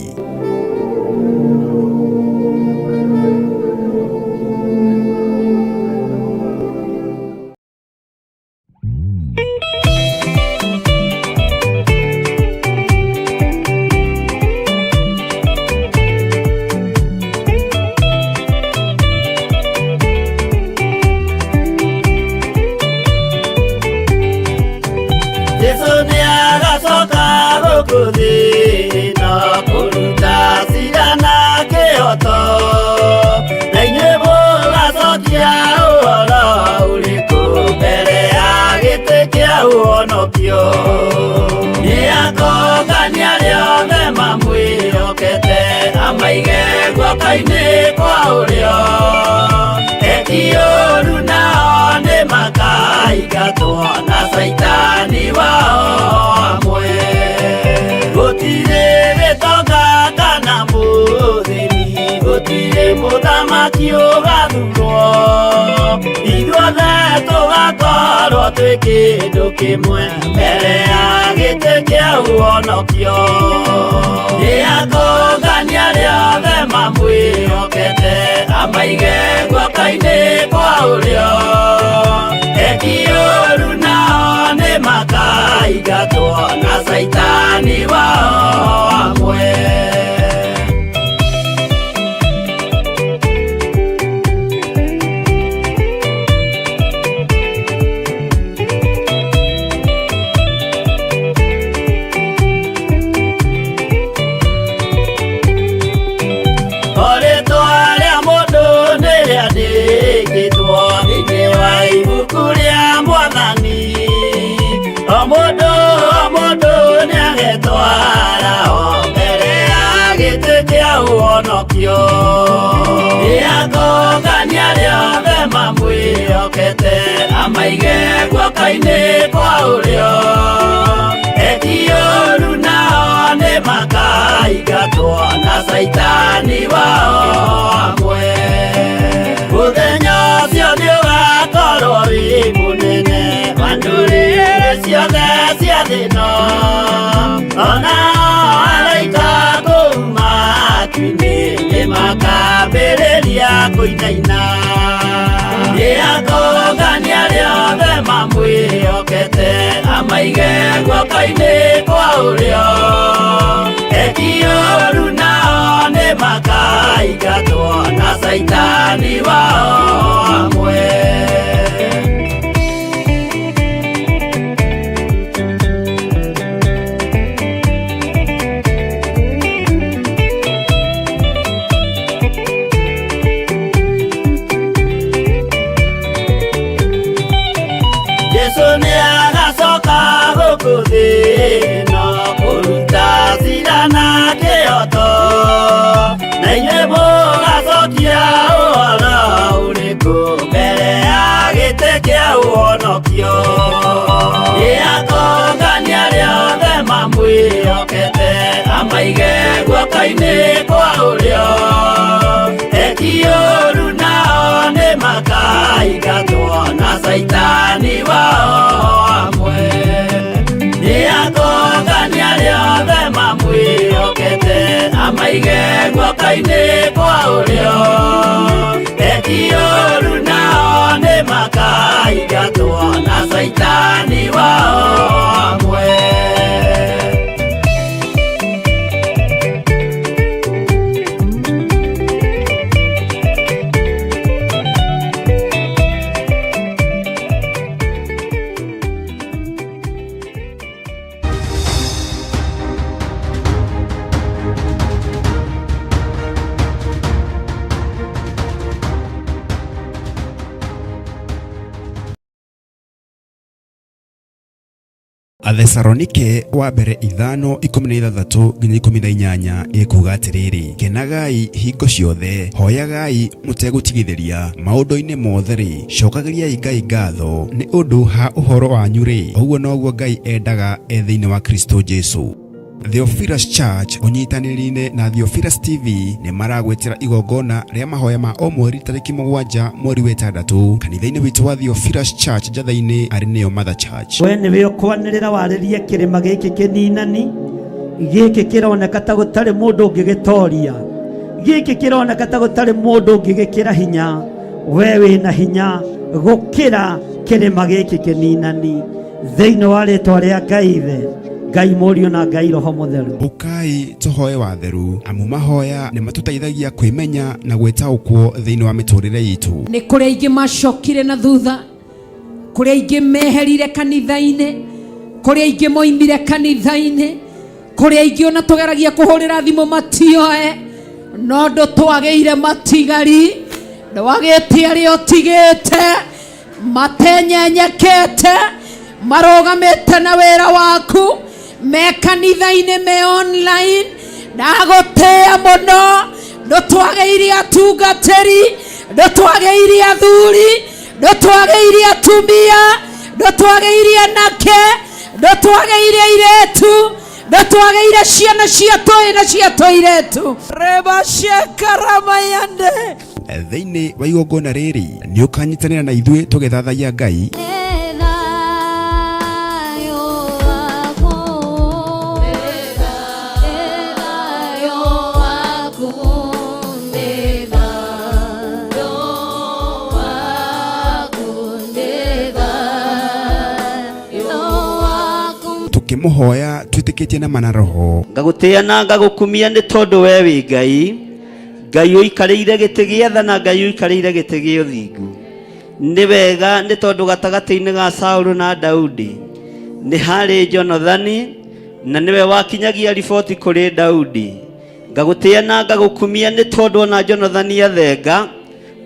Jesu nĩ agacoka gũkũ thĩ ĩno kũruta cira na kĩhoto, na inyuĩ mũgacokia ũhoro ũrĩkũ mbere ya gĩtĩ kĩa ũhonokio? Nĩ akongania arĩa othe mamwĩhokete, amaige guoko-inĩ kwa ũrĩo. Eki ũũru nao nĩ makaingatwo na caitani wao amwe. Gũtirĩ gĩtonga kana mũthĩni, gũtirĩ mũthamaki ũgathurwo, ithuothe tũgakorwo twĩ kĩndũ kĩmwe mbere ya gĩtĩ kĩa ũhonokio. Nĩ akongania arĩa othe mamwĩhokete, amaige guoko-inĩ kwa ũrĩo. Eki ũũru nao nĩ makaingatwo na caitani wao amwe. Rĩtwa rĩa mũndũ nĩ rĩandĩkĩtwo thĩinĩ wa ibuku rĩa Mwathani. O mũndũ o mũndũ nĩ agetwara o mbere ya gĩtĩ kĩa ũhonokio. Nĩ akongania arĩa othe mamwĩhokete, amaige guoko-inĩ kwa ũrĩo. Eki ũũru nao nĩ makaingatwo na caitani wao amwe. Mũthenya ũcio nĩ ũgakorwo wĩ mũnene wa ndũrĩrĩ ciothe cia thĩ ĩno, ona araika kũu matu-inĩ nĩ makambĩrĩria kũinaina. Nĩ akongania arĩa othe mamwĩhokete, amaige guoko-inĩ kwa ũrĩo. Eki ũũru nao nĩ makaingatwo na caitani wao amwe. Jesu nĩ agacoka gũkũ thĩ ĩno kũruta cira na kĩhoto, na inyuĩ mũgacokia ũhoro ũrĩkũ mbere ya gĩtĩ kĩa ũhonokio? Nĩ akongania arĩa othe mamwĩhokete, amaige guoko-inĩ kwa ũrĩo. Eki ũũru nao nĩ makaingatwo na caitani wao amwe. Nĩ akongania arĩa othe mamwĩhokete, amaige guoko-inĩ kwa ũrĩo. Eki ũũru nao nĩ makaingatwo na caitani wao amwe. Athesalonike wa mbere 5:16 nginya 18 ĩkuuga atĩrĩrĩ, kenagai hingo ciothe, hoyagai mũtegũtigithĩria, maũndũ-inĩ mothe-rĩ, cokagĩriai Ngai ngatho nĩ ũndũ ha ũhoro wanyu-rĩ, ũguo noguo Ngai endaga e thĩinĩ wa Kristo Jesu. Theophilus Church ũnyitanĩri-inĩ na Theophilus TV nĩ maragwĩtĩra igongona rĩa mahoya ma o mweri tarĩki 7 mweri wa 6 kanitha-inĩ witũ wa Theophilus Church Njatha-inĩ arĩ nĩyo Mother Church. We nĩwe ũkwanĩrĩra warĩrie kĩrĩma gĩkĩ kĩninani, gĩkĩ kĩroneka ta gũtarĩ mũndũ ũngĩgĩtoria, gĩkĩ kĩroneka ta gũtarĩ mũndũ ũngĩgĩkĩra hinya. We wĩna hinya gũkĩra kĩrĩma gĩkĩ kĩninani, thĩinĩ wa rĩtwa rĩa Ngai Ithe, Ngai Mũriũ na Ngai Roho Mũtheru. Ũkai tũhoe watheru, amu mahoya nĩ matũteithagia kwĩmenya na gwĩtaũkwo thĩinĩ wa mĩtũrĩre itũ. Nĩ kũrĩ aingĩ macokire na thutha, kũrĩ aingĩ meherire kanitha-inĩ, kũrĩ aingĩ moimire kanitha-inĩ, kũrĩ aingĩ ona tũgeragia kũhũrĩra thimũ matioe, no ndũtwagĩire matigari, ndwagĩte arĩa ũtigĩte matenyenyekete, marũgamĩte na wĩra waku, me kanitha-inĩ, me online. Ndagũtĩĩa mũno, ndũtwagĩire atungatĩri, ndũtwagĩire athuri, ndũtwagĩire atumia, ndũtwagĩire anake, ndũtwagĩire airĩtu, ndũtwagĩire ciana cia tũĩ na cia tũirĩtu. Rebashekaramayande. Thĩinĩ wa igongona rĩrĩ nĩ ũkanyitanĩra na ithuĩ tũgĩthathaiya Ngai, tũkĩmũhoya twĩtĩkĩtie na mana roho. Ngagũtĩĩa na ngagũkumia nĩ tondũ we wĩ Ngai, Ngai ũikarĩire gĩtĩ gĩa tha na Ngai ũikarĩire gĩtĩ gĩa ũthingu. Nĩ wega nĩ tondũ gatagatĩ-inĩ ga Saũlũ na Daudi nĩ harĩ Jonathani, na nĩwe wakinyagia riboti kũrĩ Daudi. Ngagũtĩĩa na ngagũkumia nĩ tondũ ona Jonathani athenga,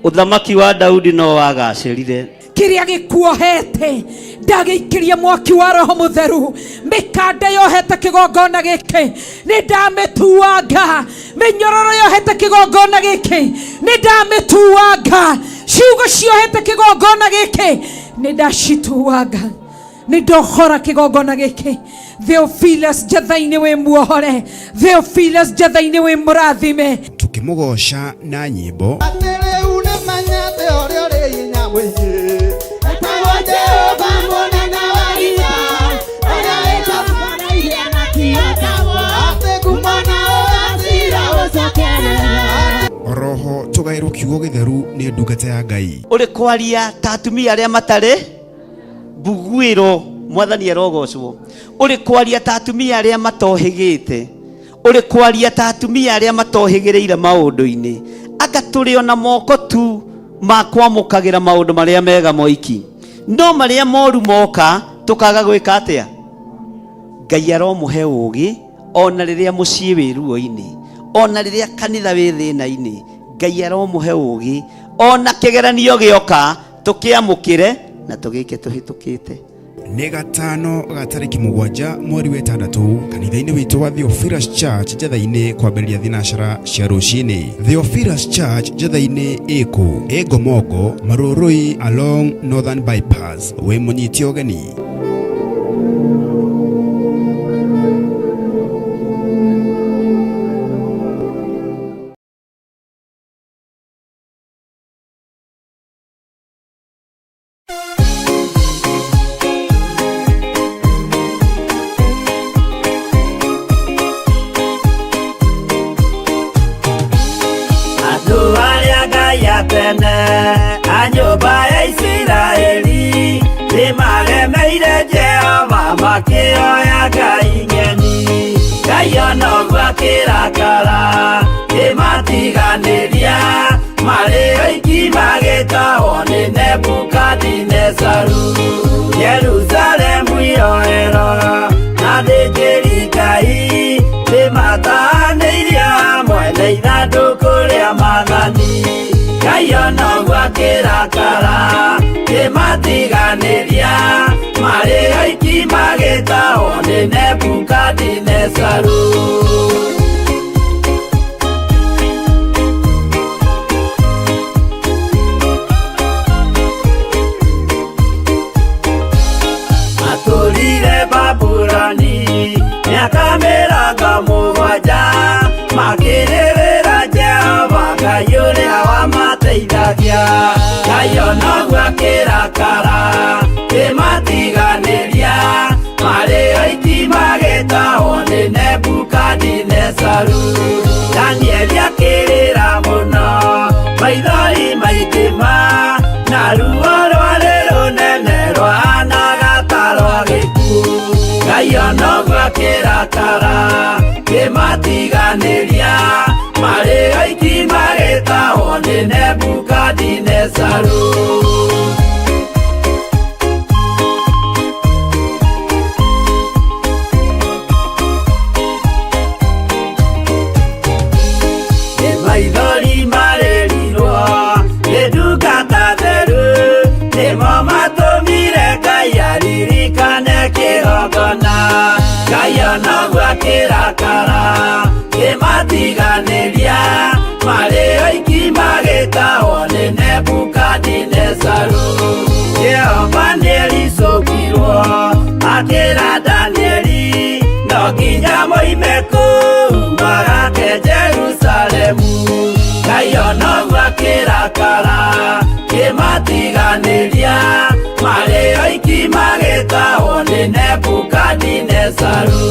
ũthamaki wa Daudi no wagacĩrire. Kĩrĩa gĩkuohete ndagĩikĩria mwaki wa Roho Mũtheru, mĩkanda yohete kĩgongona gĩkĩ nĩ ndamĩtuanga, mĩnyororo yohete kĩgongona gĩkĩ nĩ ndamĩtuanga, ciugo ciohete kĩgongona gĩkĩ nĩ ndacituanga, nĩ ndohora kĩgongona gĩkĩ. Theophilus Njatha-inĩ wĩ muohore, Theophilus Njatha-inĩ wĩ mũrathime. Tũkĩmũgoca na nyĩmbo. Atĩ rĩu nĩmenyete ũrĩa ũrĩ hinya mũingĩ, etagwo Jehova mũnene wa ita, ũrĩa wĩtagwo atĩ ngumo na ũgacĩra ũcokerera. Oroho tũgaĩrwo kiugo gĩtheru nĩ ndungata ya Ngai. Ũrĩ kwaria ta atumia arĩa matarĩ mbuguĩro, mwathani arogocwo. Ũrĩ kwaria ta atumia arĩa matohĩgĩte, ũrĩ kwaria ta atumia arĩa matohĩgĩrĩire maũndũ-inĩ, anga tũrĩ ona moko tu ma kwamũkagĩra maũndũ marĩa mega moiki, no marĩa moru moka tũkaga gwĩka atĩa? Ngai aromũhe ũũgĩ ona rĩrĩa mũciĩ wĩ ruo-inĩ, ona rĩrĩa kanitha wĩ thĩna-inĩ, Ngai aromũhe ũũgĩ ona kĩgeranio gĩoka tũkĩamũkĩre na tũgĩke tũhĩtũkĩte. Nĩ gatano ga tarĩki 7 mweri wa 6 kanitha-inĩ witũ wa Theophilus Church Njatha-inĩ kwambĩrĩria thinacara cia rũcinĩ. Theophilus Church Njatha-inĩ ĩkũ? Ĩ Ngomongo, Marũrũi along Northern Bypass. Wĩ mũnyite ũgeni. Andũ arĩa Ngai atene a nyũmba ya Isiraeli nĩmaremeire Jehova makĩoya Ngai ng'eni. Ngai ona ũguo akĩrakara kĩmatiganĩria, marĩ oiki magĩtahwo nĩ Nebukadinezaru. Jerusalemu yoerwo na athĩnjĩri Ngai nĩmatahanĩirio hamwe na ithandũkũ rĩa maathani. Ngai ona ũguo akĩrakara kĩmatiganĩria. Kĩmatiganĩria marĩ oiki magĩtahwo nĩ Nebukadinezaru. Matũrire Babuloni mĩaka 70, makĩrĩrĩra Jehova Ngai ũrĩa wamateithagia. Ngai onoguo akĩrakara, kĩmatiganĩria marĩ oiki magĩtahwo nĩ Nebukadinezaru. Danieli akĩrĩra mũno, maithori maingĩ ma, na ruo rwarĩ rũnene rwahanaga ta rwa gĩkuũ. Ngai onoguo akĩrakara, kĩmatiganĩria marĩ oiki magĩtahwo nĩ Nebukadinezaru. Nĩ maithori marĩrirwo nĩ ndungata theru, nĩmo matũmire Ngai aririkane kĩgongona. Ngai onoguo akĩrakara, kĩmatiganĩria marĩ oiki magĩtahwo nĩ Nebukadinezaru. Jehova nĩericũkirwo akĩra Danieli, no nginya moime kũu magake Jerusalemu. Ngai onoguo akĩrakara, kĩmatiganĩria marĩ oiki magĩtahwo nĩ Nebukadinezaru.